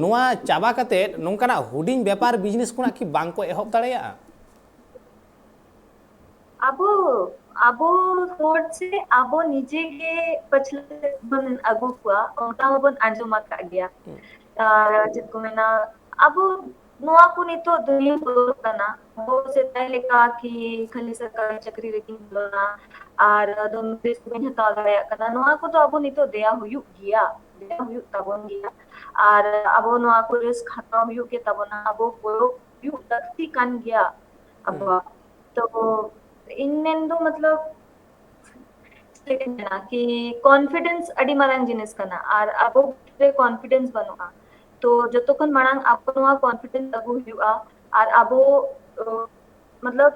ᱱᱚᱣᱟ ᱪᱟᱵᱟ ᱠᱟᱛᱮ ᱱᱚᱝᱠᱟᱱᱟᱜ ᱦᱩᱰᱤᱧ ᱵᱮᱯᱟᱨ ᱵᱤᱡᱽᱱᱮᱥ ᱠᱷᱚᱱᱟᱜ ᱠᱤ ᱵᱟᱝ ᱠᱚ ᱮᱦᱚᱵ ᱫᱟᱲᱮᱭᱟᱜᱼᱟ? ᱟᱵᱚ, ᱟᱵᱚ ᱦᱚᱲ ᱥᱮ ᱟᱵᱚ ᱱᱤᱡᱮ ᱜᱮ ᱯᱟᱹᱪᱷᱞᱟᱹ ᱵᱚᱱ ᱟᱹᱜᱩ ᱠᱚᱣᱟ, ᱚᱱᱠᱟ ᱦᱚᱸᱵᱚᱱ ᱟᱸᱡᱚᱢ ᱟᱠᱟᱫ ᱜᱮᱭᱟ᱾ ᱟᱨ ᱪᱮᱫ ᱠᱚ ᱢᱮᱱᱟ, ᱟᱵᱚ ᱱᱚᱣᱟ ᱠᱚ ᱱᱤᱛᱚᱜ ᱫᱩᱱᱤᱭᱟᱹ ᱵᱚᱫᱚᱞ ᱠᱟᱱᱟ᱾ ᱟᱵᱚ ᱥᱮᱫᱟᱭ ᱞᱮᱠᱟ ᱠᱤ ᱠᱷᱟᱹᱞᱤ ᱥᱚᱨᱠᱟᱨᱤ ᱪᱟᱹᱠᱨᱤ ᱨᱮᱜᱤᱧ ᱵᱚᱞᱚᱱᱟ ᱟᱨ ᱫᱚᱢᱮ ᱨᱤᱥᱠ ᱵᱟᱹᱧ ᱦᱟᱛᱟᱣ ᱫᱟᱲᱮᱭᱟᱜ ᱠᱟᱱᱟ, ᱱᱚᱣᱟ ᱠᱚᱫᱚ ᱟᱵᱚ ᱱᱤᱛᱚᱜ ᱫᱮᱭᱟ ᱦᱩᱭᱩᱜ ᱜᱮᱭᱟ, ᱫᱮᱭᱟ ᱦᱩᱭᱩᱜ ᱛᱟᱵᱚᱱ ᱜᱮᱭᱟ᱾ ᱟᱨ ᱟᱵᱚ ᱱᱚᱣᱟ ᱠᱚ ᱨᱤᱥᱠ ᱦᱟᱛᱟᱣ ᱦᱩᱭᱩᱜ ᱜᱮ ᱛᱟᱵᱚᱱᱟ, ᱟᱵᱚ ᱵᱚᱲᱚ ᱦᱩᱭᱩᱜ ᱞᱟᱹᱠᱛᱤ ᱠᱟᱱ ᱜᱮᱭᱟ ᱟᱵᱚᱣᱟᱜ᱾ ᱛᱚ ᱤᱧ ᱢᱮᱱᱫᱚ ᱢᱚᱛᱞᱚᱵ ᱪᱮᱫ ᱤᱧ ᱢᱮᱱᱟ ᱠᱤ ᱠᱚᱱᱯᱷᱤᱰᱮᱱᱥ ᱟᱹᱰᱤ ᱢᱟᱨᱟᱝ ᱡᱤᱱᱤᱥ ᱠᱟᱱᱟ, ᱟᱨ ᱟᱵᱚ ᱵᱷᱤᱛᱨᱤ ᱨᱮ ᱠᱚᱱᱯᱷᱤᱰᱮᱱᱥ ᱵᱟᱹᱱᱩᱜᱼᱟ᱾ ᱛᱚ ᱡᱚᱛᱚ ᱠᱷᱚᱱ ᱢᱟᱲᱟᱝ ᱟᱵᱚ ᱱᱚᱣᱟ ᱠᱚᱱᱯᱷᱤᱰᱮᱱᱥ ᱟᱹᱜᱩ ᱦᱩᱭᱩᱜᱼᱟ, ᱟᱨ ᱟᱵᱚ ᱢᱚᱛᱞᱚᱵ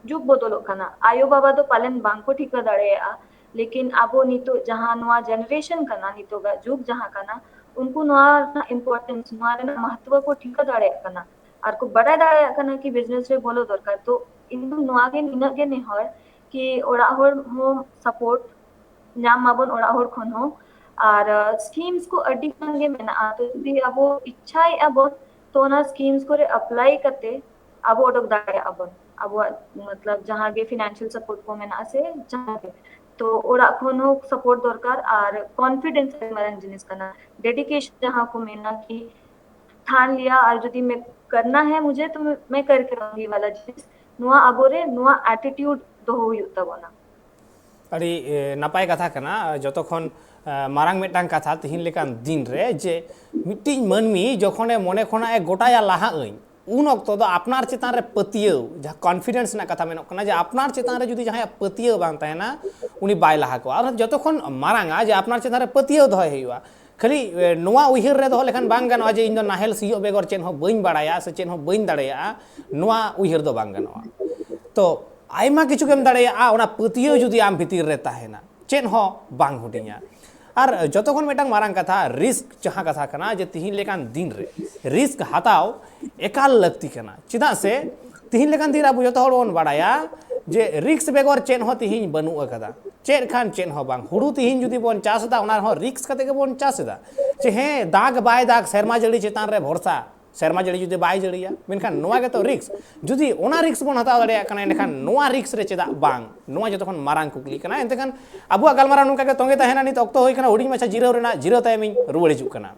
ᱡᱩᱜᱽ ᱵᱚᱫᱚᱞᱚᱜ ᱠᱟᱱᱟ, ᱟᱭᱳ ᱵᱟᱵᱟ ᱫᱚ ᱯᱟᱞᱮᱱ ᱵᱟᱝ ᱠᱚ ᱴᱷᱤᱠᱟᱹ ᱫᱟᱲᱮᱭᱟᱜᱼᱟ, ᱞᱮᱠᱤᱱ ᱟᱵᱚ ᱱᱤᱛᱚᱜ ᱡᱟᱦᱟᱸ ᱱᱚᱣᱟ ᱡᱮᱱᱟᱨᱮᱥᱚᱱ ᱠᱟᱱᱟ, ᱱᱤᱛᱚᱜᱟᱜ ᱡᱩᱜᱽ ᱡᱟᱦᱟᱸ ᱠᱟᱱᱟ, ᱩᱱᱠᱩ ᱱᱚᱣᱟ ᱨᱮᱱᱟᱜ ᱤᱢᱯᱚᱨᱴᱮᱱᱥ, ᱱᱚᱣᱟ ᱨᱮᱱᱟᱜ ᱢᱟᱦᱟᱛᱛᱚ ᱠᱚ ᱴᱷᱤᱠᱟᱹ ᱫᱟᱲᱮᱭᱟᱜ ᱠᱟᱱᱟ ᱟᱨ ᱠᱚ ᱵᱟᱰᱟᱭ ᱫᱟᱲᱮᱭᱟᱜ ᱠᱟᱱᱟ ᱠᱤ ᱵᱤᱡᱽᱱᱮᱥ ᱨᱮ ᱵᱚᱞᱚ ᱫᱚᱨᱠᱟᱨ᱾ ᱛᱚ ᱤᱧ ᱫᱚ ᱱᱚᱣᱟ ᱜᱮ ᱱᱤᱱᱟᱹᱜ ᱜᱮ ᱱᱮᱦᱚᱨ ᱠᱤ ᱚᱲᱟᱜ ᱦᱚᱲ ᱦᱚᱸ ᱥᱟᱯᱳᱨᱴ ᱧᱟᱢ ᱢᱟᱵᱚᱱ ᱚᱲᱟᱜ ᱦᱚᱲ ᱠᱷᱚᱱ ᱦᱚᱸ᱾ ᱟᱨ ᱥᱠᱤᱢᱥ ᱠᱚ ᱟᱹᱰᱤ ᱜᱟᱱ ᱜᱮ ᱢᱮᱱᱟᱜᱼᱟ, ᱛᱚ ᱡᱩᱫᱤ ᱟᱵᱚ ᱤᱪᱪᱷᱟᱭᱮᱫᱼᱟ ᱵᱚᱱ, ᱛᱚ ᱚᱱᱟ ᱥᱠᱤᱢᱥ ᱠᱚᱨᱮ ᱮᱯᱞᱟᱭ ᱠᱟᱛᱮ ᱟᱵᱚ ᱚᱰᱚᱠ ᱫᱟᱲᱮᱭᱟᱜᱼᱟ ᱵᱚᱱ ᱟᱵᱚᱣᱟᱜ, ᱢᱚᱛᱞᱚᱵ, ᱡᱟᱦᱟᱸ ᱜᱮ ᱯᱷᱤᱱᱟᱱᱥᱤᱭᱟᱞ ᱥᱟᱯᱳᱨᱴ ᱠᱚ ᱢᱮᱱᱟᱜᱼᱟ ᱥᱮ ᱡᱟᱦᱟᱸ ᱜᱮ᱾ ᱛᱚ ᱚᱲᱟᱜ ᱠᱷᱚᱱ ᱦᱚᱸ ᱥᱟᱯᱳᱨᱴ ᱫᱚᱨᱠᱟᱨ, ᱟᱨ ᱠᱚᱱᱯᱷᱤᱰᱮᱱᱥ ᱟᱹᱰᱤ ᱢᱟᱨᱟᱝ ᱡᱤᱱᱤᱥ ᱠᱟᱱᱟ, ᱰᱮᱰᱤᱠᱮᱥᱚᱱ ᱡᱟᱦᱟᱸ ᱠᱚ ᱢᱮᱱᱟ ᱠᱤ ठान लिया, और यदि मैं करना है मुझे तो मैं करके रहूंगी वाला ᱡᱤᱱᱤᱥ, ᱱᱚᱣᱟ ᱟᱵᱚᱨᱮ ᱱᱚᱣᱟ ᱮᱴᱤᱴᱤᱭᱩᱰ ᱫᱚᱦᱚ ᱦᱩᱭᱩᱜ ᱛᱟᱵᱚᱱᱟ᱾ ᱟᱹᱰᱤ ᱮ, ᱱᱟᱯᱟᱭ ᱠᱟᱛᱷᱟ ᱠᱟᱱᱟ᱾ ᱡᱚᱛᱚ ᱠᱷᱚᱱ ᱮ, ᱢᱟᱨᱟᱝ ᱢᱤᱫᱴᱟᱝ ᱠᱟᱛᱷᱟ ᱛᱤᱦᱤᱧ ᱞᱮᱠᱟᱱ ᱫᱤᱱ ᱨᱮ, ᱡᱮ ᱢᱤᱫᱴᱤᱡ ᱢᱟᱹᱱᱢᱤ ᱡᱚᱠᱷᱚᱱᱮ ᱢᱚᱱᱮ ᱠᱷᱚᱱᱟᱜ ᱮ ᱜᱚᱴᱟᱭᱟ ᱞᱟᱦᱟᱜ ᱟᱹᱧ, ᱩᱱ ᱚᱠᱛᱚ ᱫᱚ ᱟᱯᱱᱟᱨ ᱪᱮᱛᱟᱱ ᱨᱮ ᱯᱟᱹᱛᱭᱟᱹᱣ, ᱡᱟᱦᱟᱸ ᱠᱚᱱᱯᱷᱤᱰᱮᱱᱥ ᱨᱮᱱᱟᱜ ᱠᱟᱛᱷᱟ ᱢᱮᱱᱚᱜ ᱠᱟᱱᱟ, ᱡᱮ ᱟᱯᱱᱟᱨ ᱪᱮᱛᱟᱱ ᱨᱮ ᱡᱩᱫᱤ ᱡᱟᱦᱟᱸᱭᱟᱜ ᱯᱟᱹᱛᱭᱟᱹᱣ ᱵᱟᱝ ᱛᱟᱦᱮᱱᱟ, ᱩᱱᱤ ᱵᱟᱭ ᱞᱟᱦᱟ ᱠᱚᱜᱼᱟ᱾ ᱟᱨ ᱡᱚᱛᱚ ᱠᱷᱚᱱ ᱢᱟᱨᱟᱝᱟ ᱡᱮ ᱟᱯᱱᱟᱨ ᱪᱮᱛᱟᱱ ᱨᱮ ᱯᱟᱹᱛᱭᱟᱹᱣ ᱫᱚᱦᱚᱭ ᱦᱩᱭᱩᱜᱼᱟ᱾ ᱠᱷᱟᱹᱞᱤ ᱮ, ᱱᱚᱣᱟ ᱩᱭᱦᱟᱹᱨ ᱨᱮ ᱫᱚᱦᱚ ᱞᱮᱠᱷᱟᱱ ᱵᱟᱝ ᱜᱟᱱᱚᱜᱼᱟ ᱡᱮ ᱤᱧ ᱫᱚ ᱱᱟᱦᱮᱞ ᱥᱤᱭᱳᱜ ᱵᱮᱜᱚᱨ ᱪᱮᱫ ᱦᱚᱸ ᱵᱟᱹᱧ ᱵᱟᱲᱟᱭᱟ ᱥᱮ ᱪᱮᱫ ᱦᱚᱸ ᱵᱟᱹᱧ ᱫᱟᱲᱮᱭᱟᱜᱼᱟ, ᱱᱚᱣᱟ ᱩᱭᱦᱟᱹᱨ ᱫᱚ ᱵᱟᱝ ᱜᱟᱱᱚᱜᱼᱟ᱾ ᱛᱚ ᱟᱭᱢᱟ ᱠᱤᱪᱷᱩ ᱜᱮᱢ ᱫᱟᱲᱮᱭᱟᱜᱼᱟ, ᱚᱱᱟ ᱯᱟᱹᱛᱭᱟᱹᱣ ᱡᱩᱫᱤ ᱟᱢ ᱵᱷᱤᱛᱤᱨ ᱨᱮ ᱛᱟᱦᱮᱱᱟ, ᱪᱮᱫ ᱦᱚᱸ ᱵᱟᱝ ᱦᱩᱰᱤᱧᱟ᱾ ᱟᱨ ᱡᱚᱛᱚ ᱠᱷᱚᱱ ᱢᱤᱫᱴᱟᱝ ᱢᱟᱨᱟᱝ ᱠᱟᱛᱷᱟ, ᱨᱤᱥᱠ ᱡᱟᱦᱟᱸ ᱠᱟᱛᱷᱟ ᱠᱟᱱᱟ, ᱡᱮ ᱛᱤᱦᱤᱧ ᱞᱮᱠᱟᱱ ᱫᱤᱱ ᱨᱮ ᱨᱤᱥᱠ ᱦᱟᱛᱟᱣ ᱮᱠᱟᱞ ᱞᱟᱹᱠᱛᱤ ᱠᱟᱱᱟ᱾ ᱪᱮᱫᱟᱜ ᱥᱮ ᱛᱤᱦᱤᱧ ᱞᱮᱠᱟᱱ ᱫᱤᱱ ᱨᱮ ᱟᱵᱚ ᱡᱚᱛᱚ ᱦᱚᱲ ᱵᱚᱱ ᱵᱟᱲᱟᱭᱟ ᱡᱮ ᱨᱤᱥᱠ ᱵᱮᱜᱚᱨ ᱪᱮᱫ ᱦᱚᱸ ᱛᱤᱦᱤᱧ ᱵᱟᱹᱱᱩᱜ ᱟᱠᱟᱫᱟ᱾ ᱪᱮᱫ ᱠᱷᱟᱱ ᱪᱮᱫ ᱦᱚᱸ ᱵᱟᱝ, ᱦᱩᱲᱩ ᱛᱤᱦᱤᱧ ᱡᱩᱫᱤ ᱵᱚᱱ ᱪᱟᱥ ᱮᱫᱟ, ᱚᱱᱟ ᱨᱮᱦᱚᱸ ᱨᱤᱥᱠ ᱠᱟᱛᱮ ᱜᱮᱵᱚᱱ ᱪᱟᱥ ᱮᱫᱟ᱾ ᱡᱮ ᱦᱮᱸ, ᱫᱟᱜᱽ ᱵᱟᱭ ᱫᱟᱜᱽ, ᱥᱮᱨᱢᱟ ᱡᱟᱹᱲᱤ ᱪᱮᱛᱟᱱ ᱨᱮ ᱵᱷᱚᱨᱥᱟ, ᱥᱮᱨᱢᱟ ᱡᱟᱹᱲᱤ ᱡᱩᱫᱤ ᱵᱟᱭ ᱡᱟᱹᱲᱤᱭᱟ, ᱢᱮᱱᱠᱷᱟᱱ ᱱᱚᱣᱟ ᱜᱮᱛᱚ ᱨᱤᱥᱠ᱾ ᱡᱩᱫᱤ ᱚᱱᱟ ᱨᱤᱥᱠ ᱵᱚᱱ ᱦᱟᱛᱟᱣ ᱫᱟᱲᱮᱭᱟᱜ ᱠᱟᱱᱟ, ᱮᱸᱰᱮᱠᱷᱟᱱ ᱱᱚᱣᱟ ᱨᱤᱥᱠ ᱨᱮ ᱪᱮᱫᱟᱜ ᱵᱟᱝ? ᱱᱚᱣᱟ ᱡᱚᱛᱚ ᱠᱷᱚᱱ ᱢᱟᱨᱟᱝ ᱠᱩᱠᱞᱤ ᱠᱟᱱᱟ᱾ ᱮᱱᱛᱮᱠᱷᱟᱱ ᱟᱵᱚᱣᱟᱜ ᱜᱟᱞᱢᱟᱨᱟᱣ ᱱᱚᱝᱠᱟ ᱜᱮ ᱛᱚᱸᱜᱮ ᱛᱟᱦᱮᱱᱟ᱾ ᱱᱤᱛ ᱚᱠᱛᱚ ᱦᱩᱭ ᱠᱟᱱᱟ ᱦᱩᱰᱤᱧ ᱢᱟᱪᱷᱟ ᱡᱤᱨᱟᱹᱣ ᱨᱮᱱᱟᱜ, ᱡᱤᱨᱟᱹᱣ ᱛᱟᱭᱚᱢ ᱤᱧ ᱨᱩᱣᱟᱹᱲ ᱦᱤᱡᱩᱜ ᱠᱟᱱᱟ᱾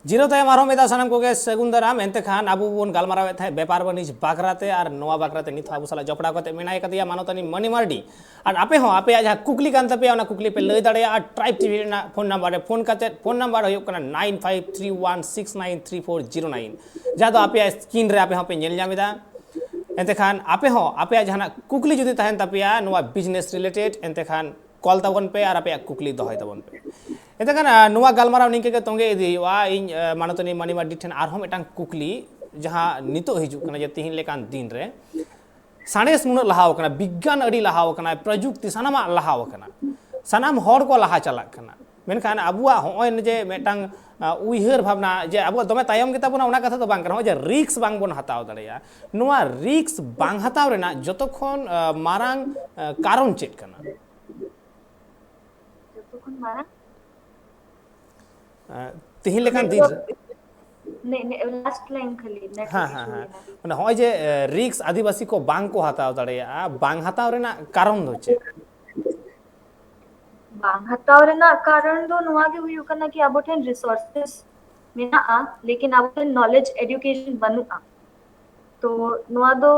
ᱡᱤᱨᱟᱹᱣ ᱛᱟᱭᱚᱢ ᱟᱨᱦᱚᱸ ᱢᱤᱫ ᱫᱷᱟᱣ ᱥᱟᱱᱟᱢ ᱠᱚᱜᱮ ᱥᱟᱹᱜᱩᱱ ᱫᱟᱨᱟᱢ᱾ ᱮᱱᱛᱮ ᱠᱷᱟᱱ ᱟᱵᱚ ᱵᱚᱱ ᱜᱟᱞᱢᱟᱨᱟᱣᱮᱫ ᱛᱟᱦᱮᱸᱫ ᱵᱮᱯᱟᱨ ᱵᱟᱹᱱᱤᱡᱽ ᱵᱟᱠᱷᱨᱟ ᱛᱮ, ᱟᱨ ᱱᱚᱣᱟ ᱵᱟᱠᱷᱨᱟ ᱛᱮ ᱱᱤᱛ ᱦᱚᱸ ᱟᱵᱚ ᱥᱟᱞᱟᱜ ᱡᱚᱯᱲᱟᱣ ᱠᱟᱛᱮ ᱢᱮᱱᱟᱭ ᱠᱟᱫᱮᱭᱟ ᱢᱟᱱᱚᱛᱟᱱᱤ ᱢᱚᱱᱤ ᱢᱟᱨᱰᱤ᱾ ᱟᱨ ᱟᱯᱮ ᱦᱚᱸ ᱟᱯᱮᱭᱟᱜ ᱡᱟᱦᱟᱸ ᱠᱩᱠᱞᱤ ᱠᱟᱱ ᱛᱟᱯᱮᱭᱟ, ᱚᱱᱟ ᱠᱩᱠᱞᱤ ᱯᱮ ᱞᱟᱹᱭ ᱫᱟᱲᱮᱭᱟᱜᱼᱟ ᱴᱨᱟᱭᱤᱵᱽ ᱴᱤᱵᱷᱤ ᱨᱮᱱᱟᱜ ᱯᱷᱳᱱ ᱱᱟᱢᱵᱟᱨ ᱨᱮ ᱯᱷᱳᱱ ᱠᱟᱛᱮ᱾ ᱯᱷᱳᱱ ᱱᱟᱢᱵᱟᱨ ᱦᱩᱭᱩᱜ ᱠᱟᱱᱟ nine five three one six nine three four zero nine, ᱡᱟᱦᱟᱸ ᱫᱚ ᱟᱯᱮᱭᱟᱜ ᱥᱠᱨᱤᱱ ᱨᱮ ᱟᱯᱮ ᱦᱚᱸᱯᱮ ᱧᱮᱞ ᱧᱟᱢ ᱮᱫᱟ᱾ ᱮᱱᱛᱮ ᱠᱷᱟᱱ ᱟᱯᱮ ᱦᱚᱸ ᱟᱯᱮᱭᱟᱜ ᱡᱟᱦᱟᱱᱟᱜ ᱠᱩᱠᱞᱤ ᱡᱩᱫᱤ ᱛᱟᱦᱮᱱ ᱛᱟᱯᱮᱭᱟ ᱱᱚᱣᱟ ᱵᱤᱡᱽᱱᱮᱥ ᱨᱤᱞᱮᱴᱮᱰ, ᱮᱱᱛᱮ ᱠᱷᱟᱱ ᱠᱚᱞ ᱛᱟᱵᱚᱱ ᱯᱮ ᱟᱨ ᱟᱯᱮᱭᱟᱜ ᱠᱩᱠᱞᱤ ᱫᱚᱦᱚᱭ ᱛᱟᱵᱚᱱ ᱯᱮ᱾ ᱮᱱᱛᱮ ᱠᱷᱟᱱ ᱟᱨ ᱱᱚᱣᱟ ᱜᱟᱞᱢᱟᱨᱟᱣ ᱱᱤᱝᱠᱟᱹ ᱜᱮ ᱛᱚᱸᱜᱮ ᱤᱫᱤ ᱦᱩᱭᱩᱜᱼᱟ᱾ ᱤᱧ ᱟᱨ ᱢᱟᱱᱚᱛᱟᱱᱤ ᱢᱚᱱᱤ ᱢᱟᱨᱰᱤ ᱴᱷᱮᱱ ᱟᱨᱦᱚᱸ ᱢᱤᱫᱴᱟᱝ ᱠᱩᱠᱞᱤ, ᱡᱟᱦᱟᱸ ᱱᱤᱛᱚᱜ ᱦᱤᱡᱩᱜ ᱠᱟᱱᱟ, ᱡᱮ ᱛᱤᱦᱤᱧ ᱞᱮᱠᱟᱱ ᱫᱤᱱ ᱨᱮ ᱥᱟᱬᱮᱥ ᱱᱩᱱᱟᱹᱜ ᱞᱟᱦᱟᱣ ᱟᱠᱟᱱᱟ, ᱵᱤᱜᱽᱜᱟᱱ ᱟᱹᱰᱤ ᱞᱟᱦᱟᱣ ᱟᱠᱟᱱᱟ, ᱯᱨᱚᱡᱩᱠᱛᱤ ᱥᱟᱱᱟᱢᱟᱜ ᱞᱟᱦᱟᱣ ᱟᱠᱟᱱᱟ, ᱥᱟᱱᱟᱢ ᱦᱚᱲ ᱠᱚ ᱞᱟᱦᱟ ᱪᱟᱞᱟᱜ ᱠᱟᱱᱟ, ᱢᱮᱱᱠᱷᱟᱱ ᱟᱵᱚᱣᱟᱜ ᱦᱚᱸᱜᱼᱚᱭ ᱡᱮ ᱢᱤᱫᱴᱟᱝ, ᱟ, ᱩᱭᱦᱟᱹᱨ ᱵᱷᱟᱵᱽᱱᱟ ᱡᱮ ᱟᱵᱚᱣᱟᱜ ᱫᱚᱢᱮ ᱛᱟᱭᱚᱢ ᱜᱮᱛᱟ ᱵᱚᱱᱟ, ᱚᱱᱟ ᱠᱟᱛᱷᱟ ᱫᱚ ᱵᱟᱝ ᱠᱟᱱᱟ᱾ ᱱᱚᱜᱼᱚᱭ ᱡᱮ ᱨᱤᱥᱠ ᱵᱟᱝ ᱵᱚᱱ ᱦᱟᱛᱟᱣ ᱫᱟᱲᱮᱭᱟᱜᱼᱟ, ᱱᱚᱣᱟ ᱨᱤᱥᱠ ᱵᱟᱝ ᱦᱟᱛᱟᱣ ᱨᱮᱱᱟᱜ ᱡᱚᱛᱚ ᱠᱷᱚᱱ, ᱟ, ᱢᱟᱨᱟᱝ, ᱟ, ᱠᱟᱨᱚᱱ ᱪᱮᱫ ᱠᱟᱱᱟ? ᱡᱚᱛᱚ ᱠᱷᱚᱱ ᱢᱟᱨᱟᱝ? ᱟ, ᱛᱮᱦᱮᱧ ᱞᱮᱠᱟᱱ ᱫᱤᱱ ᱨᱮ ᱱᱮ-, ᱱᱮ-, last line ᱠᱷᱟᱹᱞᱤ, network ᱦᱮᱸ, ᱦᱮᱸ, issue ᱦᱮᱸ᱾ ᱦᱩᱭᱱᱟ᱾ ᱢᱟᱱᱮ ᱦᱚᱸᱜᱼᱚᱭ ᱡᱮ, ᱮ, ᱨᱤᱥᱠ ᱟᱹᱫᱤᱵᱟᱹᱥᱤ ᱠᱚ ᱵᱟᱝ ᱠᱚ ᱦᱟᱛᱟᱣ ᱫᱟᱲᱮᱭᱟᱜᱼᱟ, ᱵᱟᱝ ᱦᱟᱛᱟᱣ ᱨᱮᱱᱟᱜ ᱠᱟᱨᱚᱱ ᱫᱚ ᱪᱮᱫ? ᱵᱟᱝ ᱦᱟᱛᱟᱣ ᱨᱮᱱᱟᱜ ᱠᱟᱨᱚᱱ ᱫᱚ ᱱᱚᱣᱟ ᱜᱮ ᱦᱩᱭᱩᱜ ᱠᱟᱱᱟ ᱠᱤ ᱟᱵᱚ ᱴᱷᱮᱱ resources ᱢᱮᱱᱟᱜᱼᱟ, ᱞᱮᱠᱤᱱ ᱟᱵᱚ ᱴᱷᱮᱱ knowledge, education ᱵᱟᱹᱱᱩᱜᱼᱟ᱾ ᱛᱚ ᱱᱚᱣᱟ ᱫᱚ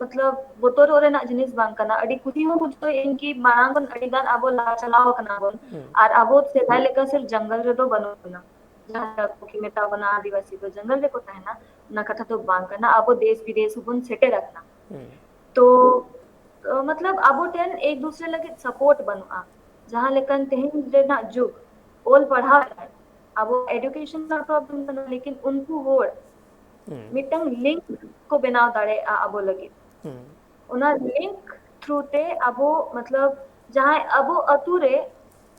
ᱢᱚᱛᱞᱚᱵ ᱵᱚᱛᱚᱨᱚᱜ ᱨᱮᱱᱟᱜ ᱡᱤᱱᱤᱥ ᱵᱟᱝ ᱠᱟᱱᱟ᱾ ᱟᱹᱰᱤ ᱠᱩᱥᱤ ᱦᱚᱸ ᱵᱩᱡᱷᱟᱹᱣ ᱤᱧ ᱠᱤ ᱢᱟᱲᱟᱝ ᱠᱷᱚᱱ ᱟᱹᱰᱤ ᱜᱟᱱ ᱟᱵᱚ ᱞᱟᱦᱟ ᱪᱟᱞᱟᱣ ᱟᱠᱟᱱᱟ ᱵᱚᱱ, ᱦᱩᱸ᱾ ᱟᱨ ᱟᱵᱚ ᱥᱮᱫᱟᱭ ᱞᱮᱠᱟ ᱥᱤᱨᱯ ᱡᱚᱝᱜᱚᱞ ᱨᱮᱫᱚ ᱵᱟᱹᱱᱩᱜ ᱵᱚᱱᱟ᱾ ᱡᱟᱦᱟᱸ ᱞᱮᱠᱟ ᱠᱚ ᱢᱮᱛᱟ ᱵᱚᱱᱟ ᱟᱹᱫᱤᱵᱟᱹᱥᱤ ᱫᱚ ᱡᱚᱝᱜᱚᱞ ᱨᱮᱠᱚ ᱛᱟᱦᱮᱱᱟ, ᱚᱱᱟ ᱠᱟᱛᱷᱟ ᱫᱚ ᱵᱟᱝ ᱠᱟᱱᱟ᱾ ᱟᱵᱚ ᱫᱮᱥ ᱵᱤᱫᱮᱥ ᱦᱚᱸᱵᱚᱱ ᱥᱮᱴᱮᱨ ᱟᱠᱟᱱᱟ᱾ ᱦᱩᱸ᱾ ᱛᱚ, ᱛᱚ ᱢᱚᱛᱞᱚᱵ ᱟᱵᱚ ᱴᱷᱮᱱ ᱮᱠ ᱫᱩᱥᱨᱮ ᱞᱟᱹᱜᱤᱫ support ᱵᱟᱹᱱᱩᱜᱼᱟ᱾ ᱡᱟᱦᱟᱸ ᱞᱮᱠᱟᱱ ᱛᱮᱦᱮᱧ ᱨᱮᱱᱟᱜ ᱡᱩᱜᱽ, ᱚᱞ ᱯᱟᱲᱦᱟᱣ ᱨᱮ ᱟᱵᱚ education ᱨᱮᱱᱟᱜ problem ᱠᱟᱱᱟ, ᱞᱮᱠᱤᱱ ᱩᱱᱠᱩ ᱦᱚᱲ ᱦᱩᱸ᱾ ᱢᱤᱫᱴᱟᱝ link ᱠᱚ ᱵᱮᱱᱟᱣ ᱫᱟᱲᱮᱭᱟᱜᱼᱟ ᱟᱵᱚ ᱞᱟᱹᱜᱤᱫ᱾ ᱦᱩᱸ᱾ ᱚᱱᱟ link through ᱛᱮ ᱟᱵᱚ ᱢᱚᱛᱞᱚᱵ ᱡᱟᱦᱟᱸᱭ ᱟᱵᱚ ᱟᱛᱩ ᱨᱮ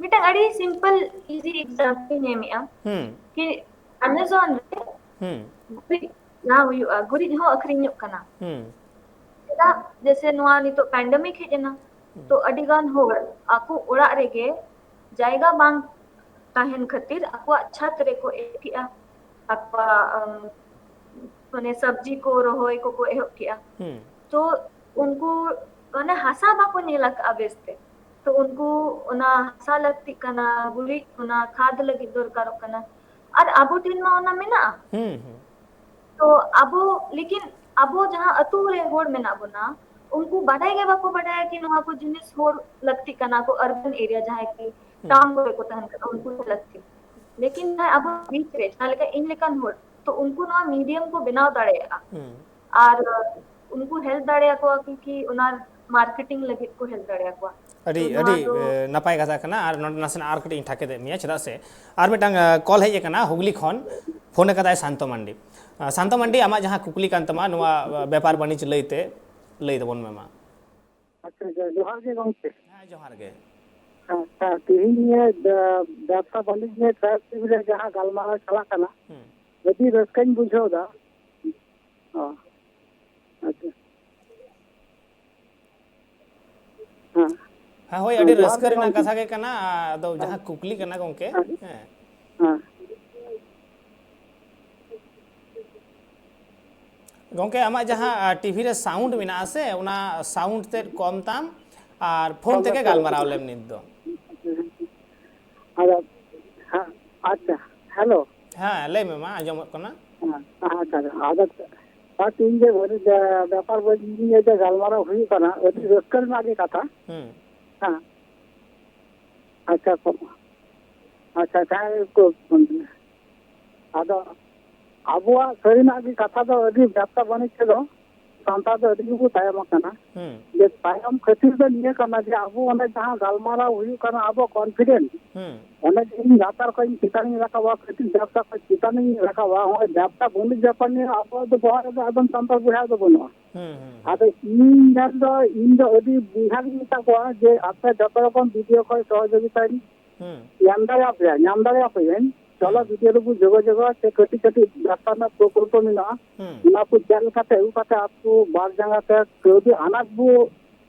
ᱢᱤᱫᱴᱟᱝ ᱟᱹᱰᱤ simple easy example ᱤᱧ ᱮᱢᱮᱜᱼᱟ ᱦᱩᱸ᱾ ᱠᱤ Amazon ᱨᱮ ᱦᱩᱸ᱾ ᱜᱩᱨᱤᱡ ᱡᱟᱦᱟᱸ ᱦᱩᱭᱩᱜᱼᱟ, ᱜᱩᱨᱤᱡ ᱦᱚᱸ ᱟᱹᱠᱷᱨᱤᱧᱚᱜ ᱠᱟᱱᱟ᱾ ᱦᱩᱸ᱾ ᱪᱮᱫᱟᱜ? ᱡᱮᱭᱥᱮ ᱱᱚᱣᱟ ᱱᱤᱛᱚᱜ pandemic ᱦᱮᱡ ᱮᱱᱟ, ᱦᱩᱸ᱾ ᱛᱚ ᱟᱹᱰᱤ ᱜᱟᱱ ᱦᱚᱲ ᱟᱠᱚ ᱚᱲᱟᱜ ᱨᱮᱜᱮ ᱡᱟᱭᱜᱟ ᱵᱟᱝ ᱛᱟᱦᱮᱱ ᱠᱷᱟᱹᱛᱤᱨ ᱟᱠᱚᱣᱟᱜ ᱪᱷᱟᱫᱽ ᱨᱮᱠᱚ ᱮᱦᱚᱵ ᱠᱮᱜᱼᱟ, ᱟᱠᱚᱣᱟᱜ, ᱟᱢ, ᱢᱟᱱᱮ ᱥᱚᱵᱽᱡᱤ ᱠᱚ ᱨᱚᱦᱚᱭ ᱠᱚᱠᱚ ᱮᱦᱚᱵ ᱠᱮᱜᱼᱟ᱾ ᱦᱩᱸ᱾ ᱛᱚ ᱩᱱᱠᱩ ᱢᱟᱱᱮ ᱦᱟᱥᱟ ᱵᱟᱠᱚ ᱧᱮᱞ ᱟᱠᱟᱫᱼᱟ ᱵᱮᱥᱛᱮ, ᱛᱚ ᱩᱱᱠᱩ ᱚᱱᱟ ᱦᱟᱥᱟ ᱞᱟᱹᱠᱛᱤᱜ ᱠᱟᱱᱟ, ᱜᱩᱨᱤᱡ ᱚᱱᱟ ᱠᱷᱟᱫᱽ ᱞᱟᱹᱜᱤᱫ ᱫᱚᱨᱠᱟᱨᱚᱜ ᱠᱟᱱᱟ, ᱟᱨ ᱟᱵᱚ ᱴᱷᱮᱱ ᱢᱟ ᱚᱱᱟ ᱢᱮᱱᱟᱜᱼᱟ᱾ ᱦᱩᱸ, ᱦᱩᱸ᱾ ᱛᱚ ᱟᱵᱚ, ᱞᱮᱠᱤᱱ ᱟᱵᱚ ᱡᱟᱦᱟᱸ ᱟᱹᱛᱩ ᱨᱮ ᱦᱚᱲ ᱢᱮᱱᱟᱜ ᱵᱚᱱᱟ, ᱩᱱᱠᱩ ᱵᱟᱰᱟᱭ ᱜᱮ ᱵᱟᱠᱚ ᱵᱟᱰᱟᱭᱟ ᱠᱤ ᱱᱚᱣᱟ ᱠᱚ ᱡᱤᱱᱤᱥ ᱦᱚᱲ ᱞᱟᱹᱠᱛᱤᱜ ᱠᱟᱱᱟ ᱠᱚ, urban area ᱡᱟᱦᱟᱸᱭ ᱠᱤ ᱦᱩᱸ᱾ ᱴᱟᱣᱩᱱ ᱠᱚᱨᱮ ᱠᱚ ᱛᱟᱦᱮᱱ ᱠᱟᱱᱟ, ᱩᱱᱠᱩ ᱞᱟᱹᱠᱛᱤ᱾ ᱞᱮᱠᱤᱱ ᱡᱟᱦᱟᱸᱭ ᱟᱵᱚ ᱵᱤᱪ ᱨᱮ ᱡᱟᱦᱟᱸ ᱞᱮᱠᱟ ᱤᱧ ᱞᱮᱠᱟᱱ ᱦᱚᱲ, ᱛᱚ ᱩᱱᱠᱩ ᱱᱚᱣᱟ medium ᱠᱚ ᱵᱮᱱᱟᱣ ᱫᱟᱲᱮᱭᱟᱜᱼᱟ᱾ ᱦᱩᱸ᱾ ᱟᱨ ᱩᱱᱠᱩ help ᱫᱟᱲᱮᱭᱟᱠᱚᱣᱟ ᱠᱚ ᱠᱤ ᱚᱱᱟ marketing ᱞᱟᱹᱜᱤᱫ ᱠᱚ help ᱫᱟᱲᱮᱭᱟᱠᱚᱣᱟ᱾ ᱟᱹᱰᱤ, ᱛᱚ ᱱᱚᱣᱟ ᱟᱹᱰᱤ, ᱫᱚ ᱮ, ᱱᱟᱯᱟᱭ ᱠᱟᱛᱷᱟ ᱠᱟᱱᱟ᱾ ᱟᱨ ᱱᱚᱰᱮ ᱱᱟᱥᱮᱱᱟᱜ ᱟᱨ ᱠᱟᱹᱴᱤᱡ ᱤᱧ ᱴᱷᱟᱠᱮ ᱮᱫ ᱢᱮᱭᱟ, ᱪᱮᱫᱟᱜ ᱥᱮ ᱟᱨ ᱢᱤᱫᱴᱟᱝ, ᱮ, ᱠᱚᱞ ᱦᱮᱡ ᱟᱠᱟᱱᱟ ᱦᱩᱜᱽᱞᱤ ᱠᱷᱚᱱ, ᱯᱷᱳᱱ ᱟᱠᱟᱫᱟᱭ ᱥᱟᱱᱛᱚ ᱢᱟᱱᱰᱤ᱾ ᱟ, ᱥᱟᱱᱛᱚ ᱢᱟᱱᱰᱤ, ᱟᱢᱟᱜ ᱡᱟᱦᱟᱸ ᱠᱩᱠᱞᱤ ᱠᱟᱱ ᱛᱟᱢᱟ ᱱᱚᱣᱟ, ᱟ, ᱵᱮᱯᱟᱨ ᱵᱟᱹᱱᱤᱡᱽ ᱞᱟᱹᱭᱛᱮ, ᱞᱟᱹᱭ ᱛᱟᱵᱚᱱ ᱢᱮ ᱢᱟ᱾ ᱟᱪᱪᱷᱟ, ᱡᱚ-, ᱡᱚᱦᱟᱨ ᱜᱮ ᱜᱚᱢᱠᱮ᱾ ᱦᱮᱸ, ᱡᱚᱦᱟᱨ ᱜᱮ᱾ ᱟᱪᱪᱷᱟ, ᱛᱮᱦᱮᱧ ᱱᱤᱭᱟᱹ ᱵᱮ-, ᱵᱮᱵᱽᱥᱟ ᱵᱟᱹᱱᱤᱡᱽ ᱱᱤᱭᱟᱹ ᱴᱨᱟᱭᱤᱵᱽ ᱴᱤᱵᱷᱤ ᱨᱮ ᱡᱟᱦᱟᱸ ᱜᱟᱞᱢᱟᱨᱟᱣ ᱪᱟᱞᱟᱜ ᱠᱟᱱᱟ, ᱦᱩᱸ᱾ ᱟᱹᱰᱤ ᱨᱟᱹᱥᱠᱟᱹᱧ ᱵᱩᱡᱷᱟᱹᱣ ᱮᱫᱟ᱾ ᱚ, ᱟᱪᱪᱷᱟ᱾ ᱦᱮᱸ᱾ ᱦᱮᱸ, ᱦᱳᱭ, ᱦᱮᱸ, ᱟᱹᱰᱤ ᱡᱚᱦᱟᱨ ᱨᱟᱹᱥᱠᱟᱹ ᱜᱮ ᱨᱮᱱᱟᱜ ᱜᱚᱢᱠᱮ᱾ ᱠᱟᱛᱷᱟ ᱜᱮ ᱠᱟᱱᱟ᱾ ᱟᱫᱚ ᱦᱮᱸ᱾ ᱡᱟᱦᱟᱸ ᱠᱩᱠᱞᱤ ᱠᱟᱱᱟ ᱜᱚᱢᱠᱮ, ᱦᱮᱸ᱾ ᱦᱮᱸ᱾ ᱦᱮᱸ᱾ ᱜᱚᱢᱠᱮ, ᱟᱢᱟᱜ ᱡᱟᱦᱟᱸ, ᱟ, ᱴᱤᱵᱷᱤ ᱨᱮ ᱥᱟᱣᱩᱱᱰ ᱢᱮᱱᱟᱜᱼᱟ ᱥᱮ, ᱚᱱᱟ ᱥᱟᱣᱩᱱᱰ ᱛᱮᱫ ᱠᱚᱢ ᱛᱟᱢ ᱟᱨ ᱯᱷᱳᱱ ᱛᱮᱜᱮ ᱜᱟᱞᱢᱟᱨᱟᱣ ᱞᱮᱢ ᱱᱤᱛ ᱫᱚ᱾ ᱟᱫᱚ, ᱦᱮᱸ, ᱟᱪᱪᱷᱟ, ᱦᱮᱞᱳ᱾ ᱦᱮᱸ, ᱞᱟᱹᱭ ᱢᱮ ᱢᱟ, ᱟᱸᱡᱚᱢᱚᱜ ᱠᱟᱱᱟ᱾ ᱦᱮᱸ, ᱟᱪᱪᱷᱟ, ᱟᱪᱪᱷᱟ᱾ ᱟᱫᱚ, ᱟᱨ ᱛᱤᱦᱤᱧ ᱡᱮ ᱵᱟᱹᱱᱤᱡ, ᱵᱮ-, ᱵᱮᱯᱟᱨ ᱵᱟᱹᱱᱤᱡ ᱱᱤᱭᱮ ᱡᱮ ᱜᱟᱞᱢᱟᱨᱟᱣ ᱦᱩᱭᱩᱜ ᱠᱟᱱᱟ, ᱟᱹᱰᱤ ᱦᱩᱸ᱾ ᱨᱟᱹᱥᱠᱟᱹ ᱨᱮᱱᱟᱜ ᱜᱮ ᱠᱟᱛᱷᱟ᱾ ᱦᱩᱸ᱾ ᱦᱮᱸ᱾ ᱟᱪᱪᱷᱟ, ᱠᱚ-, ᱟᱪᱪᱷᱟ, ᱡᱟᱦᱟᱸᱭ ᱠᱚ, ᱟᱫᱚ ᱟᱵᱚᱣᱟᱜ ᱥᱟᱹᱨᱤᱱᱟᱜ ᱜᱮ ᱠᱟᱛᱷᱟ ᱫᱚ, ᱟᱹᱰᱤ ᱵᱮᱵᱽᱥᱟ ᱵᱟᱹᱱᱤᱡᱽ ᱛᱮᱫᱚ ᱥᱟᱱᱛᱟᱲ ᱫᱚ ᱟᱹᱰᱤ ᱜᱮᱵᱚ ᱛᱟᱭᱚᱢ ᱟᱠᱟᱱᱟ᱾ ᱦᱩᱸ᱾ ᱡᱮ ᱛᱟᱭᱚᱢ ᱠᱷᱟᱹᱛᱤᱨ ᱫᱚ ᱱᱤᱭᱟᱹ ᱠᱟᱱᱟ ᱡᱮ ᱟᱵᱚ ᱚᱸᱰᱮ ᱡᱟᱦᱟᱸ ᱜᱟᱞᱢᱟᱨᱟᱣ ᱦᱩᱭᱩᱜ ᱠᱟᱱᱟ, ᱟᱵᱚ ᱠᱚᱱᱯᱷᱤᱰᱮᱱᱥ, ᱦᱩᱸ᱾ ᱚᱸᱰᱮ ᱡᱮ ᱤᱧ ᱞᱟᱛᱟᱨ ᱠᱷᱚᱱ ᱤᱧ ᱪᱮᱛᱟᱱ ᱤᱧ ᱨᱟᱠᱟᱵᱟ, ᱠᱟᱹᱴᱤᱡ ᱵᱮᱵᱽᱥᱟ ᱠᱷᱚᱱ ᱪᱮᱛᱟᱱ ᱤᱧ ᱨᱟᱠᱟᱵᱟ, ᱱᱚᱜᱼᱚᱭ ᱵᱮᱵᱽᱥᱟ ᱵᱟᱹᱱᱤᱡᱽ ᱵᱮᱯᱟᱨ ᱱᱤᱭᱮ ᱟᱵᱚᱣᱟᱜ ᱫᱚ ᱵᱚᱦᱚᱜ ᱨᱮᱫᱚ ᱮᱠᱫᱚᱢ ᱥᱟᱱᱛᱟᱲ ᱵᱚᱭᱦᱟ ᱫᱚ ᱵᱟᱹᱱᱩᱜᱼᱟ᱾ ᱦᱩᱸ, ᱦᱩᱸ, ᱦᱩᱸ᱾ ᱟᱫᱚ ᱤᱧ ᱢᱮᱱ ᱫᱚ, ᱤᱧ ᱫᱚ ᱟᱹᱰᱤ ᱵᱚᱭᱦᱟ ᱜᱤᱧ ᱢᱮᱛᱟ ᱠᱚᱣᱟ ᱡᱮ ᱟᱯᱮ ᱡᱚᱛᱚ ᱨᱚᱠᱚᱢ ᱵᱷᱤᱰᱤᱭᱳ ᱠᱷᱚᱱ ᱥᱚᱦᱚᱡᱳᱜᱤᱛᱟᱧ ᱦᱩᱸ᱾ ᱧᱟᱢ ᱫᱟᱲᱮᱭᱟᱯᱮᱭᱟ, ᱧᱟᱢ ᱫᱟᱲᱮᱭᱟᱯᱮᱭᱟᱹᱧ᱾ ᱪᱚᱞᱚ, ᱦᱩᱸ᱾ ᱵᱷᱤᱰᱤᱭᱳ ᱨᱮᱵᱚ ᱡᱳᱜᱟᱡᱳᱜᱟ, ᱥᱮ ᱠᱟᱹᱴᱤᱡ ᱠᱟᱹᱴᱤᱡ ᱵᱮᱵᱽᱥᱟ ᱨᱮᱱᱟᱜ ᱯᱨᱚᱠᱚᱞᱯᱚ ᱢᱮᱱᱟᱜᱼᱟ, ᱦᱩᱸ᱾ ᱚᱱᱟ ᱠᱚ ᱪᱮᱫ ᱞᱮᱠᱟᱛᱮ ᱟᱹᱜᱩ ᱠᱟᱛᱮ ᱟᱹᱛᱩ ᱵᱟᱨ ᱡᱟᱸᱜᱟ ᱛᱮ ᱠᱟᱹᱣᱰᱤ ᱟᱱᱟᱴ ᱵᱚ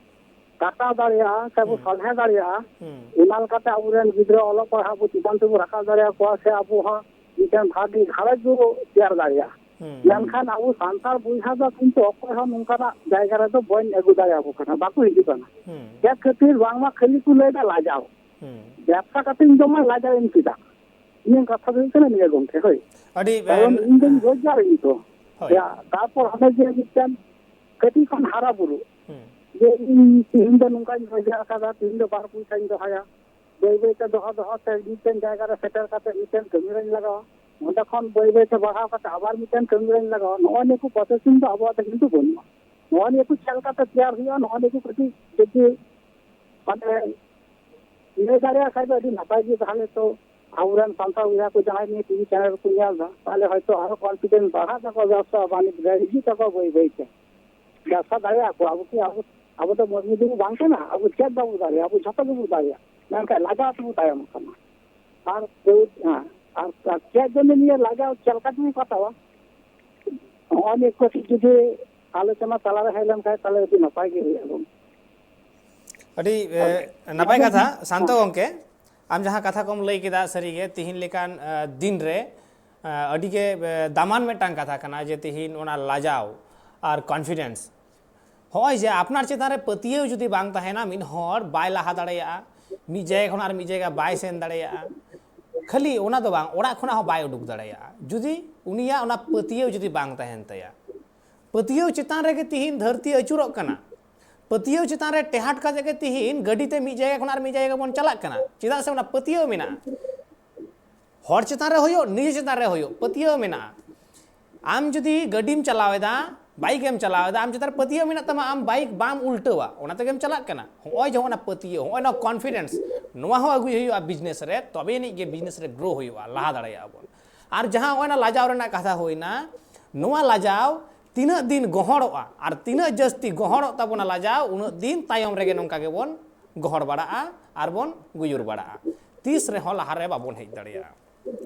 ᱠᱟᱴᱟᱣ ᱫᱟᱲᱮᱭᱟᱜᱼᱟ, ᱥᱮ ᱵᱚ ᱦᱩᱸ᱾ ᱥᱚᱞᱦᱮ ᱫᱟᱲᱮᱭᱟᱜᱼᱟ, ᱦᱩᱸ᱾ ᱚᱱᱟ ᱞᱮᱠᱟᱛᱮ ᱟᱵᱚᱨᱮᱱ ᱜᱤᱫᱽᱨᱟᱹ ᱚᱞᱚᱜ ᱯᱟᱲᱦᱟᱜ ᱵᱚ ᱪᱮᱛᱟᱱ ᱛᱮᱵᱚ ᱨᱟᱠᱟᱵ ᱫᱟᱲᱮᱭᱟᱠᱚᱣᱟ, ᱥᱮ ᱟᱵᱚ ᱦᱚᱸ ᱢᱤᱫᱴᱮᱱ ᱵᱷᱟᱜᱮ ᱜᱷᱟᱨᱚᱸᱡᱽ ᱵᱚ ᱛᱮᱭᱟᱨ ᱫᱟᱲᱮᱭᱟᱜᱼᱟ᱾ ᱦᱩᱸ᱾ ᱢᱮᱱᱠᱷᱟᱱ ᱟᱵᱚ ᱥᱟᱱᱛᱟᱲ ᱵᱚᱭᱦᱟ ᱫᱚ ᱠᱤᱱᱛᱩ ᱚᱠᱚᱭ ᱦᱚᱸ ᱱᱚᱝᱠᱟᱱᱟᱜ ᱡᱟᱭᱜᱟ ᱨᱮᱫᱚ ᱵᱟᱹᱧ ᱟᱹᱜᱩ ᱫᱟᱲᱮᱭᱟᱠᱚ ᱠᱟᱱᱟ, ᱵᱟᱠᱚ ᱦᱤᱡᱩᱜ ᱠᱟᱱᱟ᱾ ᱦᱩᱸ᱾ ᱪᱮᱫ ᱠᱷᱟᱹᱛᱤᱨ? ᱵᱟᱝᱢᱟ ᱠᱷᱟᱹᱞᱤ ᱠᱚ ᱞᱟᱹᱭᱫᱟ ᱞᱟᱡᱟᱣ᱾ ᱦᱩᱸ᱾ ᱵᱮᱵᱽᱥᱟ ᱠᱟᱛᱮᱧ ᱡᱚᱢᱟ, ᱞᱟᱡᱟᱣ ᱤᱧ ᱪᱮᱫᱟᱜ? ᱤᱧᱟᱹᱜ ᱠᱟᱛᱷᱟ ᱫᱚ ᱦᱩᱭᱩᱜ ᱠᱟᱱᱟ ᱱᱤᱭᱟᱹ, ᱜᱚᱢᱠᱮ, ᱦᱳᱭ᱾ ᱟᱹᱰᱤ, ᱠᱟᱨᱚᱱ ᱮ, ᱤᱧ ᱫᱚᱧ ᱨᱳᱡᱽᱜᱟᱨ ᱤᱧ ᱛᱚ᱾ ᱦᱳᱭ᱾ ᱭᱟ, ᱛᱟᱨᱯᱚᱨ ᱚᱱᱮ ᱡᱮ ᱢᱤᱫᱴᱮᱱ ᱠᱟᱹᱴᱤᱡ ᱠᱷᱚᱱ ᱦᱟᱨᱟ ᱵᱩᱨᱩ, ᱦᱩᱸ᱾ ᱡᱮ ᱤᱧ ᱛᱤᱦᱤᱧ ᱫᱚ ᱱᱚᱝᱠᱟᱧ ᱨᱳᱡᱽᱜᱟᱨ ᱟᱠᱟᱫᱟ, ᱛᱤᱦᱤᱧ ᱫᱚ ᱵᱟᱨ ᱯᱚᱭᱥᱟᱧ ᱫᱚᱦᱚᱭᱟ, ᱵᱟᱹᱭ ᱵᱟᱹᱭ ᱛᱮ ᱫᱚᱦᱚ ᱫᱚᱦᱚ ᱛᱮ ᱢᱤᱫᱴᱮᱱ ᱡᱟᱭᱜᱟ ᱨᱮ ᱥᱮᱴᱮᱨ ᱠᱟᱛᱮ ᱢᱤᱫᱴᱮᱱ ᱠᱟᱹᱢᱤ ᱨᱮᱧ ᱞᱟᱜᱟᱣᱟ, ᱚᱸᱰᱮ ᱠᱷᱚᱱ ᱵᱟᱹᱭ ᱵᱟᱹᱭ ᱛᱮ ᱵᱟᱲᱦᱟᱣ ᱠᱟᱛᱮ ᱟᱵᱟᱨ ᱢᱤᱫᱴᱮᱱ ᱠᱟᱹᱢᱤ ᱨᱮᱧ ᱞᱟᱜᱟᱣᱟ᱾ ᱱᱚᱜᱼᱚᱭ ᱱᱤᱭᱟᱹ ᱠᱚ ᱯᱨᱚᱥᱮᱥᱤᱝ ᱫᱚ ᱟᱵᱚᱣᱟᱜ ᱫᱚ ᱠᱤᱱᱛᱩ ᱵᱟᱹᱱᱩᱜᱼᱟ᱾ ᱱᱚᱜᱼᱚᱭ ᱱᱤᱭᱟᱹ ᱠᱚ ᱪᱮᱫ ᱞᱮᱠᱟᱛᱮ ᱛᱮᱭᱟᱨ ᱦᱩᱭᱩᱜᱼᱟ, ᱱᱚᱜᱼᱚᱭ ᱱᱤᱭᱟᱹ ᱠᱚ ᱠᱟᱹᱴᱤᱡ ᱡᱩᱫᱤ ᱢᱟᱱᱮ ᱞᱟᱹᱭ ᱫᱟᱲᱮᱭᱟᱜ ᱠᱷᱟᱡ ᱫᱚ ᱟᱹᱰᱤ ᱱᱟᱯᱟᱭ ᱜᱮ᱾ ᱛᱟᱦᱚᱞᱮ ᱛᱚ ᱟᱵᱚᱨᱮᱱ ᱥᱟᱱᱛᱟᱲ ᱵᱚᱭᱦᱟ ᱠᱚ ᱡᱟᱦᱟᱸᱭ ᱱᱤᱭᱟᱹ ᱴᱤᱵᱷᱤ ᱪᱮᱱᱮᱞ ᱨᱮᱠᱚ ᱧᱮᱞ ᱮᱫᱟ, ᱛᱟᱦᱚᱞᱮ ᱦᱚᱭᱛᱚ ᱟᱨᱚ ᱠᱚᱱᱯᱷᱤᱰᱮᱱᱥ ᱵᱟᱲᱦᱟᱜ ᱛᱟᱠᱚᱣᱟ, ᱵᱮᱵᱽᱥᱟ ᱵᱟᱹᱱᱤᱡᱽ ᱨᱮ ᱦᱤᱡᱩᱜ ᱛᱟᱠᱚᱣᱟ ᱵᱟᱹᱭ ᱵᱟᱹᱭ ᱛᱮ᱾ ᱵᱮᱵᱽᱥᱟ ᱫᱟᱲᱮᱭᱟᱜᱼᱟ ᱠᱚ᱾ ᱟᱵᱚ ᱠᱤ, ᱟᱵᱚ, ᱟᱵᱚ ᱫᱚ ᱢᱟᱹᱱᱢᱤ ᱫᱚᱵᱚ ᱵᱟᱝ ᱠᱟᱱᱟ? ᱟᱵᱚ ᱪᱮᱫ ᱵᱟᱵᱚ ᱫᱟᱲᱮᱭᱟᱜᱼᱟ? ᱟᱵᱚ ᱡᱷᱚᱛᱚ ᱜᱮᱵᱚ ᱫᱟᱲᱮᱭᱟᱜᱼᱟ᱾ ᱢᱮᱱᱠᱷᱟᱱ ᱞᱟᱡᱟᱣ ᱛᱮᱵᱚ ᱛᱟᱭᱚᱢ ᱟᱠᱟᱱᱟ᱾ ᱟᱨ ᱠᱳᱪ, ᱦᱮᱸ, ᱟᱨ, ᱟᱨ ᱪᱮᱫ ᱡᱮ ᱱᱤᱭᱟᱹ ᱞᱟᱡᱟᱣ ᱪᱮᱫ ᱞᱮᱠᱟ ᱛᱮᱵᱚᱱ ᱠᱟᱴᱟᱣᱟ? ᱱᱚᱜᱼᱚᱭ ᱱᱤᱭᱟᱹ ᱠᱚ ᱡᱩᱫᱤ ᱟᱞᱳᱪᱚᱱᱟ ᱛᱟᱞᱟᱨᱮ ᱦᱮᱡ ᱞᱮᱱᱠᱷᱟᱱ, ᱛᱟᱦᱚᱞᱮ ᱟᱹᱰᱤ ᱱᱟᱯᱟᱭ ᱜᱮ ᱦᱩᱭᱩᱜᱼᱟ ᱜᱚᱢᱠᱮ᱾ ᱟᱹᱰᱤ, ᱮ, ᱱᱟᱯᱟᱭ ᱠᱟᱛᱷᱟ, ᱥᱟᱱᱛᱚ ᱜᱚᱢᱠᱮ᱾ ᱟᱢ ᱡᱟᱦᱟᱸ ᱠᱟᱛᱷᱟ ᱠᱚᱢ ᱞᱟᱹᱭ ᱠᱮᱫᱟ, ᱥᱟᱹᱨᱤᱜᱮ ᱛᱤᱦᱤᱧ ᱞᱮᱠᱟᱱ, ᱮ, ᱫᱤᱱ ᱨᱮ, ᱮ, ᱟᱹᱰᱤᱜᱮ, ᱮ, ᱫᱟᱢᱟᱱ ᱢᱤᱫᱴᱟᱝ ᱠᱟᱛᱷᱟ ᱠᱟᱱᱟ, ᱡᱮ ᱛᱤᱦᱤᱧ ᱚᱱᱟ ᱞᱟᱡᱟᱣ ᱟᱨ confidence, ᱦᱚᱸᱜᱼᱚᱭ ᱡᱮ ᱟᱯᱱᱟᱨ ᱪᱮᱛᱟᱱ ᱨᱮ ᱯᱟᱹᱛᱭᱟᱹᱣ ᱡᱩᱫᱤ ᱵᱟᱝ ᱛᱟᱦᱮᱱᱟ, ᱢᱤᱫ ᱦᱚᱲ ᱵᱟᱭ ᱞᱟᱦᱟ ᱫᱟᱲᱮᱭᱟᱜᱼᱟ, ᱢᱤᱫ ᱡᱟᱭᱜᱟ ᱠᱷᱚᱱ ᱟᱨ ᱢᱤᱫ ᱡᱟᱭᱜᱟ ᱵᱟᱭ ᱥᱮᱱ ᱫᱟᱲᱮᱭᱟᱜᱼᱟ᱾ ᱠᱷᱟᱹᱞᱤ ᱚᱱᱟ ᱫᱚ ᱵᱟᱝ, ᱚᱲᱟᱜ ᱠᱷᱚᱱᱟᱜ ᱦᱚᱸ ᱵᱟᱭ ᱩᱰᱩᱠ ᱫᱟᱲᱮᱭᱟᱜᱼᱟ, ᱡᱩᱫᱤ ᱩᱱᱤᱭᱟᱜ ᱚᱱᱟ ᱯᱟᱹᱛᱭᱟᱹᱣ ᱡᱩᱫᱤ ᱵᱟᱝ ᱛᱟᱦᱮᱱ ᱛᱟᱭᱟ᱾ ᱯᱟᱹᱛᱭᱟᱹᱣ ᱪᱮᱛᱟᱱ ᱨᱮᱜᱮ ᱛᱤᱦᱤᱧ ᱫᱷᱟᱹᱨᱛᱤ ᱟᱹᱪᱩᱨᱚᱜ ᱠᱟᱱᱟ᱾ ᱯᱟᱹᱛᱭᱟᱹᱣ ᱪᱮᱛᱟᱱ ᱨᱮ ᱴᱮᱦᱟᱴ ᱠᱟᱛᱮ ᱜᱮ ᱛᱤᱦᱤᱧ ᱜᱟᱹᱰᱤ ᱛᱮ ᱢᱤᱫ ᱡᱟᱭᱜᱟ ᱠᱷᱚᱱ ᱟᱨ ᱢᱤᱫ ᱡᱟᱭᱜᱟ ᱵᱚᱱ ᱪᱟᱞᱟᱜ ᱠᱟᱱᱟ, ᱪᱮᱫᱟᱜ ᱥᱮ ᱚᱱᱟ ᱯᱟᱹᱛᱭᱟᱹᱣ ᱢᱮᱱᱟᱜᱼᱟ᱾ ᱦᱚᱲ ᱪᱮᱛᱟᱱ ᱨᱮ ᱦᱩᱭᱩᱜ, ᱱᱤᱡᱮ ᱪᱮᱛᱟᱱ ᱨᱮ ᱦᱩᱭᱩᱜ, ᱯᱟᱹᱛᱭᱟᱹᱣ ᱢᱮᱱᱟᱜᱼᱟ᱾ ᱟᱢ ᱡᱩᱫᱤ ᱜᱟᱹᱰᱤᱢ ᱪᱟᱞᱟᱣ ᱮᱫᱟ, ᱵᱟᱭᱤᱠ ᱮᱢ ᱪᱟᱞᱟᱣ ᱮᱫᱟ, ᱟᱢ ᱪᱮᱛᱟᱱ ᱨᱮ ᱯᱟᱹᱛᱭᱟᱹᱣ ᱢᱮᱱᱟᱜ ᱛᱟᱢᱟ, ᱟᱢ ᱵᱟᱭᱤᱠ ᱵᱟᱢ ᱩᱞᱴᱟᱹᱣᱟ, ᱚᱱᱟ ᱛᱮᱜᱮᱢ ᱪᱟᱞᱟᱜ ᱠᱟᱱᱟ᱾ ᱦᱚᱸᱜᱼᱚᱭ ᱡᱮ ᱚᱱᱟ ᱯᱟᱹᱛᱭᱟᱹᱣ, ᱦᱚᱸᱜᱼᱚᱭ ᱱᱚᱣᱟ confidence, ᱱᱚᱣᱟ ᱦᱚᱸ ᱟᱹᱜᱩᱭ ᱦᱩᱭᱩᱜᱼᱟ business ᱨᱮ, ᱛᱚᱵᱮ ᱟᱹᱱᱤᱡ ᱜᱮ business ᱨᱮ grow ᱦᱩᱭᱩᱜᱼᱟ, ᱞᱟᱦᱟ ᱫᱟᱲᱮᱭᱟᱜᱼᱟ ᱵᱚᱱ᱾ ᱟᱨ ᱡᱟᱦᱟᱸ ᱦᱚᱸᱜᱼᱚᱭ ᱱᱟ ᱞᱟᱡᱟᱣ ᱨᱮᱱᱟᱜ ᱠᱟᱛᱷᱟ ᱦᱩᱭᱱᱟ, ᱱᱚᱣᱟ ᱞᱟᱡᱟᱣ ᱛᱤᱱᱟᱹᱜ ᱫᱤᱱ ᱜᱚᱦᱚᱲᱚᱜᱼᱟ ᱟᱨ ᱛᱤᱱᱟᱹᱜ ᱡᱟᱹᱥᱛᱤ ᱜᱚᱦᱚᱲᱚᱜ ᱛᱟᱵᱚᱱᱟ ᱞᱟᱡᱟᱣ, ᱩᱱᱟᱹᱜ ᱫᱤᱱ ᱛᱟᱭᱚᱢ ᱨᱮᱜᱮ ᱱᱚᱝᱠᱟ ᱜᱮᱵᱚᱱ ᱜᱚᱦᱚᱲ ᱵᱟᱲᱟᱜᱼᱟ ᱟᱨ ᱵᱚᱱ ᱜᱩᱭᱩᱨ ᱵᱟᱲᱟᱜᱼᱟ᱾ ᱛᱤᱥ ᱨᱮᱦᱚᱸ ᱞᱟᱦᱟᱨᱮ ᱵᱟᱵᱚᱱ ᱦᱮᱡ ᱫᱟᱲᱮᱭᱟᱜᱼᱟ᱾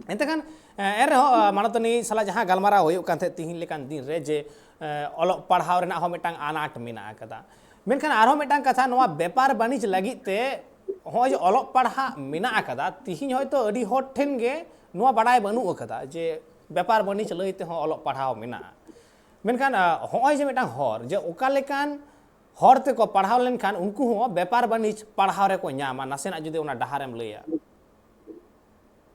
ᱮᱱᱛᱮ ᱠᱷᱟᱱ, ᱮ, ᱮᱱ ᱨᱮᱦᱚᱸ, ᱮ, ᱢᱟᱱᱚᱛᱟᱱᱤ ᱥᱟᱞᱟᱜ ᱡᱟᱦᱟᱸ ᱜᱟᱞᱢᱟᱨᱟᱣ ᱦᱩᱭᱩᱜ ᱠᱟᱱ ᱛᱟᱦᱮᱸᱫ ᱛᱤᱦᱤᱧ ᱞᱮᱠᱟᱱ ᱫᱤᱱ ᱨᱮ, ᱡᱮ, ᱮ, ᱚᱞᱚᱜ ᱯᱟᱲᱦᱟᱣ ᱨᱮᱱᱟᱜ ᱦᱚᱸ ᱢᱤᱫᱴᱟᱝ ᱟᱱᱟᱴ ᱢᱮᱱᱟᱜ ᱟᱠᱟᱫᱟ᱾ ᱢᱮᱱᱠᱷᱟᱱ ᱟᱨᱦᱚᱸ ᱢᱤᱫᱴᱟᱝ ᱠᱟᱛᱷᱟ, ᱱᱚᱣᱟ ᱵᱮᱯᱟᱨ ᱵᱟᱹᱱᱤᱡᱽ ᱞᱟᱹᱜᱤᱫ ᱛᱮ ᱦᱚᱸᱜᱼᱚᱭ ᱡᱮ ᱚᱞᱚᱜ ᱯᱟᱲᱦᱟᱜ ᱢᱮᱱᱟᱜ ᱟᱠᱟᱫᱟ, ᱛᱤᱦᱤᱧ ᱦᱚᱭᱛᱳ ᱟᱹᱰᱤ ᱦᱚᱲ ᱴᱷᱮᱱ ᱜᱮ ᱱᱚᱣᱟ ᱵᱟᱰᱟᱭ ᱵᱟᱹᱱᱩᱜ ᱟᱠᱟᱫᱟ ᱡᱮ ᱵᱮᱯᱟᱨ ᱵᱟᱹᱱᱤᱡᱽ ᱞᱟᱹᱭ ᱛᱮᱦᱚᱸ ᱚᱞᱚᱜ ᱯᱟᱲᱦᱟᱣ ᱢᱮᱱᱟᱜᱼᱟ᱾ ᱢᱮᱱᱠᱷᱟᱱ, ᱟ, ᱦᱚᱸᱜᱼᱚᱭ ᱡᱮ ᱢᱤᱫᱴᱟᱝ ᱦᱚᱨ, ᱡᱮ ᱚᱠᱟ ᱞᱮᱠᱟᱱ ᱦᱚᱲ ᱛᱮᱠᱚ ᱯᱟᱲᱦᱟᱣ ᱞᱮᱱᱠᱷᱟᱱ ᱩᱱᱠᱩ ᱦᱚᱸ ᱵᱮᱯᱟᱨ ᱵᱟᱹᱱᱤᱡᱽ ᱯᱟᱲᱦᱟᱣ ᱨᱮᱠᱚ ᱧᱟᱢᱟ, ᱱᱟᱥᱮᱱᱟᱜ ᱡᱩᱫᱤ ᱚᱱᱟ ᱰᱟᱦᱟᱨᱮᱢ ᱞᱟᱹᱭᱟ᱾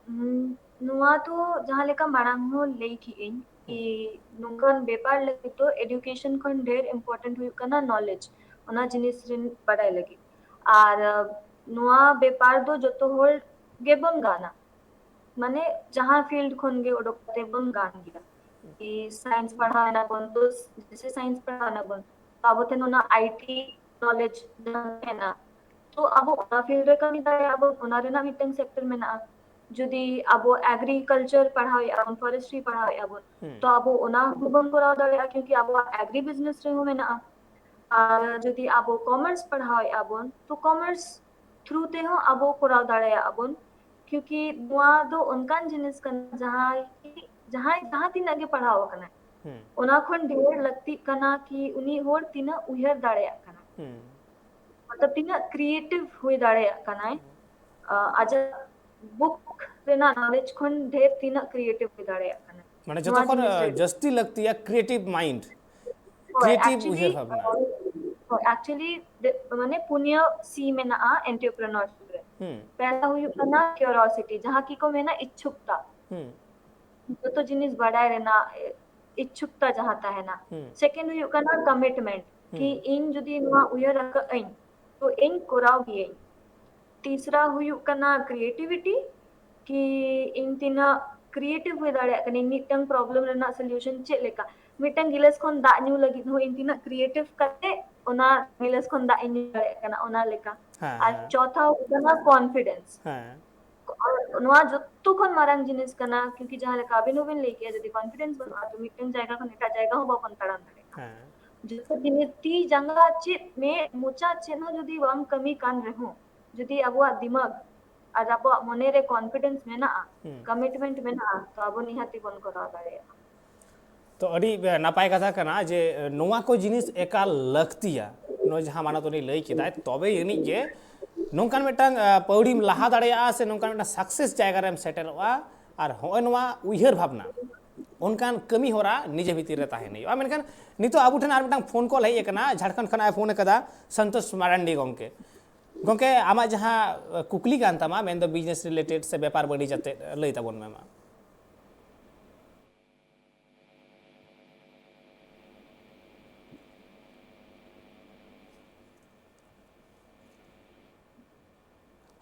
ᱦᱩᱸ, ᱱᱚᱣᱟ ᱫᱚ ᱡᱟᱦᱟᱸ ᱞᱮᱠᱟ ᱢᱟᱲᱟᱝ ᱦᱚᱸ ᱞᱟᱹᱭ ᱠᱮᱜ ᱟᱹᱧ ᱠᱤ ᱱᱚᱝᱠᱟᱱ ᱵᱮᱯᱟᱨ ᱞᱟᱹᱜᱤᱫ ᱫᱚ education ᱠᱷᱚᱱ ᱰᱷᱮᱨ important ᱦᱩᱭᱩᱜ ᱠᱟᱱᱟ knowledge, ᱚᱱᱟ ᱡᱤᱱᱤᱥ ᱨᱮᱱ ᱵᱟᱰᱟᱭ ᱞᱟᱹᱜᱤᱫ᱾ ᱟᱨ, ᱟ, ᱱᱚᱣᱟ ᱵᱮᱯᱟᱨ ᱫᱚ ᱡᱚᱛᱚ ᱦᱚᱲ ᱜᱮᱵᱚᱱ ᱜᱟᱱᱟ, ᱢᱟᱱᱮ ᱡᱟᱦᱟᱸ field ᱠᱷᱚᱱ ᱜᱮ ᱚᱰᱚᱠ ᱠᱟᱛᱮ ᱵᱚᱱ ᱜᱟᱱ ᱜᱮᱭᱟ᱾ ᱠᱤ science ᱯᱟᱲᱦᱟᱣ ᱮᱱᱟ ᱵᱚᱱ, ᱛᱚ ᱡᱮᱥᱮ science ᱯᱟᱲᱦᱟᱣ ᱮᱱᱟ ᱵᱚᱱ, ᱛᱚ ᱟᱵᱚ ᱴᱷᱮᱱ ᱚᱱᱟ IT knowledge ᱡᱟᱦᱟᱸ ᱢᱮᱱᱟᱜᱼᱟ, ᱛᱚ ᱟᱵᱚ ᱚᱱᱟ field ᱨᱮ ᱠᱟᱹᱢᱤ ᱫᱟᱲᱮᱭᱟᱜᱼᱟ ᱵᱚᱱ, ᱚᱱᱟ ᱨᱮᱱᱟᱜ ᱢᱤᱫᱴᱟᱝ sector ᱢᱮᱱᱟᱜᱼᱟ᱾ ᱡᱩᱫᱤ ᱟᱵᱚ agriculture ᱯᱟᱲᱦᱟᱣᱮᱫᱼᱟ ᱵᱚᱱ, forestry ᱯᱟᱲᱦᱟᱣᱮᱫᱼᱟ ᱵᱚᱱ, ᱦᱩᱸ᱾ ᱛᱚ ᱟᱵᱚ ᱚᱱᱟ ᱦᱚᱸᱵᱚᱱ ᱠᱚᱨᱟᱣ ᱫᱟᱲᱮᱭᱟᱜᱼᱟ, ᱠᱤᱭᱩᱠᱤ ᱟᱵᱚᱣᱟᱜ agri business ᱨᱮᱦᱚᱸ ᱢᱮᱱᱟᱜᱼᱟ᱾ ᱟᱨ ᱡᱩᱫᱤ ᱟᱵᱚ commerce ᱯᱟᱲᱦᱟᱣᱮᱫᱼᱟ ᱵᱚᱱ, ᱛᱚ commerce ᱛᱷᱨᱩ ᱛᱮᱦᱚᱸ ᱟᱵᱚ ᱠᱚᱨᱟᱣ ᱫᱟᱲᱮᱭᱟᱜᱼᱟ ᱵᱚᱱ᱾ ᱠᱤᱭᱩᱠᱤ ᱱᱚᱣᱟ ᱫᱚ ᱚᱱᱠᱟᱱ ᱡᱤᱱᱤᱥ ᱠᱟᱱᱟ, ᱡᱟᱦᱟᱸᱭ ᱡᱟᱦᱟᱸᱭ ᱡᱟᱦᱟᱸ ᱛᱤᱱᱟᱹᱜ ᱜᱮ ᱯᱟᱲᱦᱟᱣ ᱟᱠᱟᱱᱟᱭ, ᱦᱩᱸ ᱚᱱᱟ ᱠᱷᱚᱱ ᱰᱷᱮᱨ ᱞᱟᱹᱠᱛᱤᱜ ᱠᱟᱱᱟ ᱠᱤ ᱩᱱᱤ ᱦᱚᱲ ᱛᱤᱱᱟᱹᱜ ᱩᱭᱦᱟᱹᱨ ᱫᱟᱲᱮᱭᱟᱜ ᱠᱟᱱᱟ, ᱦᱩᱸ ᱢᱚᱛᱞᱚᱵ ᱛᱤᱱᱟᱹᱜ ᱠᱨᱤᱭᱮᱴᱤᱵᱷ ᱦᱩᱭ ᱫᱟᱲᱮᱭᱟᱜ ᱠᱟᱱᱟᱭ, ᱟᱡᱟᱜ ᱵᱩᱠ ᱨᱮᱱᱟᱜ ᱱᱚᱞᱮᱡᱽ ᱠᱷᱚᱱ ᱰᱷᱮᱨ ᱛᱤᱱᱟᱹᱜ ᱠᱨᱤᱭᱮᱴᱤᱵᱷ ᱦᱩᱭ ᱫᱟᱲᱮᱭᱟᱜ ᱠᱟᱱᱟᱭ᱾ ᱢᱟᱱᱮ ᱡᱚᱛᱚ ᱠᱷᱚᱱ ᱡᱟᱹᱥᱛᱤ ᱞᱟᱹᱠᱛᱤᱭᱟ ᱠᱨᱤᱭᱮᱴᱤᱵᱷ ᱢᱟᱭᱤᱱᱰ, ᱠᱨᱤᱭᱮᱴᱤᱵᱷ ᱩᱭᱦᱟᱹᱨ ᱵᱷᱟᱵᱽᱱᱟ᱾ ᱦᱳᱭ, ᱮᱠᱪᱩᱭᱮᱞᱤ ᱢᱟᱱᱮ ᱯᱩᱱᱭᱟᱹ ᱥᱤ ᱢᱮᱱᱟᱜᱼᱟ ᱮᱱᱴᱟᱨᱯᱨᱮᱱᱚᱨᱥᱤᱯ ᱨᱮ᱾ ᱦᱩᱸ ᱯᱮᱦᱞᱟ ᱦᱩᱭᱩᱜ ᱠᱟᱱᱟ ᱠᱤᱭᱩᱨᱤᱭᱳᱥᱤᱴᱤ, ᱡᱟᱦᱟᱸ ᱠᱤ ᱠᱚ ᱢᱮᱱᱟ ᱤᱪᱪᱷᱩᱠᱛᱟ, ᱦᱩᱸ ᱡᱚᱛᱚ ᱡᱤᱱᱤᱥ ᱵᱟᱰᱟᱭ ᱨᱮᱱᱟᱜ ᱤᱪᱪᱷᱩᱠᱛᱟ ᱡᱟᱦᱟᱸ ᱛᱟᱦᱮᱱᱟ᱾ ᱦᱩᱸ ᱥᱮᱠᱮᱱᱰ ᱦᱩᱭᱩᱜ ᱠᱟᱱᱟ ᱠᱚᱢᱤᱴᱢᱮᱱᱴ, ᱠᱤ ᱦᱩᱸ ᱤᱧ ᱡᱩᱫᱤ ᱱᱚᱣᱟ ᱩᱭᱦᱟᱹᱨ ᱟᱠᱟᱫ ᱟᱹᱧ ᱛᱚ ᱤᱧ ᱠᱚᱨᱟᱣ ᱜᱤᱭᱟᱹᱧ᱾ ᱛᱤᱥᱨᱟ ᱦᱩᱭᱩᱜ ᱠᱟᱱᱟ ᱠᱨᱤᱭᱮᱴᱤᱵᱷᱤᱴᱤ, ᱠᱤ ᱤᱧ ᱛᱤᱱᱟᱹᱜ ᱠᱨᱤᱭᱮᱴᱤᱵᱷ ᱦᱩᱭ ᱫᱟᱲᱮᱭᱟᱜ ᱠᱟᱹᱱᱟᱹᱧ, ᱢᱤᱫᱴᱟᱝ ᱯᱨᱚᱵᱞᱮᱢ ᱨᱮᱱᱟᱜ ᱥᱚᱞᱤᱭᱩᱥᱚᱱ ᱪᱮᱫ ᱞᱮᱠᱟ, ᱢᱤᱫᱴᱟᱝ ᱜᱤᱞᱟᱹᱥ ᱠᱷᱚᱱ ᱫᱟᱜ ᱧᱩ ᱞᱟᱹᱜᱤᱫ ᱦᱚᱸ ᱤᱧ ᱛᱤᱱᱟᱹᱜ ᱠᱨᱤᱭᱮᱴᱤᱵᱷ ᱠᱟᱛᱮ ᱚᱱᱟ ᱜᱤᱞᱟᱹᱥ ᱠᱷᱚᱱ ᱫᱟᱜ ᱤᱧ ᱧᱩ ᱫᱟᱲᱮᱭᱟᱜ ᱠᱟᱱᱟ, ᱚᱱᱟ ᱞᱮᱠᱟ᱾ ᱦᱮᱸ, ᱟᱨ ᱦᱮᱸ᱾ ᱪᱚᱛᱷᱟ ᱦᱩᱭᱩᱜ ᱠᱟᱱᱟ ᱠᱚᱱᱯᱷᱤᱰᱮᱱᱥ᱾ ᱦᱮᱸ᱾ ᱟᱨ ᱱᱚᱣᱟ ᱡᱚᱛᱚ ᱠᱷᱚᱱ ᱢᱟᱨᱟᱝ ᱡᱤᱱᱤᱥ ᱠᱟᱱᱟ, ᱠᱤᱭᱩᱠᱤ ᱡᱟᱦᱟᱸ ᱞᱮᱠᱟ ᱟᱵᱤᱱ ᱦᱚᱸᱵᱤᱱ ᱞᱟᱹᱭ ᱠᱮᱭᱟ, ᱡᱩᱫᱤ ᱠᱚᱱᱯᱷᱤᱰᱮᱱᱥ ᱵᱟᱹᱱᱩᱜᱼᱟ ᱛᱚ ᱢᱤᱫᱴᱟᱝ ᱡᱟᱭᱜᱟ ᱠᱷᱚᱱ ᱮᱴᱟᱜ ᱡᱟᱭᱜᱟ ᱦᱚᱸ ᱵᱟᱵᱚᱱ ᱛᱟᱲᱟᱢ ᱫᱟᱲᱮᱭᱟᱜᱼᱟ᱾ ᱦᱮᱸ᱾ ᱡᱚᱛᱚ ᱡᱤᱱᱤᱥ ᱛᱤ ᱡᱟᱸᱜᱟ ᱪᱮᱫ ᱢᱮᱫ ᱢᱚᱪᱟ ᱪᱮᱫ ᱦᱚᱸ ᱡᱩᱫᱤ ᱵᱟᱢ ᱠᱟᱹᱢᱤ ᱠᱟᱱ ᱨᱮᱦᱚᱸ, ᱡᱩᱫᱤ ᱟᱵᱚᱣᱟᱜ ᱫᱤᱢᱟᱜᱽ ᱟᱨ ᱟᱵᱚᱣᱟᱜ ᱢᱚᱱᱮ ᱨᱮ ᱠᱚᱱᱯᱷᱤᱰᱮᱱᱥ ᱢᱮᱱᱟᱜᱼᱟ, ᱦᱩᱸ᱾ ᱠᱚᱢᱤᱴᱢᱮᱱᱴ ᱢᱮᱱᱟᱜᱼᱟ, ᱛᱚ ᱟᱵᱚ ᱱᱤᱦᱟᱹᱛᱤ ᱵᱚᱱ ᱠᱚᱨᱟᱣ ᱫᱟᱲᱮᱭᱟᱜᱼᱟ᱾ ᱛᱚ ᱟᱹᱰᱤ ᱱᱟᱯᱟᱭ ᱠᱟᱛᱷᱟ ᱠᱟᱱᱟ ᱡᱮ ᱱᱚᱣᱟ ᱠᱚ ᱡᱤᱱᱤᱥ ᱮᱠᱟᱞ ᱞᱟᱹᱠᱛᱤᱭᱟ᱾ ᱱᱚᱜᱼᱚᱭ ᱡᱟᱦᱟᱸ ᱢᱟᱱᱚᱛ ᱩᱱᱤ ᱞᱟᱹᱭ ᱠᱮᱫᱟᱭ, ᱛᱚᱵᱮ ᱟᱹᱱᱤᱡ ᱜᱮ ᱱᱚᱝᱠᱟᱱ ᱢᱤᱫᱴᱟᱝ, ᱟ, ᱯᱟᱹᱣᱲᱤᱢ ᱞᱟᱦᱟ ᱫᱟᱲᱮᱭᱟᱜᱼᱟ ᱥᱮ ᱱᱚᱝᱠᱟᱱ ᱢᱤᱫᱴᱟᱝ ᱥᱟᱠᱥᱮᱥ ᱡᱟᱭᱜᱟ ᱨᱮᱢ ᱥᱮᱴᱮᱨᱚᱜᱼᱟ᱾ ᱟᱨ ᱦᱚᱸᱜᱼᱚᱭ ᱱᱚᱣᱟ ᱩᱭᱦᱟᱹᱨ ᱵᱷᱟᱵᱽᱱᱟ, ᱚᱱᱠᱟᱱ ᱠᱟᱹᱢᱤ ᱦᱚᱨᱟ ᱱᱤᱡᱮ ᱵᱷᱤᱛᱤᱨ ᱨᱮ ᱛᱟᱦᱮᱱ ᱦᱩᱭᱩᱜᱼᱟ᱾ ᱢᱮᱱᱠᱷᱟᱱ ᱱᱤᱛᱚᱜ ᱟᱵᱚ ᱴᱷᱮᱱ ᱟᱨ ᱢᱤᱫᱴᱟᱝ ᱯᱷᱳᱱ ᱠᱚᱞ ᱦᱮᱡ ᱟᱠᱟᱱᱟ, ᱡᱷᱟᱲᱠᱷᱚᱸᱰ ᱠᱷᱚᱱᱟᱜ ᱮ ᱯᱷᱳᱱ ᱟᱠᱟᱫᱟ ᱥᱚᱱᱛᱳᱥ ᱢᱟᱨᱟᱱᱰᱤ ᱜᱚᱢᱠᱮ᱾ ᱜᱚᱢᱠᱮ, ᱟᱢᱟᱜ ᱡᱟᱦᱟᱸ, ᱟ, ᱠᱩᱠᱞᱤ ᱠᱟᱱ ᱛᱟᱢᱟ, ᱢᱮᱱᱫᱚ ᱵᱤᱡᱽᱱᱮᱥ ᱨᱤᱞᱮᱴᱮᱰ ᱥᱮ ᱵᱮᱯᱟᱨ ᱵᱟᱹᱱᱤᱡᱽ ᱟᱛᱮᱫ, ᱞᱟᱹᱭ ᱛᱟᱵᱚᱱ ᱢᱮ ᱢᱟ᱾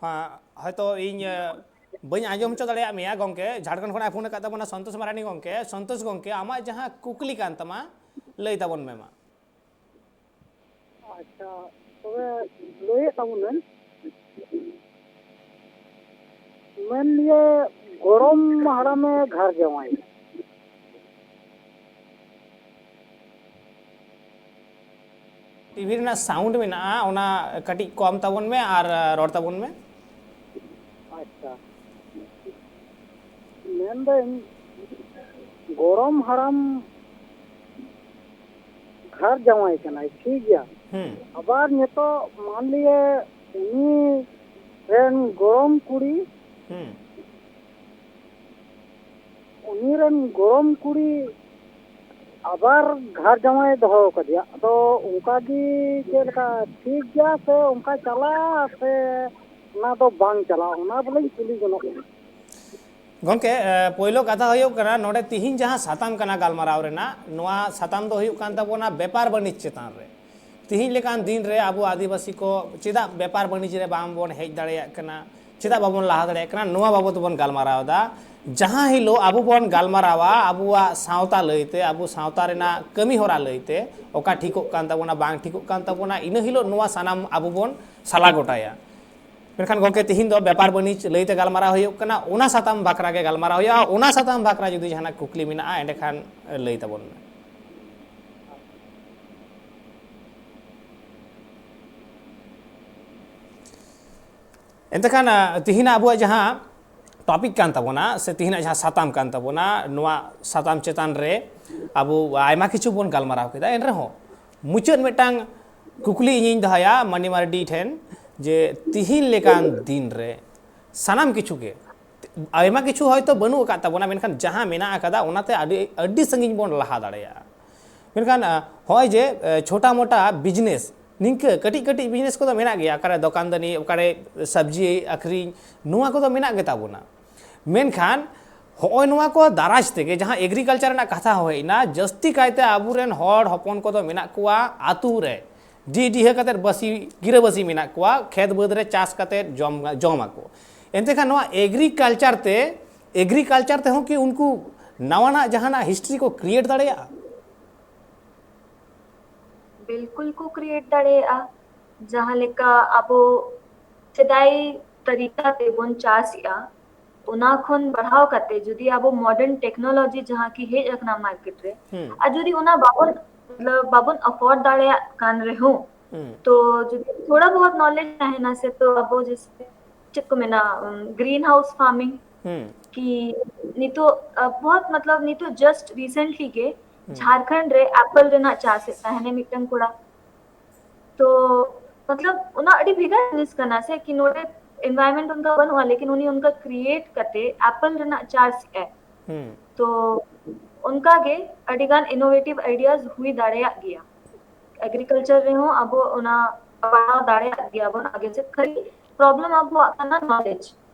ᱦᱮᱸ, ᱦᱚᱭᱛᱚ ᱤᱧ, ᱮ, ᱵᱟᱹᱧ ᱟᱸᱡᱚᱢ ᱦᱚᱪᱚ ᱫᱟᱲᱮᱭᱟᱜ ᱢᱮᱭᱟ ᱜᱚᱢᱠᱮ᱾ ᱡᱷᱟᱲᱠᱷᱚᱸᱰ ᱠᱷᱚᱱᱟᱜ ᱯᱷᱳᱱ ᱟᱠᱟᱫ ᱛᱟᱵᱚᱱᱟ ᱥᱚᱱᱛᱳᱥ ᱢᱟᱨᱟᱱᱰᱤ ᱜᱚᱢᱠᱮ᱾ ᱥᱚᱱᱛᱳᱥ ᱜᱚᱢᱠᱮ, ᱟᱢᱟᱜ ᱡᱟᱦᱟᱸ ᱠᱩᱠᱞᱤ ᱠᱟᱱ ᱛᱟᱢᱟ, ᱞᱟᱹᱭ ᱛᱟᱵᱚᱱ ᱢᱮ ᱢᱟ᱾ ᱟᱪᱪᱷᱟ, ᱛᱚᱵᱮ ᱞᱟᱹᱭᱮᱫ ᱛᱟᱵᱚᱱᱟᱹᱧ, ᱢᱮᱱ ᱱᱤᱭᱟᱹ ᱜᱚᱲᱚᱢ ᱦᱟᱲᱟᱢᱮ ᱜᱷᱟᱨ ᱡᱟᱶᱟᱭ ᱮᱱᱟ᱾ ᱴᱤᱵᱷᱤ ᱨᱮᱱᱟᱜ ᱥᱟᱣᱩᱱᱰ ᱢᱮᱱᱟᱜᱼᱟ, ᱚᱱᱟ ᱠᱟᱹᱴᱤᱡ ᱠᱚᱢ ᱛᱟᱵᱚᱱ ᱢᱮ ᱟᱨ ᱨᱚᱲ ᱛᱟᱵᱚᱱ ᱢᱮ᱾ ᱟᱪᱪᱷᱟ, ᱢᱮᱱᱫᱟᱹᱧ, ᱜᱚᱲᱚᱢ ᱦᱟᱲᱟᱢ ᱜᱷᱟᱨ ᱡᱟᱶᱟᱭ ᱠᱟᱱᱟᱭ, ᱴᱷᱤᱠ ᱜᱮᱭᱟ᱾ ᱦᱩᱸ᱾ ᱟᱵᱟᱨ ᱱᱤᱛᱚᱜ ᱢᱟᱱᱞᱤᱭᱟ ᱩᱱᱤ ᱨᱮᱱ ᱜᱚᱲᱚᱢ ᱠᱩᱲᱤ, ᱦᱩᱸ᱾ ᱩᱱᱤ ᱨᱮᱱ ᱜᱚᱲᱚᱢ ᱠᱩᱲᱤ ᱟᱵᱟᱨ ᱜᱷᱟᱨ ᱡᱟᱶᱟᱭ ᱫᱚᱦᱚ ᱠᱟᱫᱮᱭᱟ᱾ ᱟᱫᱚ ᱚᱱᱠᱟ ᱜᱮ ᱪᱮᱫ ᱞᱮᱠᱟ ᱴᱷᱤᱠ ᱜᱮᱭᱟ ᱥᱮ ᱚᱱᱠᱟ ᱪᱟᱞᱟᱜᱼᱟ ᱥᱮ ᱚᱱᱟ ᱫᱚ ᱵᱟᱝ ᱪᱟᱞᱟᱜᱼᱟ, ᱚᱱᱟ ᱵᱚᱞᱮᱧ ᱠᱩᱞᱤ ᱡᱚᱱᱚᱜ ᱠᱟᱱᱟ᱾ ᱜᱚᱢᱠᱮ, ᱮ, ᱯᱳᱭᱞᱳ ᱠᱟᱛᱷᱟ ᱦᱩᱭᱩᱜ ᱠᱟᱱᱟ, ᱱᱚᱰᱮ ᱛᱤᱦᱤᱧ ᱡᱟᱦᱟᱸ ᱥᱟᱛᱟᱢ ᱠᱟᱱᱟ ᱜᱟᱞᱢᱟᱨᱟᱣ ᱨᱮᱱᱟᱜ, ᱱᱚᱣᱟ ᱥᱟᱛᱟᱢ ᱫᱚ ᱦᱩᱭᱩᱜ ᱠᱟᱱ ᱛᱟᱵᱚᱱᱟ ᱵᱮᱯᱟᱨ ᱵᱟᱹᱱᱤᱡᱽ ᱪᱮᱛᱟᱱ ᱨᱮ᱾ ᱛᱤᱦᱤᱧ ᱞᱮᱠᱟᱱ ᱫᱤᱱ ᱨᱮ ᱟᱵᱚ ᱟᱹᱫᱤᱵᱟᱹᱥᱤ ᱠᱚ ᱪᱮᱫᱟᱜ ᱵᱮᱯᱟᱨ ᱵᱟᱹᱱᱤᱡᱽ ᱨᱮ ᱵᱟᱝ ᱵᱚᱱ ᱦᱮᱡ ᱫᱟᱲᱮᱭᱟᱜ ᱠᱟᱱᱟ, ᱪᱮᱫᱟᱜ ᱵᱟᱵᱚᱱ ᱞᱟᱦᱟ ᱫᱟᱲᱮᱭᱟᱜ ᱠᱟᱱᱟ, ᱱᱚᱣᱟ ᱵᱟᱵᱚᱫ ᱵᱚᱱ ᱜᱟᱞᱢᱟᱨᱟᱣ ᱮᱫᱟ᱾ ᱡᱟᱦᱟᱸ ᱦᱤᱞᱳᱜ ᱟᱵᱚ ᱵᱚᱱ ᱜᱟᱞᱢᱟᱨᱟᱣᱟ ᱟᱵᱚᱣᱟᱜ ᱥᱟᱶᱛᱟ ᱞᱟᱹᱭᱛᱮ, ᱟᱵᱚ ᱥᱟᱶᱛᱟ ᱨᱮᱱᱟᱜ ᱠᱟᱹᱢᱤ ᱦᱚᱨᱟ ᱞᱟᱹᱭᱛᱮ, ᱚᱠᱟ ᱴᱷᱤᱠᱚᱜ ᱠᱟᱱ ᱛᱟᱵᱚᱱᱟ, ᱵᱟᱝ ᱴᱷᱤᱠᱚᱜ ᱠᱟᱱ ᱛᱟᱵᱚᱱᱟ, ᱤᱱᱟᱹ ᱦᱤᱞᱳᱜ ᱱᱚᱣᱟ ᱥᱟᱱᱟᱢ ᱟᱵᱚ ᱵᱚᱱ ᱥᱟᱞᱟ ᱜᱚᱴᱟᱭᱟ᱾ ᱢᱮᱱᱠᱷᱟᱱ ᱜᱚᱢᱠᱮ, ᱛᱤᱦᱤᱧ ᱫᱚ ᱵᱮᱯᱟᱨ ᱵᱟᱹᱱᱤᱡᱽ ᱞᱟᱹᱭᱛᱮ ᱜᱟᱞᱢᱟᱨᱟᱣ ᱦᱩᱭᱩᱜ ᱠᱟᱱᱟ, ᱚᱱᱟ ᱥᱟᱛᱟᱢ ᱵᱟᱠᱷᱨᱟ ᱜᱮ ᱜᱟᱞᱢᱟᱨᱟᱣ ᱦᱩᱭᱩᱜᱼᱟ᱾ ᱚᱱᱟ ᱥᱟᱛᱟᱢ ᱵᱟᱠᱷᱨᱟ ᱡᱩᱫᱤ ᱡᱟᱦᱟᱱᱟᱜ ᱠᱩᱠᱞᱤ ᱢᱮᱱᱟᱜᱼᱟ, ᱮᱸᱰᱮᱠᱷᱟᱱ ᱞᱟᱹᱭ ᱛᱟᱵᱚᱱ ᱢᱮ᱾ ᱮᱱᱛᱮ ᱠᱷᱟᱱ, ᱟ, ᱛᱤᱦᱤᱧᱟᱜ ᱟᱵᱚᱣᱟᱜ ᱡᱟᱦᱟᱸ ᱴᱚᱯᱤᱠ ᱠᱟᱱ ᱛᱟᱵᱚᱱᱟ, ᱥᱮ ᱛᱤᱦᱤᱧᱟᱜ ᱡᱟᱦᱟᱸ ᱥᱟᱛᱟᱢ ᱠᱟᱱ ᱛᱟᱵᱚᱱᱟ, ᱱᱚᱣᱟ ᱥᱟᱛᱟᱢ ᱪᱮᱛᱟᱱ ᱨᱮ ᱟᱵᱚ ᱟᱭᱢᱟ ᱠᱤᱪᱷᱩ ᱵᱚᱱ ᱜᱟᱞᱢᱟᱨᱟᱣ ᱠᱮᱫᱟ, ᱮᱱ ᱨᱮᱦᱚᱸ ᱢᱩᱪᱟᱹᱫ ᱢᱤᱫᱴᱟᱝ ᱠᱩᱠᱞᱤ ᱤᱧᱤᱧ ᱫᱚᱦᱚᱭᱟ ᱢᱟᱹᱱᱤ ᱢᱟᱨᱰᱤ ᱴᱷᱮᱱ, ᱡᱮ ᱛᱤᱦᱤᱧ ᱞᱮᱠᱟᱱ ᱫᱤᱱ ᱨᱮ ᱥᱟᱱᱟᱢ ᱠᱤᱪᱷᱩ ᱜᱮ, ᱟᱭᱢᱟ ᱠᱤᱪᱷᱩ ᱦᱚᱭᱛᱳ ᱵᱟᱹᱱᱩᱜ ᱟᱠᱟᱫ ᱛᱟᱵᱚᱱᱟ, ᱢᱮᱱᱠᱷᱟᱱ ᱡᱟᱦᱟᱸ ᱢᱮᱱᱟᱜ ᱟᱠᱟᱫᱟ, ᱚᱱᱟᱛᱮ ᱟᱹᱰᱤ, ᱟᱹᱰᱤ ᱥᱟᱺᱜᱤᱧ ᱵᱚᱱ ᱞᱟᱦᱟ ᱫᱟᱲᱮᱭᱟᱜᱼᱟ᱾ ᱢᱮᱱᱠᱷᱟᱱ, ᱟ, ᱦᱚᱸᱜᱼᱚᱭ ᱡᱮ, ᱮ, ᱪᱷᱳᱴᱟ ᱢᱳᱴᱟ ᱵᱤᱡᱽᱱᱮᱥ, ᱱᱤᱝᱠᱟᱹ ᱠᱟᱹᱴᱤᱡ ᱠᱟᱹᱴᱤᱡ ᱵᱤᱡᱽᱱᱮᱥ ᱠᱚᱫᱚ ᱢᱮᱱᱟᱜ ᱜᱮᱭᱟ, ᱚᱠᱟᱨᱮ ᱫᱚᱠᱟᱱ ᱫᱟᱹᱱᱤ, ᱚᱠᱟᱨᱮ ᱥᱚᱵᱽᱡᱤ ᱟᱹᱠᱷᱨᱤᱧ, ᱱᱚᱣᱟ ᱠᱚᱫᱚ ᱢᱮᱱᱟᱜ ᱜᱮᱛᱟ ᱵᱚᱱᱟ᱾ ᱢᱮᱱᱠᱷᱟᱱ ᱦᱚᱸᱜᱼᱚᱭ ᱱᱚᱣᱟ ᱠᱚ ᱫᱟᱨᱟᱡᱽ ᱛᱮᱜᱮ ᱡᱟᱦᱟᱸ ᱮᱜᱽᱨᱤᱠᱟᱞᱪᱟᱨ ᱨᱮᱱᱟᱜ ᱠᱟᱛᱷᱟ ᱦᱚᱸ ᱦᱮᱡ ᱮᱱᱟ, ᱡᱟᱹᱥᱛᱤ ᱠᱟᱭᱛᱮ ᱟᱵᱚᱨᱮᱱ ᱦᱚᱲ ᱦᱚᱯᱚᱱ ᱠᱚᱫᱚ ᱢᱮᱱᱟᱜ ᱠᱚᱣᱟ ᱟᱛᱳ ᱨᱮ, ᱰᱤ ᱰᱤᱦᱟᱹ ᱠᱟᱛᱮᱫ ᱵᱟᱹᱥᱤ, ᱜᱤᱨᱟᱹᱵᱟᱹᱥᱤ ᱢᱮᱱᱟᱜ ᱠᱚᱣᱟ, ᱠᱷᱮᱛ ᱵᱟᱹᱫᱽ ᱨᱮ ᱪᱟᱥ ᱠᱟᱛᱮᱫ ᱡᱚᱢ, ᱡᱚᱢ ᱟᱠᱚ᱾ ᱮᱱᱛᱮ ᱠᱷᱟᱱ ᱱᱚᱣᱟ ᱮᱜᱽᱨᱤᱠᱟᱞᱪᱟᱨ ᱛᱮ, ᱮᱜᱽᱨᱤᱠᱟᱞᱪᱟᱨ ᱛᱮᱦᱚᱸ ᱠᱤ ᱩᱱᱠᱩ ᱱᱟᱣᱟᱱᱟᱜ ᱡᱟᱦᱟᱱᱟᱜ ᱦᱤᱥᱴᱨᱤ ᱠᱚ ᱠᱨᱤᱭᱮᱴ ᱫᱟᱲᱮᱭᱟᱜᱼᱟ? ᱵᱤᱞᱠᱩᱞ ᱠᱚ ᱠᱨᱤᱭᱮᱴ ᱫᱟᱲᱮᱭᱟᱜᱼᱟ᱾ ᱡᱟᱦᱟᱸ ᱞᱮᱠᱟ ᱟᱵᱚ ᱥᱮᱫᱟᱭ ᱛᱟᱹᱨᱤᱠᱟ ᱛᱮᱵᱚᱱ ᱪᱟᱥ ᱮᱜᱼᱟ, ᱚᱱᱟ ᱠᱷᱚᱱ ᱵᱟᱲᱦᱟᱣ ᱠᱟᱛᱮ ᱡᱩᱫᱤ ᱟᱵᱚ ᱢᱚᱰᱟᱨᱱ ᱴᱮᱠᱱᱳᱞᱚᱡᱤ ᱡᱟᱦᱟᱸ ᱠᱤ ᱦᱮᱡ ᱟᱠᱟᱱᱟ ᱢᱟᱨᱠᱮᱴ ᱨᱮ, ᱦᱩᱸ᱾ ᱟᱨ ᱡᱩᱫᱤ ᱚᱱᱟ ᱵᱟᱵᱚᱱ मतलब ᱵᱟᱵᱚᱱ afford ᱫᱟᱲᱮᱭᱟᱜ ᱠᱟᱱ ᱨᱮᱦᱚᱸ, ᱦᱩᱸ ᱛᱚ ᱡᱩᱫᱤ ᱛᱷᱚᱲᱟ ᱵᱚᱦᱩᱛ knowledge ᱛᱟᱦᱮᱱᱟ ᱥᱮ, ᱛᱚ ᱟᱵᱚ ᱡᱮᱥᱮ ᱪᱮᱫ ᱠᱚ ᱢᱮᱱᱟ, green house farming, ᱦᱩᱸ ᱠᱤ ᱱᱤᱛᱚᱜ ᱟ, ᱵᱚᱦᱩᱛ ᱢᱚᱛᱞᱚᱵ ᱱᱤᱛᱚᱜ just recently ᱜᱮ ᱡᱷᱟᱲᱠᱷᱚᱸᱰ ᱨᱮ apple ᱨᱮᱱᱟᱜ ᱪᱟᱥ ᱮᱫ ᱛᱟᱦᱮᱱᱟ ᱢᱤᱫᱴᱟᱝ ᱠᱚᱲᱟ᱾ ᱛᱚ ᱢᱚᱛᱞᱚᱵ ᱚᱱᱟ ᱟᱹᱰᱤ ᱵᱷᱮᱜᱟᱨ ᱡᱤᱱᱤᱥ ᱠᱟᱱᱟ ᱥᱮ, ᱠᱤ ᱱᱚᱰᱮ environment ᱚᱱᱠᱟ ᱵᱟᱹᱱᱩᱜᱼᱟ, ᱞᱮᱠᱤᱱ ᱩᱱᱤ ᱚᱱᱠᱟ create ᱠᱟᱛᱮ apple ᱨᱮᱱᱟᱜ ᱪᱟᱥ ᱮᱫ᱾ ᱦᱩᱸ ᱛᱚ ᱚᱱᱠᱟ ᱜᱮ ᱟᱹᱰᱤ ᱜᱟᱱ innovative ideas ᱦᱩᱭ ᱫᱟᱲᱮᱭᱟᱜ ᱜᱮᱭᱟ᱾ Agriculture ᱨᱮᱦᱚᱸ ᱟᱵᱚ ᱚᱱᱟ ᱯᱟᱲᱦᱟᱣ ᱫᱟᱲᱮᱭᱟᱜ ᱜᱮᱭᱟ ᱵᱚᱱ ᱟᱜᱮ ᱥᱮᱫ᱾ ᱠᱷᱟᱹᱞᱤ problem ᱟᱵᱚᱣᱟᱜ ᱠᱟᱱᱟ knowledge,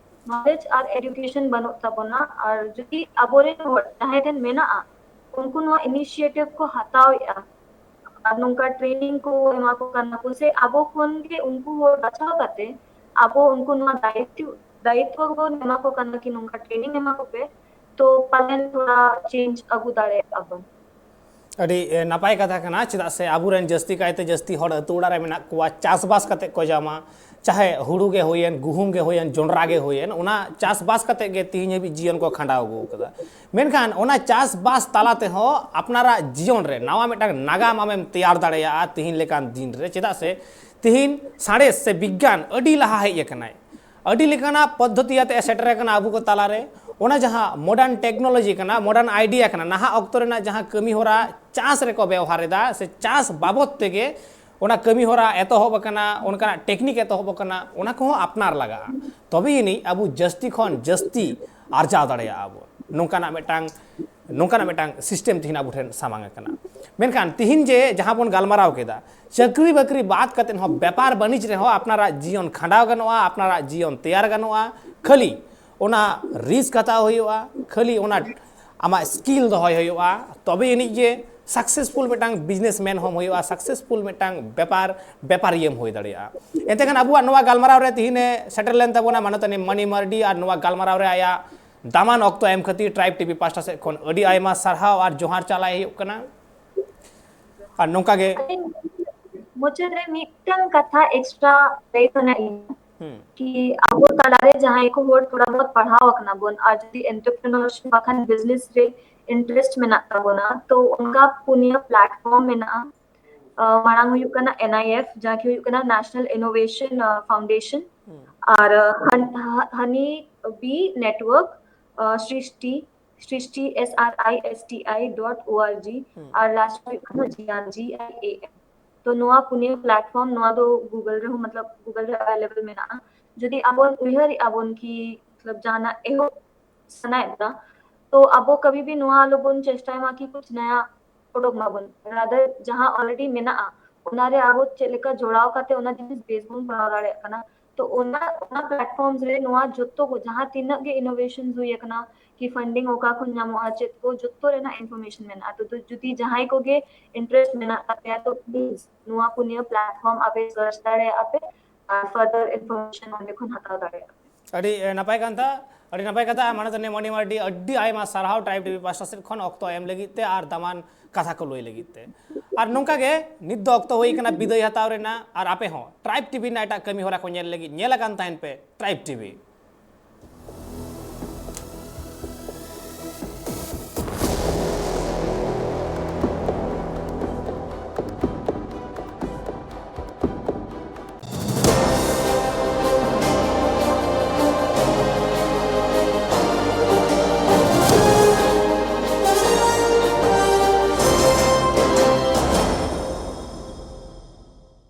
knowledge ᱟᱨ education ᱵᱟᱹᱱᱩᱜ ᱛᱟᱵᱚᱱᱟ᱾ ᱟᱨ ᱡᱩᱫᱤ ᱟᱵᱚᱨᱮᱱ ᱦᱚᱲ ᱡᱟᱦᱟᱸᱭ ᱴᱷᱮᱱ ᱢᱮᱱᱟᱜᱼᱟ, ᱩᱱᱠᱩ ᱱᱚᱣᱟ initiative ᱠᱚ ᱦᱟᱛᱟᱣᱮᱫᱼᱟ ᱟᱨ ᱱᱚᱝᱠᱟ training ᱠᱚ ᱮᱢᱟ ᱠᱚ ᱠᱟᱱᱟ ᱠᱚ, ᱥᱮ ᱟᱵᱚ ᱠᱷᱚᱱ ᱜᱮ ᱩᱱᱠᱩ ᱦᱚᱲ ᱵᱟᱪᱷᱟᱣ ᱠᱟᱛᱮ ᱟᱵᱚ ᱩᱱᱠᱩ ᱱᱚᱣᱟ ᱫᱟᱭᱤᱛᱛᱚ ᱫᱟᱭᱤᱛᱛᱚ ᱵᱚᱱ ᱮᱢᱟ ᱠᱚ ᱠᱟᱱᱟ ᱠᱤ ᱱᱚᱝᱠᱟ training ᱮᱢᱟ ᱠᱚᱯᱮ, ᱛᱚ ᱯᱟᱞᱮᱱ ᱛᱷᱚᱲᱟ change ᱟᱹᱜᱩ ᱫᱟᱲᱮᱭᱟᱜᱼᱟ ᱵᱚᱱ᱾ ᱟᱹᱰᱤ ᱮ, ᱱᱟᱯᱟᱭ ᱠᱟᱛᱷᱟ ᱠᱟᱱᱟ, ᱪᱮᱫᱟᱜ ᱥᱮ ᱟᱵᱚᱨᱮᱱ ᱡᱟᱹᱥᱛᱤ ᱠᱟᱭᱛᱮ ᱡᱟᱹᱥᱛᱤ ᱦᱚᱲ ᱟᱹᱛᱩ ᱚᱲᱟᱜ ᱨᱮ ᱢᱮᱱᱟᱜ ᱠᱚᱣᱟ, ᱪᱟᱥᱵᱟᱥ ᱠᱟᱛᱮ ᱠᱚ ᱡᱚᱢᱟ, ᱪᱟᱦᱮ ᱦᱩᱲᱩ ᱜᱮ ᱦᱩᱭᱮᱱ, ᱜᱩᱦᱩᱢ ᱜᱮ ᱦᱩᱭᱮᱱ, ᱡᱚᱱᱰᱨᱟ ᱜᱮ ᱦᱩᱭᱮᱱ, ᱚᱱᱟ ᱪᱟᱥᱵᱟᱥ ᱠᱟᱛᱮ ᱜᱮ ᱛᱤᱦᱤᱧ ᱦᱟᱹᱵᱤᱡ ᱡᱤᱭᱚᱱ ᱠᱚ ᱠᱷᱟᱸᱰᱟᱣ ᱟᱹᱜᱩ ᱟᱠᱟᱫᱟ᱾ ᱢᱮᱱᱠᱷᱟᱱ ᱚᱱᱟ ᱪᱟᱥᱵᱟᱥ ᱛᱟᱞᱟ ᱛᱮᱦᱚᱸ ᱟᱯᱱᱟᱨᱟᱜ ᱡᱤᱭᱚᱱ ᱨᱮ ᱱᱟᱣᱟ ᱢᱤᱫᱴᱟᱝ ᱱᱟᱜᱟᱢ ᱟᱢᱮᱢ ᱛᱮᱭᱟᱨ ᱫᱟᱲᱮᱭᱟᱜᱼᱟ ᱛᱤᱦᱤᱧ ᱞᱮᱠᱟᱱ ᱫᱤᱱ ᱨᱮ, ᱪᱮᱫᱟᱜ ᱥᱮ ᱛᱤᱦᱤᱧ ᱥᱟᱬᱮᱥ ᱥᱮ ᱵᱤᱜᱽᱜᱟᱱ ᱟᱹᱰᱤ ᱞᱟᱦᱟ ᱦᱮᱡ ᱟᱠᱟᱱᱟᱭ, ᱟᱹᱰᱤ ᱞᱮᱠᱟᱱᱟᱜ ᱯᱚᱫᱽᱫᱷᱚᱛᱤ ᱟᱛᱮ ᱥᱮᱴᱮᱨ ᱟᱠᱟᱱᱟ ᱟᱵᱚ ᱠᱚ ᱛᱟᱞᱟᱨᱮ᱾ ᱚᱱᱟ ᱡᱟᱦᱟᱸ modern technology ᱠᱟᱱᱟ, modern idea ᱠᱟᱱᱟ, ᱱᱟᱦᱟᱜ ᱚᱠᱛᱚ ᱨᱮᱱᱟᱜ ᱡᱟᱦᱟᱸ ᱠᱟᱹᱢᱤ ᱦᱚᱨᱟ ᱪᱟᱥ ᱨᱮᱠᱚ ᱵᱮᱣᱦᱟᱨ ᱮᱫᱟ ᱥᱮ ᱪᱟᱥ ᱵᱟᱵᱚᱫ ᱛᱮᱜᱮ ᱚᱱᱟ ᱠᱟᱹᱢᱤ ᱦᱚᱨᱟ ᱮᱛᱚᱦᱚᱵ ᱟᱠᱟᱱᱟ, ᱚᱱᱠᱟᱱᱟᱜ technique ᱮᱛᱚᱦᱚᱵ ᱟᱠᱟᱱᱟ, ᱚᱱᱟ ᱠᱚᱦᱚᱸ ᱟᱯᱱᱟᱨ ᱞᱟᱜᱟᱜᱼᱟ᱾ ᱛᱚᱵᱮ ᱟᱹᱱᱤᱡ ᱟᱵᱚ ᱡᱟᱹᱥᱛᱤ ᱠᱷᱚᱱ ᱡᱟᱹᱥᱛᱤ ᱟᱨᱡᱟᱣ ᱫᱟᱲᱮᱭᱟᱜᱼᱟ ᱟᱵᱚ᱾ ᱱᱚᱝᱠᱟᱱᱟᱜ ᱢᱤᱫᱴᱟᱝ ᱱᱚᱝᱠᱟᱱᱟᱜ ᱢᱤᱫᱴᱟᱝ system ᱛᱤᱦᱤᱧ ᱟᱵᱚ ᱴᱷᱮᱱ ᱥᱟᱢᱟᱝ ᱟᱠᱟᱱᱟ᱾ ᱢᱮᱱᱠᱷᱟᱱ ᱛᱤᱦᱤᱧ ᱡᱮ ᱡᱟᱦᱟᱸ ᱵᱚᱱ ᱜᱟᱞᱢᱟᱨᱟᱣ ᱠᱮᱫᱟ, ᱪᱟᱹᱠᱨᱤ ᱵᱟᱹᱠᱨᱤ ᱵᱟᱫ ᱠᱟᱛᱮ ᱦᱚᱸ ᱵᱮᱯᱟᱨ ᱵᱟᱹᱱᱤᱡᱽ ᱨᱮᱦᱚᱸ ᱟᱯᱱᱟᱨᱟᱜ ᱡᱤᱭᱚᱱ ᱠᱷᱟᱸᱰᱟᱣ ᱜᱟᱱᱚᱜᱼᱟ, ᱟᱯᱱᱟᱨᱟᱜ ᱡᱤᱭᱚᱱ ᱛᱮᱭᱟᱨ ᱜᱟᱱᱚᱜᱼᱟ᱾ ᱠᱷᱟᱹᱞᱤ ᱚᱱᱟ risk ᱦᱟᱛᱟᱣ ᱦᱩᱭᱩᱜᱼᱟ, ᱠᱷᱟᱹᱞᱤ ᱚᱱᱟ ᱟᱢᱟᱜ skill ᱫᱚᱦᱚᱭ ᱦᱩᱭᱩᱜᱼᱟ, ᱛᱚᱵᱮ ᱟᱹᱱᱤᱡ ᱜᱮ successful ᱢᱤᱫᱴᱟᱝ businessman ᱦᱚᱸᱢ ᱦᱩᱭᱩᱜᱼᱟ, successful ᱢᱤᱫᱴᱟᱝ ᱵᱮᱯᱟᱨ ᱵᱮᱯᱟᱨᱤᱭᱟᱹᱢ ᱦᱩᱭ ᱫᱟᱲᱮᱭᱟᱜᱼᱟ᱾ ᱮᱱᱛᱮ ᱠᱷᱟᱱ ᱟᱵᱚᱣᱟᱜ ᱱᱚᱣᱟ ᱜᱟᱞᱢᱟᱨᱟᱣ ᱨᱮ ᱛᱤᱦᱤᱧ ᱮ ᱥᱮᱴᱮᱨ ᱞᱮᱱ ᱛᱟᱵᱚᱱᱟ ᱢᱟᱱᱚᱛᱟᱱᱤ ᱢᱟᱹᱱᱤ ᱢᱟᱨᱰᱤ, ᱟᱨ ᱱᱚᱣᱟ ᱜᱟᱞᱢᱟᱨᱟᱣ ᱨᱮ ᱟᱭᱟᱜ ᱫᱟᱢᱟᱱ ᱚᱠᱛᱚ ᱮᱢ ᱠᱷᱟᱹᱛᱤᱨ Tribe TV ᱯᱟᱦᱴᱟ ᱥᱮᱫ ᱠᱷᱚᱱ ᱟᱹᱰᱤ ᱟᱭᱢᱟ ᱥᱟᱨᱦᱟᱣ ᱟᱨ ᱡᱚᱦᱟᱨ ᱪᱟᱞᱟᱭ ᱦᱩᱭᱩᱜ ᱠᱟᱱᱟ᱾ ᱟᱨ ᱱᱚᱝᱠᱟ ᱜᱮ ᱢᱩᱪᱟᱹᱫ ᱨᱮ ᱢᱤᱫᱴᱟᱝ ᱠᱟᱛᱷᱟ extra ᱞᱟᱹᱭ ᱥᱟᱱᱟᱭᱮᱫ ᱞᱤᱧᱟ ᱦᱩᱸ ᱠᱤ ᱟᱵᱚ ᱛᱟᱞᱟᱨᱮ ᱡᱟᱦᱟᱸᱭ ᱠᱚ ᱦᱚᱲ ᱛᱷᱚᱲᱟ ᱵᱚᱦᱩᱛ ᱯᱟᱲᱦᱟᱣ ᱟᱠᱟᱱᱟ ᱵᱚᱱ ᱟᱨ ᱡᱩᱫᱤ entrepreneurship ᱵᱟᱠᱷᱟᱱ business ᱨᱮ interest ᱢᱮᱱᱟᱜ ᱛᱟᱵᱚᱱᱟ, ᱛᱚ ᱚᱱᱠᱟ ᱯᱩᱱᱭᱟᱹ platform ᱢᱮᱱᱟᱜᱼᱟ᱾ ᱟᱸ, ᱢᱟᱲᱟᱝ ᱦᱩᱭᱩᱜ ᱠᱟᱱᱟ N I F, ᱡᱟᱦᱟᱸ ᱠᱤ ᱦᱩᱭᱩᱜ ᱠᱟᱱᱟ National Innovation, ᱟᱸ, Foundation, ᱟᱨ ᱟᱸ, ᱦᱟᱱ-, ᱦᱟ-, Honey Bee Network, ᱟᱸ, ᱥᱨᱤᱥᱴᱤ, ᱥᱨᱤᱥᱴᱤ, S R I S T I dot O R G, R last ᱦᱩᱭᱩᱜ ᱠᱟᱱᱟ GIAN, G I A N᱾ ᱛᱚ ᱱᱚᱣᱟ ᱯᱩᱱᱭᱟᱹ platform, ᱱᱚᱣᱟ ᱫᱚ Google ᱨᱮᱦᱚᱸ, ᱢᱚᱛᱞᱚᱵ Google ᱨᱮ available ᱢᱮᱱᱟᱜᱼᱟ᱾ ᱡᱩᱫᱤ ᱟᱵᱚ ᱩᱭᱦᱟᱹᱨᱮᱜᱼᱟ ᱵᱚᱱ ᱠᱤ ᱢᱚᱛᱞᱚᱵ ᱡᱟᱦᱟᱱᱟᱜ ᱮᱦᱚᱵ ᱥᱟᱱᱟᱭᱮᱫ ᱵᱚᱱᱟ, ᱛᱚ ᱟᱵᱚ ᱠᱟᱵᱷᱤ ᱵᱷᱤ ᱱᱚᱣᱟ ᱟᱞᱚᱵᱚᱱ ᱪᱮᱥᱴᱟᱭ ᱢᱟ ᱠᱤ ᱠᱩᱪ ᱱᱟᱭᱟ ᱩᱰᱩᱠ ᱢᱟᱵᱚᱱ, rather ᱡᱟᱦᱟᱸ already ᱢᱮᱱᱟᱜᱼᱟ ᱚᱱᱟᱨᱮ ᱟᱵᱚ ᱪᱮᱫ ᱞᱮᱠᱟ ᱡᱚᱲᱟᱣ ᱠᱟᱛᱮ ᱚᱱᱟ ᱡᱤᱱᱤᱥ ᱵᱮᱥ ᱵᱚᱱ ᱠᱚᱨᱟᱣ ᱫᱟᱲᱮᱭᱟᱜ ᱠᱟᱱᱟ᱾ ᱛᱚ ᱚᱱᱟ, ᱚᱱᱟ platforms ᱨᱮ ᱱᱚᱣᱟ ᱡᱚᱛᱚ ᱠᱚ ᱡᱟᱦᱟᱸ ᱛᱤᱱᱟᱹᱜ ᱜᱮ innovations ᱦᱩᱭ ᱟᱠᱟᱱᱟ, ᱠᱤ funding ᱚᱠᱟ ᱠᱷᱚᱱ ᱧᱟᱢᱚᱜᱼᱟ, ᱪᱮᱫ ᱠᱚ, ᱡᱚᱛᱚ ᱨᱮᱱᱟᱜ information ᱢᱮᱱᱟᱜᱼᱟ᱾ ᱛᱚ, ᱛᱚ ᱡᱩᱫᱤ ᱡᱟᱦᱟᱸᱭ ᱠᱚᱜᱮ interest ᱢᱮᱱᱟᱜ ᱛᱟᱯᱮᱭᱟ, ᱛᱚ please ᱱᱚᱣᱟ ᱯᱩᱱᱭᱟᱹ platform ᱟᱯᱮ search ᱫᱟᱲᱮᱭᱟᱜᱼᱟ ᱯᱮ ᱟᱨ further information ᱚᱸᱰᱮ ᱠᱷᱚᱱ ᱦᱟᱛᱟᱣ ᱫᱟᱲᱮᱭᱟᱜᱼᱟ ᱯᱮ᱾ ᱟᱹᱰᱤ, ᱮ, ᱱᱟᱯᱟᱭ ᱠᱟᱛᱷᱟ, ᱟᱹᱰᱤ ᱱᱟᱯᱟᱭ ᱠᱟᱛᱷᱟ᱾ ᱢᱟᱱᱚᱛᱟᱱᱤ ᱢᱚᱱᱤ ᱢᱟᱨᱰᱤ, ᱟᱹᱰᱤ ᱟᱭᱢᱟ ᱥᱟᱨᱦᱟᱣ Tribe T V ᱯᱟᱥᱴᱟ ᱥᱮᱫ ᱠᱷᱚᱱ ᱚᱠᱛᱚ ᱮᱢ ᱞᱟᱹᱜᱤᱫ ᱛᱮ ᱟᱨ ᱫᱟᱢᱟᱱ ᱠᱟᱛᱷᱟ ᱠᱚ ᱞᱟᱹᱭ ᱞᱟᱹᱜᱤᱫ ᱛᱮ᱾ ᱟᱨ ᱱᱚᱝᱠᱟ ᱜᱮ ᱱᱤᱛ ᱫᱚ ᱚᱠᱛᱚ ᱦᱩᱭ ᱠᱟᱱᱟ ᱵᱤᱫᱟᱹᱭ ᱦᱟᱛᱟᱣ ᱨᱮᱱᱟᱜ, ᱟᱨ ᱟᱯᱮ ᱦᱚᱸ Tribe T V ᱨᱮᱱᱟᱜ ᱮᱴᱟᱜ ᱠᱟᱹᱢᱤ ᱦᱚᱨᱟ ᱠᱚ ᱧᱮᱞ ᱞᱟᱹᱜᱤᱫ ᱧᱮᱞ ᱟᱠᱟᱱ ᱛᱟᱦᱮᱱ ᱯᱮ Tribe T V᱾